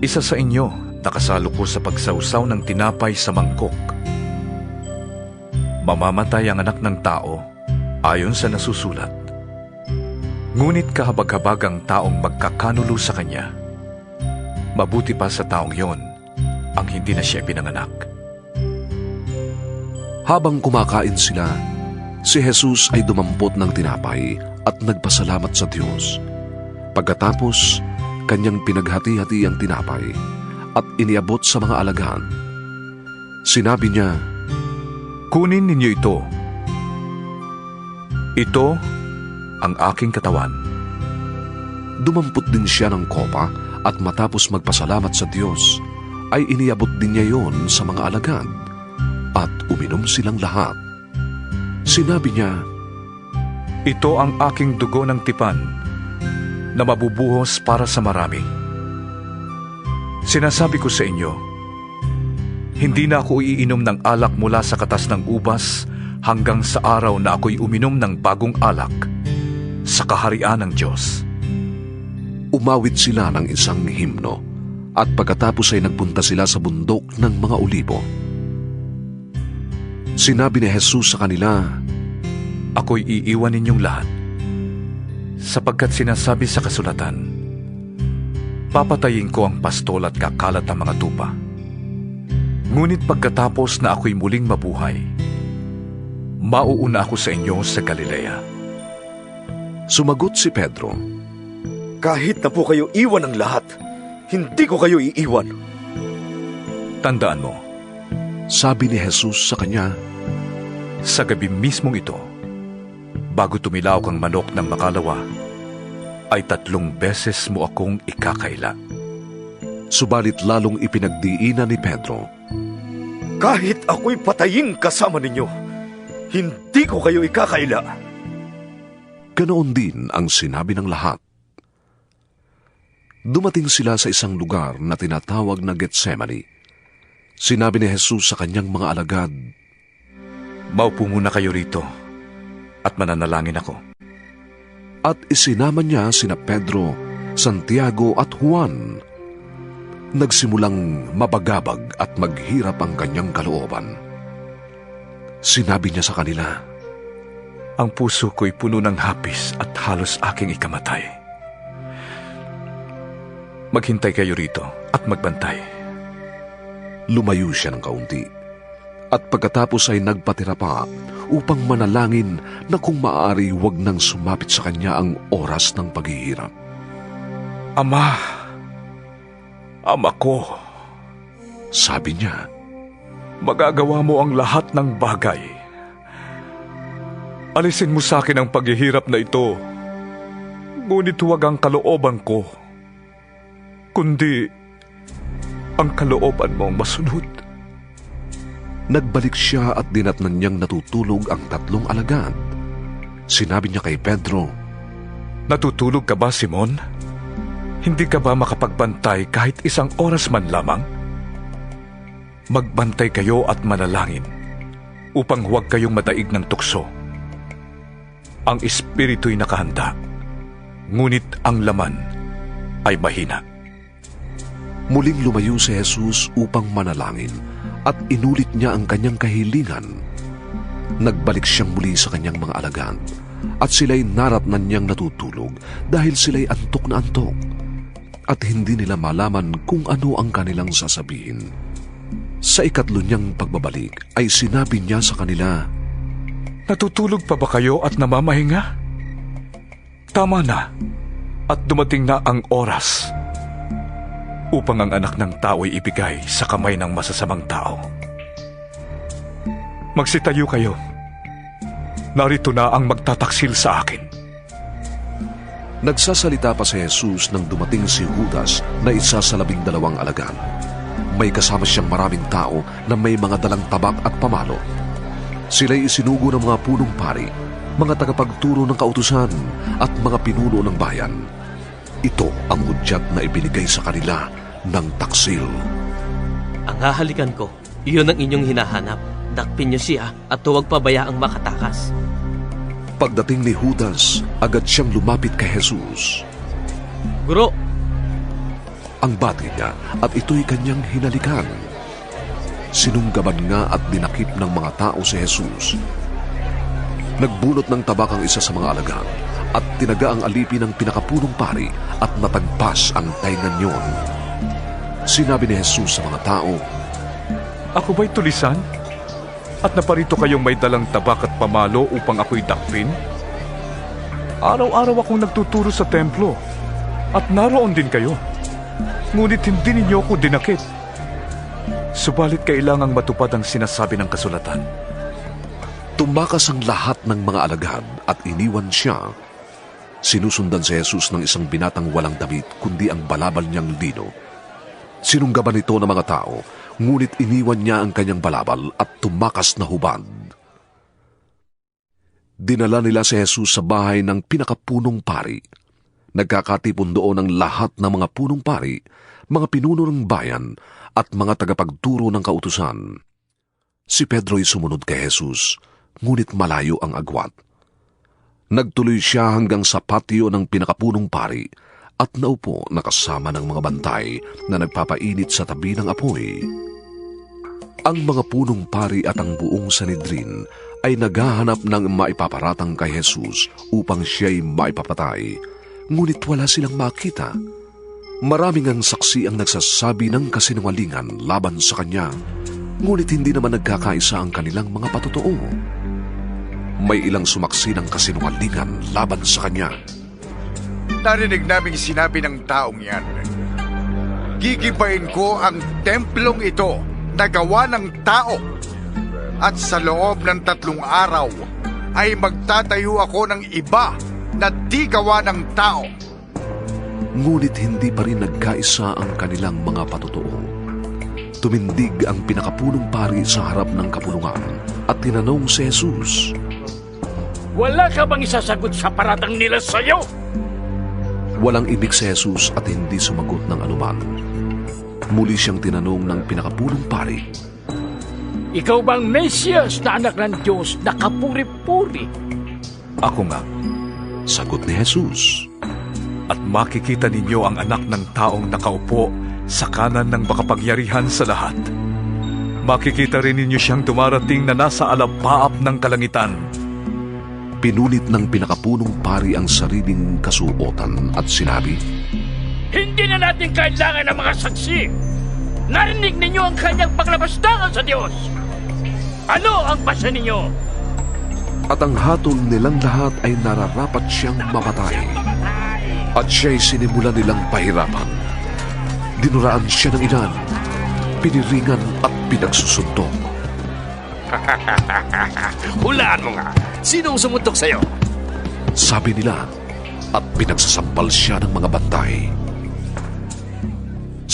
Isa sa inyo na kasalo ko sa pagsawsaw ng tinapay sa mangkok. Mamamatay ang anak ng tao ayon sa nasusulat. Ngunit kahabag-habag ang taong magkakanulo sa kanya. Mabuti pa sa taong yon ang hindi na siya pinanganak. Habang kumakain sila, si Jesus ay dumampot ng tinapay at nagpasalamat sa Diyos. Pagkatapos, kanyang pinaghati-hati ang tinapay at iniabot sa mga alagad. Sinabi niya, Kunin ninyo ito. Ito ang aking katawan. Dumampot din siya ng kopa at matapos magpasalamat sa Diyos, ay iniabot din niya yon sa mga alagad at uminom silang lahat. Sinabi niya, Ito ang aking dugo ng tipan na mabubuhos para sa marami. Sinasabi ko sa inyo, hindi na ako iinom ng alak mula sa katas ng ubas hanggang sa araw na ako'y uminom ng bagong alak sa kaharian ng Diyos. Umawit sila ng isang himno at pagkatapos ay nagpunta sila sa bundok ng mga olibo. Sinabi ni Jesus sa kanila, Ako'y iiwan ninyong lahat, sapagkat sinasabi sa kasulatan, papatayin ko ang pastol at kakalat ang mga tupa. Ngunit pagkatapos na ako'y muling mabuhay, mauuna ako sa inyo sa Galilea. Sumagot si Pedro, Kahit na po kayo iwan ng lahat, hindi ko kayo iiwan. Tandaan mo, sabi ni Jesus sa kanya, sa gabi mismong ito, bago tumilaw kang manok ng makalawa, ay 3 beses mo akong ikakaila. Subalit lalong ipinagdiinan ni Pedro, Kahit ako'y patayin kasama ninyo, hindi ko kayo ikakaila. Ganoon din ang sinabi ng lahat. Dumating sila sa isang lugar na tinatawag na Getsemani. Sinabi ni Jesus sa kanyang mga alagad, Maupo muna kayo rito at mananalangin ako. At isinama niya sina Pedro, Santiago at Juan. Nagsimulang mabagabag at maghirap ang kanyang kalooban. Sinabi niya sa kanila, Ang puso ko'y puno ng hapis at halos aking ikamatay. Maghintay kayo rito at magbantay. Lumayo siya ng kaunti at pagkatapos ay nagpatira pa upang manalangin na kung maaari wag nang sumapit sa kanya ang oras ng paghihirap. Ama ko, sabi niya, magagawa mo ang lahat ng bagay. Alisin mo sa akin ang paghihirap na ito, ngunit huwag ang kalooban ko, kundi ang kalooban mong masunod. Nagbalik siya at dinatnan niyang natutulog ang 3 alagad. Sinabi niya kay Pedro, Natutulog ka ba, Simon? Hindi ka ba makapagbantay kahit 1 oras man lamang? Magbantay kayo at manalangin upang huwag kayong madaig ng tukso. Ang espiritu'y nakahanda, ngunit ang laman ay mahina. Muling lumayo si Jesus upang manalangin at inulit niya ang kanyang kahilingan. Nagbalik siyang muli sa kanyang mga alagad at sila'y naratnan niyang natutulog dahil sila'y antok na antok at hindi nila malaman kung ano ang kanilang sasabihin. Sa 3 niyang pagbabalik ay sinabi niya sa kanila, Natutulog pa ba kayo at namamahinga? Tama na at dumating na ang oras upang ang anak ng tao'y ibigay sa kamay ng masasamang tao. Magsitayo kayo. Narito na ang magtataksil sa akin. Nagsasalita pa si Jesus nang dumating si Judas na isa sa 12 alagad. May kasama siyang maraming tao na may mga dalang tabak at pamalo. Sila'y isinugo ng mga punong pari, mga tagapagturo ng kautusan at mga pinuno ng bayan. Ito ang hudyat na ibinigay sa kanila ng taksil. Ang hahalikan ko, iyon ang inyong hinahanap. Dakpin niyo siya at huwag pabayaang makatakas. Pagdating ni Judas, agad siyang lumapit kay Jesus. Guro! Ang bati niya at ito'y kanyang hinalikan. Sinunggaban nga at dinakip ng mga tao si Jesus. Nagbunot ng tabak ang isa sa mga alagad at tinaga ang alipin ng pinakapunong pari at natagpas ang tainga niyon. Sinabi ni Jesus sa mga tao, Ako ba'y tulisan? At naparito kayong may dalang tabak at pamalo upang ako'y dakpin? Araw-araw akong nagtuturo sa templo at naroon din kayo. Ngunit hindi ninyo ako dinakip. Subalit kailangang matupad ang sinasabi ng kasulatan. Tumakas ang lahat ng mga alagad at iniwan siya. Sinusundan si Jesus ng isang binatang walang damit kundi ang balabal niyang lino. Sinunggaban ito ng mga tao, ngunit iniwan niya ang kanyang balabal at tumakas na hubad. Dinala nila si Jesus sa bahay ng pinakapunong pari. Nagkakatipon doon ang lahat ng mga punong pari, mga pinuno ng bayan at mga tagapagturo ng kautusan. Si Pedro'y sumunod kay Jesus, ngunit malayo ang agwat. Nagtuloy siya hanggang sa patio ng pinakapunong pari at naupo na kasama ng mga bantay na nagpapainit sa tabi ng apoy. Ang mga punong pari at ang buong Sanhedrin ay naghahanap ng maipaparatang kay Jesus upang siya'y maipapatay, ngunit wala silang makita. Maraming ang saksi ang nagsasabi ng kasinungalingan laban sa kanya, ngunit hindi naman nagkakaisa ang kanilang mga patotoo. May ilang sumaksi ng kasinungalingan laban sa kanya. Narinig naming sinabi ng taong yan, gigibain ko ang templong ito na gawa ng tao, at sa loob ng 3 araw ay magtatayo ako ng iba na di gawa ng tao. Ngunit hindi pa rin nagkaisa ang kanilang mga patotoo. Tumindig ang pinakapunong pari sa harap ng kapulungan at tinanong si Jesus, Wala ka bang isasagot sa paratang nila sa'yo? Walang ibig si Jesus at hindi sumagot ng anuman. Muli siyang tinanong ng pinakapunong pari, Ikaw bang Mesyas na anak ng Diyos na kapuri-puri? Ako nga. Sagot ni Jesus. At makikita ninyo ang anak ng taong nakaupo sa kanan ng makapangyarihan sa lahat. Makikita rin ninyo siyang dumarating na nasa alapaap ng kalangitan. Pinulit ng pinakapunong pari ang sariling kasuotan at sinabi, Hindi na natin kailangan ng mga saksi. Narinig ninyo ang kanyang paglabastangan sa Diyos. Ano ang pasa ninyo? At ang hatol nilang lahat ay nararapat siyang mamatay. At siya'y sinimulan nilang pahirapan. Dinuraan siya ng ilan, piniringan at pinagsusuntok. Hulaan mo nga, sinong sumuntok sa'yo? Sabi nila, at pinagsasampal siya ng mga bantay.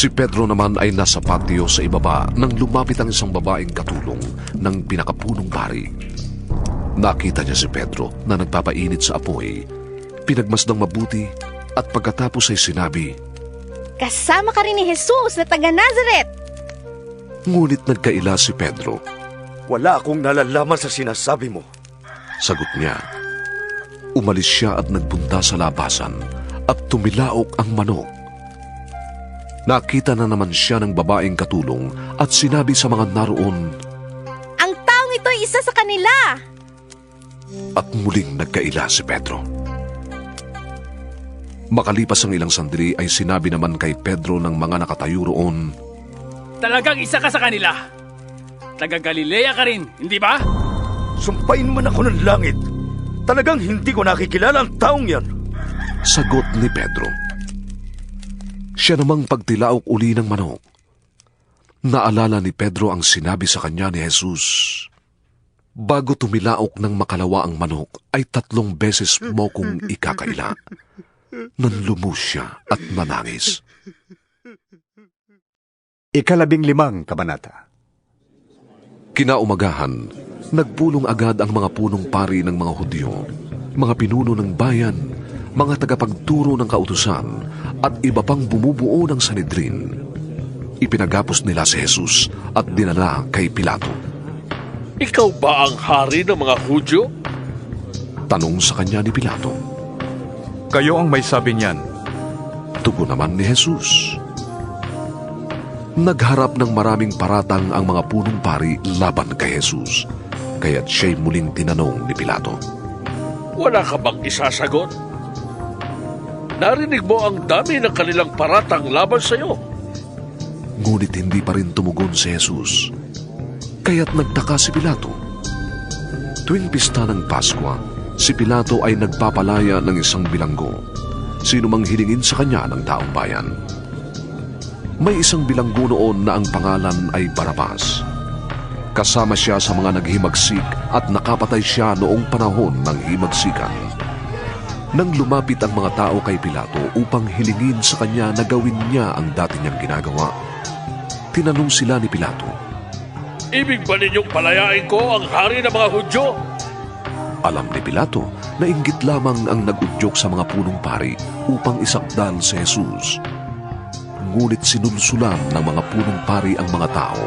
Si Pedro naman ay nasa patio sa ibaba nang lumapit ang isang babaeng katulong ng pinakapunong pari. Nakita niya si Pedro na nagpapainit sa apoy, pinagmasdang mabuti at pagkatapos ay sinabi, Kasama ka rin ni Jesus na taga Nazareth. Ngunit nagkaila si Pedro. Wala akong nalalaman sa sinasabi mo. Sagot niya. Umalis siya at nagpunta sa labasan at tumilaok ang manok. Nakita na naman siya ng babaeng katulong at sinabi sa mga naroon, Ang taong ito ay isa sa kanila. At muling nagkaila si Pedro. Makalipas ang ilang sandali ay sinabi naman kay Pedro ng mga nakatayo roon, Talagang isa ka sa kanila. Taga Galilea ka rin, hindi ba? Sumpain man ako ng langit. Talagang hindi ko nakikilala ang taong yan. Sagot ni Pedro. Siya namang pagtilaok uli ng manok. Naalala ni Pedro ang sinabi sa kanya ni Jesus. Bago tumilaok ng makalawa ang manok, ay 3 beses mo kong ikakaila. Nanlumos siya at nanangis. 15 kabanata. Kinaumagahan, nagpulong agad ang mga punong pari ng mga Hudyo, mga pinuno ng bayan, mga tagapagturo ng kautusan, at iba pang bumubuo ng Sanhedrin. Ipinagapos nila si Jesus at dinala kay Pilato. Ikaw ba ang hari ng mga Hudyo? Tanong sa kanya ni Pilato. Kayo ang may sabi niyan. Tugon naman ni Jesus. Nagharap ng maraming paratang ang mga punong pari laban kay Jesus, kaya't siya'y muling tinanong ni Pilato. Wala ka bang isasagot? Narinig mo ang dami ng kanilang paratang laban sa iyo. Ngunit hindi pa rin tumugon si Jesus, kaya't nagtaka si Pilato. Tuwing pista ng Paskwa, si Pilato ay nagpapalaya ng isang bilanggo, sino mang hilingin sa kanya ng taong bayan. May isang bilanggo noon na ang pangalan ay Barabas. Kasama siya sa mga naghimagsik at nakapatay siya noong panahon ng himagsikan. Nang lumapit ang mga tao kay Pilato upang hilingin sa kanya na gawin niya ang dati niyang ginagawa, tinanong sila ni Pilato, Ibig ba ninyong palayain ko ang hari ng mga Hudyo? Alam ni Pilato na inggit lamang ang nag-udyok sa mga punong pari upang isakdal si Jesus. Ngunit sinulsulan ng mga punong pari ang mga tao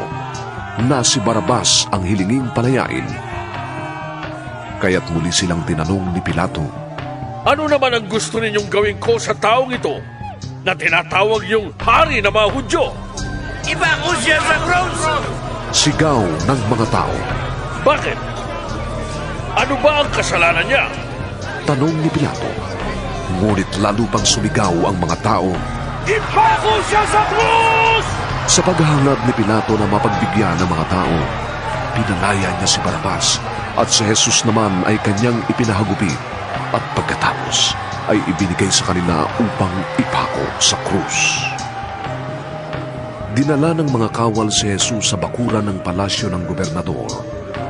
na si Barabas ang hilinging palayain. Kaya't muli silang tinanong ni Pilato, Ano naman ang gusto ninyong gawin ko sa taong ito na tinatawag yung hari ng mga Hudyo? Ipako siya sa cross! Sigaw ng mga tao. Bakit? Ano ba ang kasalanan niya? Tanong ni Pilato. Ngunit lalo pang sumigaw ang mga tao, Ipako siya sa cross! Sa paghahangad ni Pilato na mapagbigyan ng mga tao, pinalaya niya si Barabas at si Jesus naman ay kanyang ipinahagupit at pagkatapos ay ibinigay sa kanila upang ipako sa krus. Dinala ng mga kawal si Jesus sa bakuran ng palasyo ng gobernador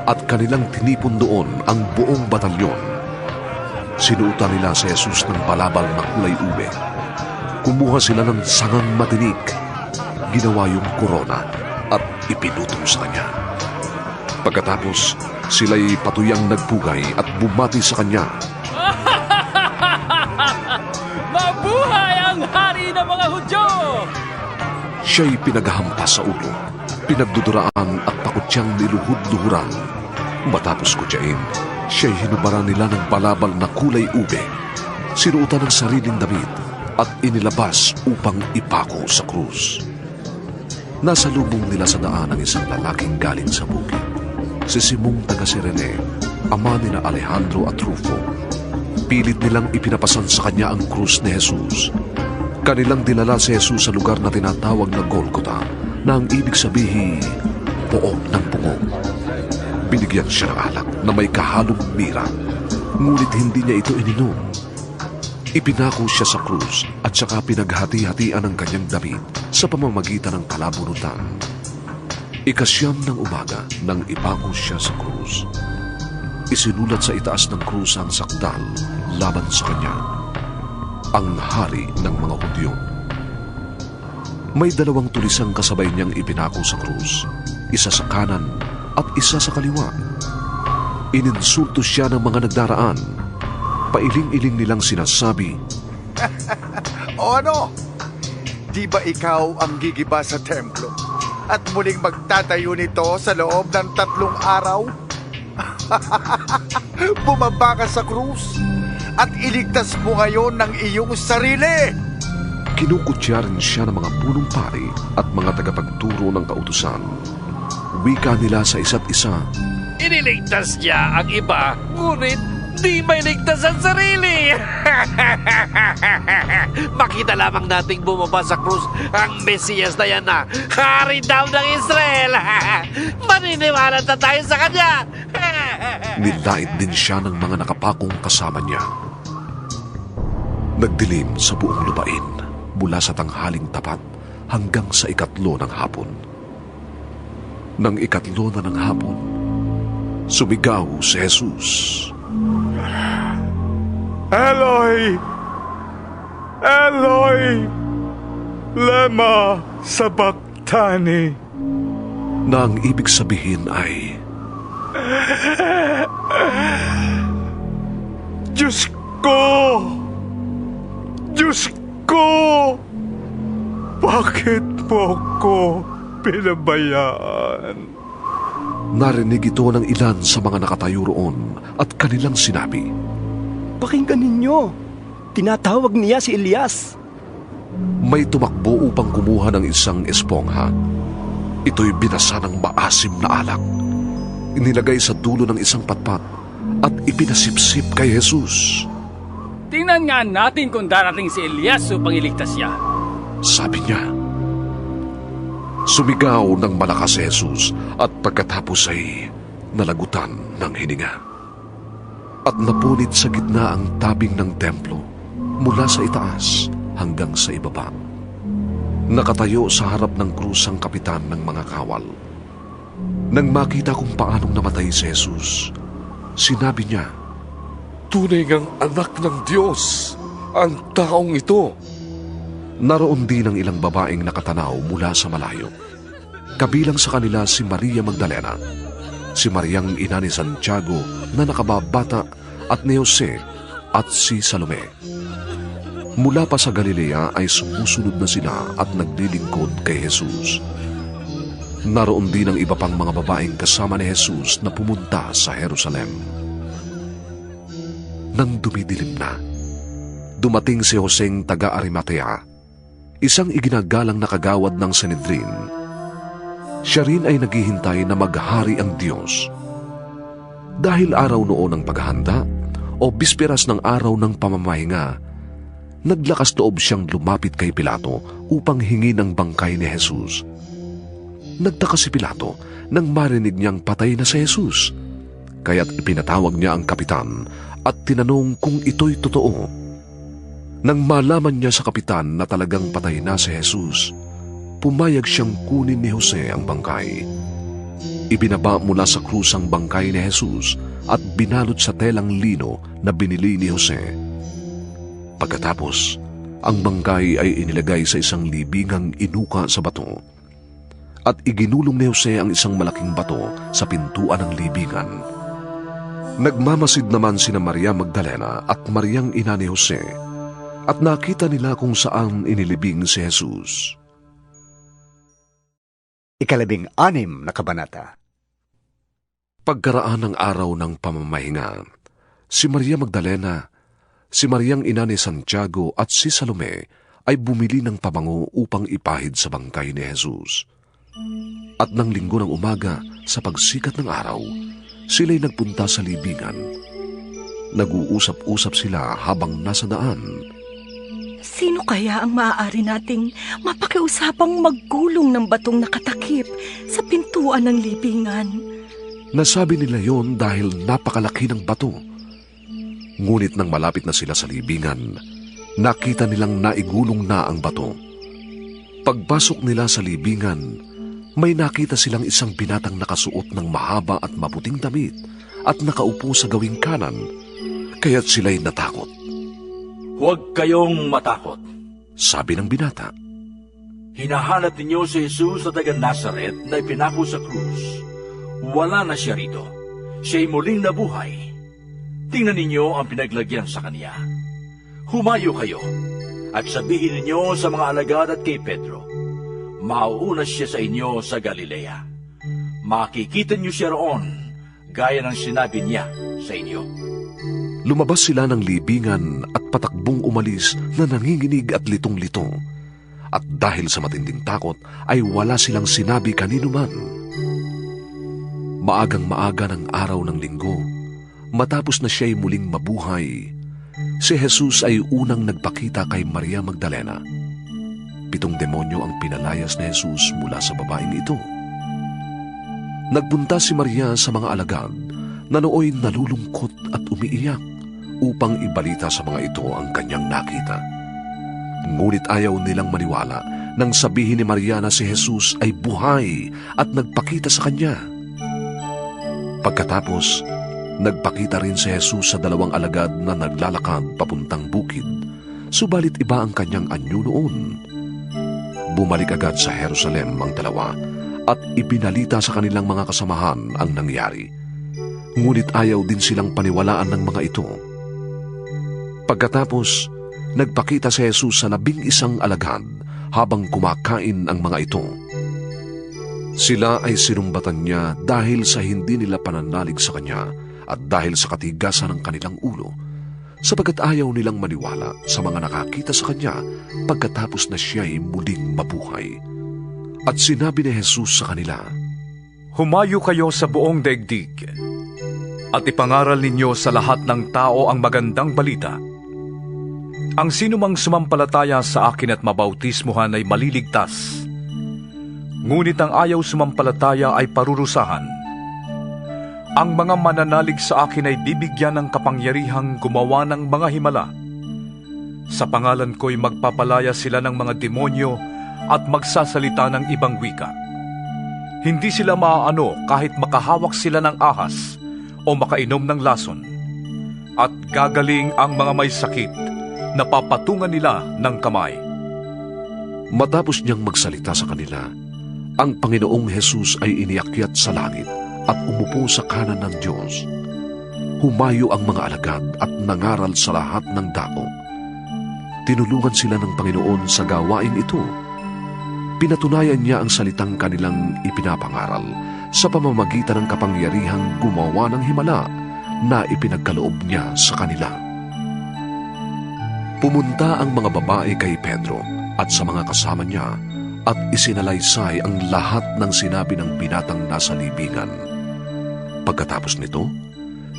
at kanilang tinipon doon ang buong batalyon. Sinuutan nila si Jesus ng balabal na kulay ube. Kumuha sila ng sangang matinik, ginawa yung korona at ipinutong sa kanya. Pagkatapos, sila'y patuyang nagpugay at bumati sa kanya. Mabuhay ang hari ng mga Hudyo! Siya'y pinaghahampas sa ulo, pinagduduraan at takot siyang niluhod-luhuran. Matapos kutyain, siya'y hinubaran nila ng balabal na kulay ube, sinuutan ng sariling damit at inilabas upang ipako sa krus. Nasa lubong nila sa daan ang isang lalaking galing sa bukid, si Simong taga Sirene, ama ni na Alejandro at Rufo. Pilit nilang ipinapasan sa kanya ang krus ni Jesus. Kanilang dinala si Jesus sa lugar na tinatawag na Golgotha, na ang ibig sabihin, pook ng pungog. Binigyan siya ng alak na may kahalong mira, ngunit hindi niya ito ininom. Ipinako siya sa krus at saka pinaghati-hatian ang kanyang damit sa pamamagitan ng kalabunutan. Ikasyam ng umaga nang ipako siya sa krus. Isinulat sa itaas ng krus ang sakdal laban sa kanya, ang hari ng mga Hudyo. May 2 tulisang kasabay niyang ipinako sa krus, isa sa kanan at isa sa kaliwa. Ininsulto siya ng mga nagdaraan. Pailing-iling nilang sinasabi, O ano? Di ba ikaw ang gigiba sa templo at muling magtatayo nito sa loob ng 3 araw? Bumaba ka sa krus at iligtas mo ngayon ng iyong sarili. Kinukutya rin siya ng mga punong pari at mga tagapagturo ng kautusan. Wika nila sa isa't isa, Iniligtas niya ang iba, ngunit di may ligtas ang sarili. Makita lamang nating bumaba sa krus ang Mesiyas na yan na hari daw ng Israel. Maniniwala na tayo sa kanya. nilait din siya ng mga nakapakong kasama niya. Nagdilim sa buong lupain mula sa tanghaling tapat hanggang sa 3 ng hapon. Nang 3 na ng hapon, sumigaw si Jesus, Eloi! Eloi! Lema sabachthani! na ang ibig sabihin ay, Diyos ko! Diyos ko! Bakit mo ko pinabayaan? Narinig ito ng ilan sa mga nakatayo roon at kanilang sinabi, Pakinggan ninyo, tinatawag niya si Elias. May tumakbo upang kumuha ng isang espongha. Ito'y binasa ng maasim na alak. Inilagay sa dulo ng isang patpat at ipinasipsip kay Jesus. Tingnan nga natin kung darating si Elias upang iligtas siya. Sabi niya. Sumigaw ng malakas si Jesus at pagkatapos ay nalagutan ng hininga. At napunit sa gitna ang tabing ng templo mula sa itaas hanggang sa ibaba. Nakatayo sa harap ng krus ang kapitan ng mga kawal. Nang makita kung paanong namatay si Jesus, sinabi niya, Tunay ngang anak ng Diyos ang taong ito. Naroon din ang ilang babaeng nakatanaw mula sa malayo. Kabilang sa kanila si Maria Magdalena, si Mariang ina ni Santiago na nakababata at ni Jose at si Salome. Mula pa sa Galilea ay sumusunod na sila at naglilingkod kay Jesus. Naroon din ang iba pang mga babaeng kasama ni Jesus na pumunta sa Jerusalem. Nang dumidilim na, dumating si Joseng taga Arimatea, isang iginagalang na kagawad ng Sanhedrin. Siya rin ay naghihintay na maghari ang Diyos. Dahil araw noon ng paghahanda o bisperas ng araw ng pamamahinga, naglakas loob siyang lumapit kay Pilato upang hingi ng bangkay ni Jesus. Nagtaka si Pilato nang marinig niyang patay na si Jesus, kaya't ipinatawag niya ang kapitan at tinanong kung ito'y totoo. Nang malaman niya sa kapitan na talagang patay na si Jesus, pumayag siyang kunin ni Jose ang bangkay. Ibinaba mula sa krus ang bangkay ni Jesus at binalot sa telang lino na binili ni Jose. Pagkatapos, ang bangkay ay inilagay sa isang libingang inuka sa bato at iginulong ni Jose ang isang malaking bato sa pintuan ng libingan. Nagmamasid naman sina Maria Magdalena at Mariang ina ni Jose at nakita nila kung saan inilibing si Jesus. 16 na kabanata. Pagkaraan ng araw ng pamamahinga, si Maria Magdalena, si Mariang ina ni Santiago at si Salome ay bumili ng pabango upang ipahid sa bangkay ni Jesus. At ng linggo ng umaga, sa pagsikat ng araw, sila'y nagpunta sa libingan. Nag-uusap-usap sila habang nasa daan. Sino kaya ang maaari nating mapakiusapang maggulong ng batong nakatakip sa pintuan ng libingan? Nasabi nila yon dahil napakalaki ng bato. Ngunit nang malapit na sila sa libingan, nakita nilang naigulong na ang bato. Pagpasok nila sa libingan, may nakita silang isang binatang nakasuot ng mahaba at maputing damit at nakaupo sa gawing kanan, kaya't sila'y natakot. Huwag kayong matakot, sabi ng binata. Hinahanap ninyo si Jesus na taga Nazaret na ipinako sa krus. Wala na siya rito. Siya'y muling nabuhay. Tingnan ninyo ang pinaglagyan sa kanya. Humayo kayo at sabihin ninyo sa mga alagad at kay Pedro, mauuna siya sa inyo sa Galilea. Makikita niyo siya roon, gaya ng sinabi niya sa inyo. Lumabas sila ng libingan at patakbong umalis na nanginginig at litong-lito. At dahil sa matinding takot ay wala silang sinabi kanino man. Maagang maaga ng araw ng linggo, matapos na siya'y muling mabuhay, si Jesus ay unang nagpakita kay Maria Magdalena. 7 demonyo ang pinalayas ni Jesus mula sa babaeng ito. Nagpunta si Maria sa mga alagad na nooy nalulungkot at umiiyak upang ibalita sa mga ito ang kanyang nakita. Ngunit ayaw nilang maniwala nang sabihin ni Maria na si Jesus ay buhay at nagpakita sa kanya. Pagkatapos, nagpakita rin si Jesus sa 2 alagad na naglalakad papuntang bukid, subalit iba ang kanyang anyo noon. Bumalik agad sa Jerusalem ang 2 at ipinalita sa kanilang mga kasamahan ang nangyari. Ngunit ayaw din silang paniwalaan ng mga ito. Pagkatapos, nagpakita si Jesus sa 11 alagad habang kumakain ang mga ito. Sila ay sinumbatan niya dahil sa hindi nila pananalig sa kanya at dahil sa katigasan ng kanilang ulo, sapagkat ayaw nilang maniwala sa mga nakakita sa kanya pagkatapos na siya'y muling mabuhay. At sinabi ni Jesus sa kanila, Humayo kayo sa buong daigdig at ipangaral ninyo sa lahat ng tao ang magandang balita. Ang sinumang sumampalataya sa akin at mabautismuhan ay maliligtas. Ngunit ang ayaw sumampalataya ay parurusahan. Ang mga mananalig sa akin ay bibigyan ng kapangyarihang gumawa ng mga himala. Sa pangalan ko'y magpapalaya sila ng mga demonyo at magsasalita ng ibang wika. Hindi sila maaano kahit makahawak sila ng ahas o makainom ng lason. At gagaling ang mga may sakit na papatungan nila ng kamay. Matapos niyang magsalita sa kanila, ang Panginoong Jesus ay iniakyat sa langit at umupo sa kanan ng Diyos. Humayo ang mga alagad at nangaral sa lahat ng dako. Tinulungan sila ng Panginoon sa gawain ito. Pinatunayan niya ang salitang kanilang ipinapangaral sa pamamagitan ng kapangyarihang gumawa ng himala na ipinagkaloob niya sa kanila. Pumunta ang mga babae kay Pedro at sa mga kasama niya at isinalaysay ang lahat ng sinabi ng binatang nasa libingan. Pagkatapos nito,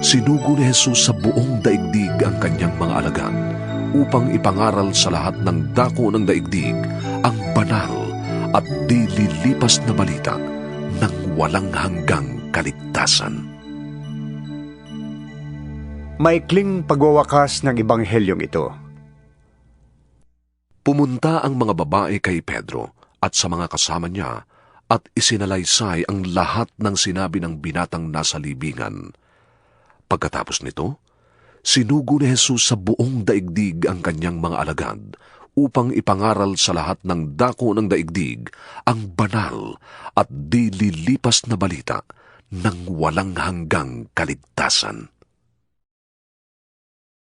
sinugo ni Jesus sa buong daigdig ang kanyang mga alagad upang ipangaral sa lahat ng dako ng daigdig ang banal at di lilipas na balita ng walang hanggang kaligtasan. Maikling pagwawakas ng Ebanghelyong ito. Pumunta ang mga babae kay Pedro at sa mga kasama niya at isinalaysay ang lahat ng sinabi ng binatang nasa libingan. Pagkatapos nito, sinugo ni Jesus sa buong daigdig ang kanyang mga alagad upang ipangaral sa lahat ng dako ng daigdig ang banal at di lilipas na balita ng walang hanggang kaligtasan.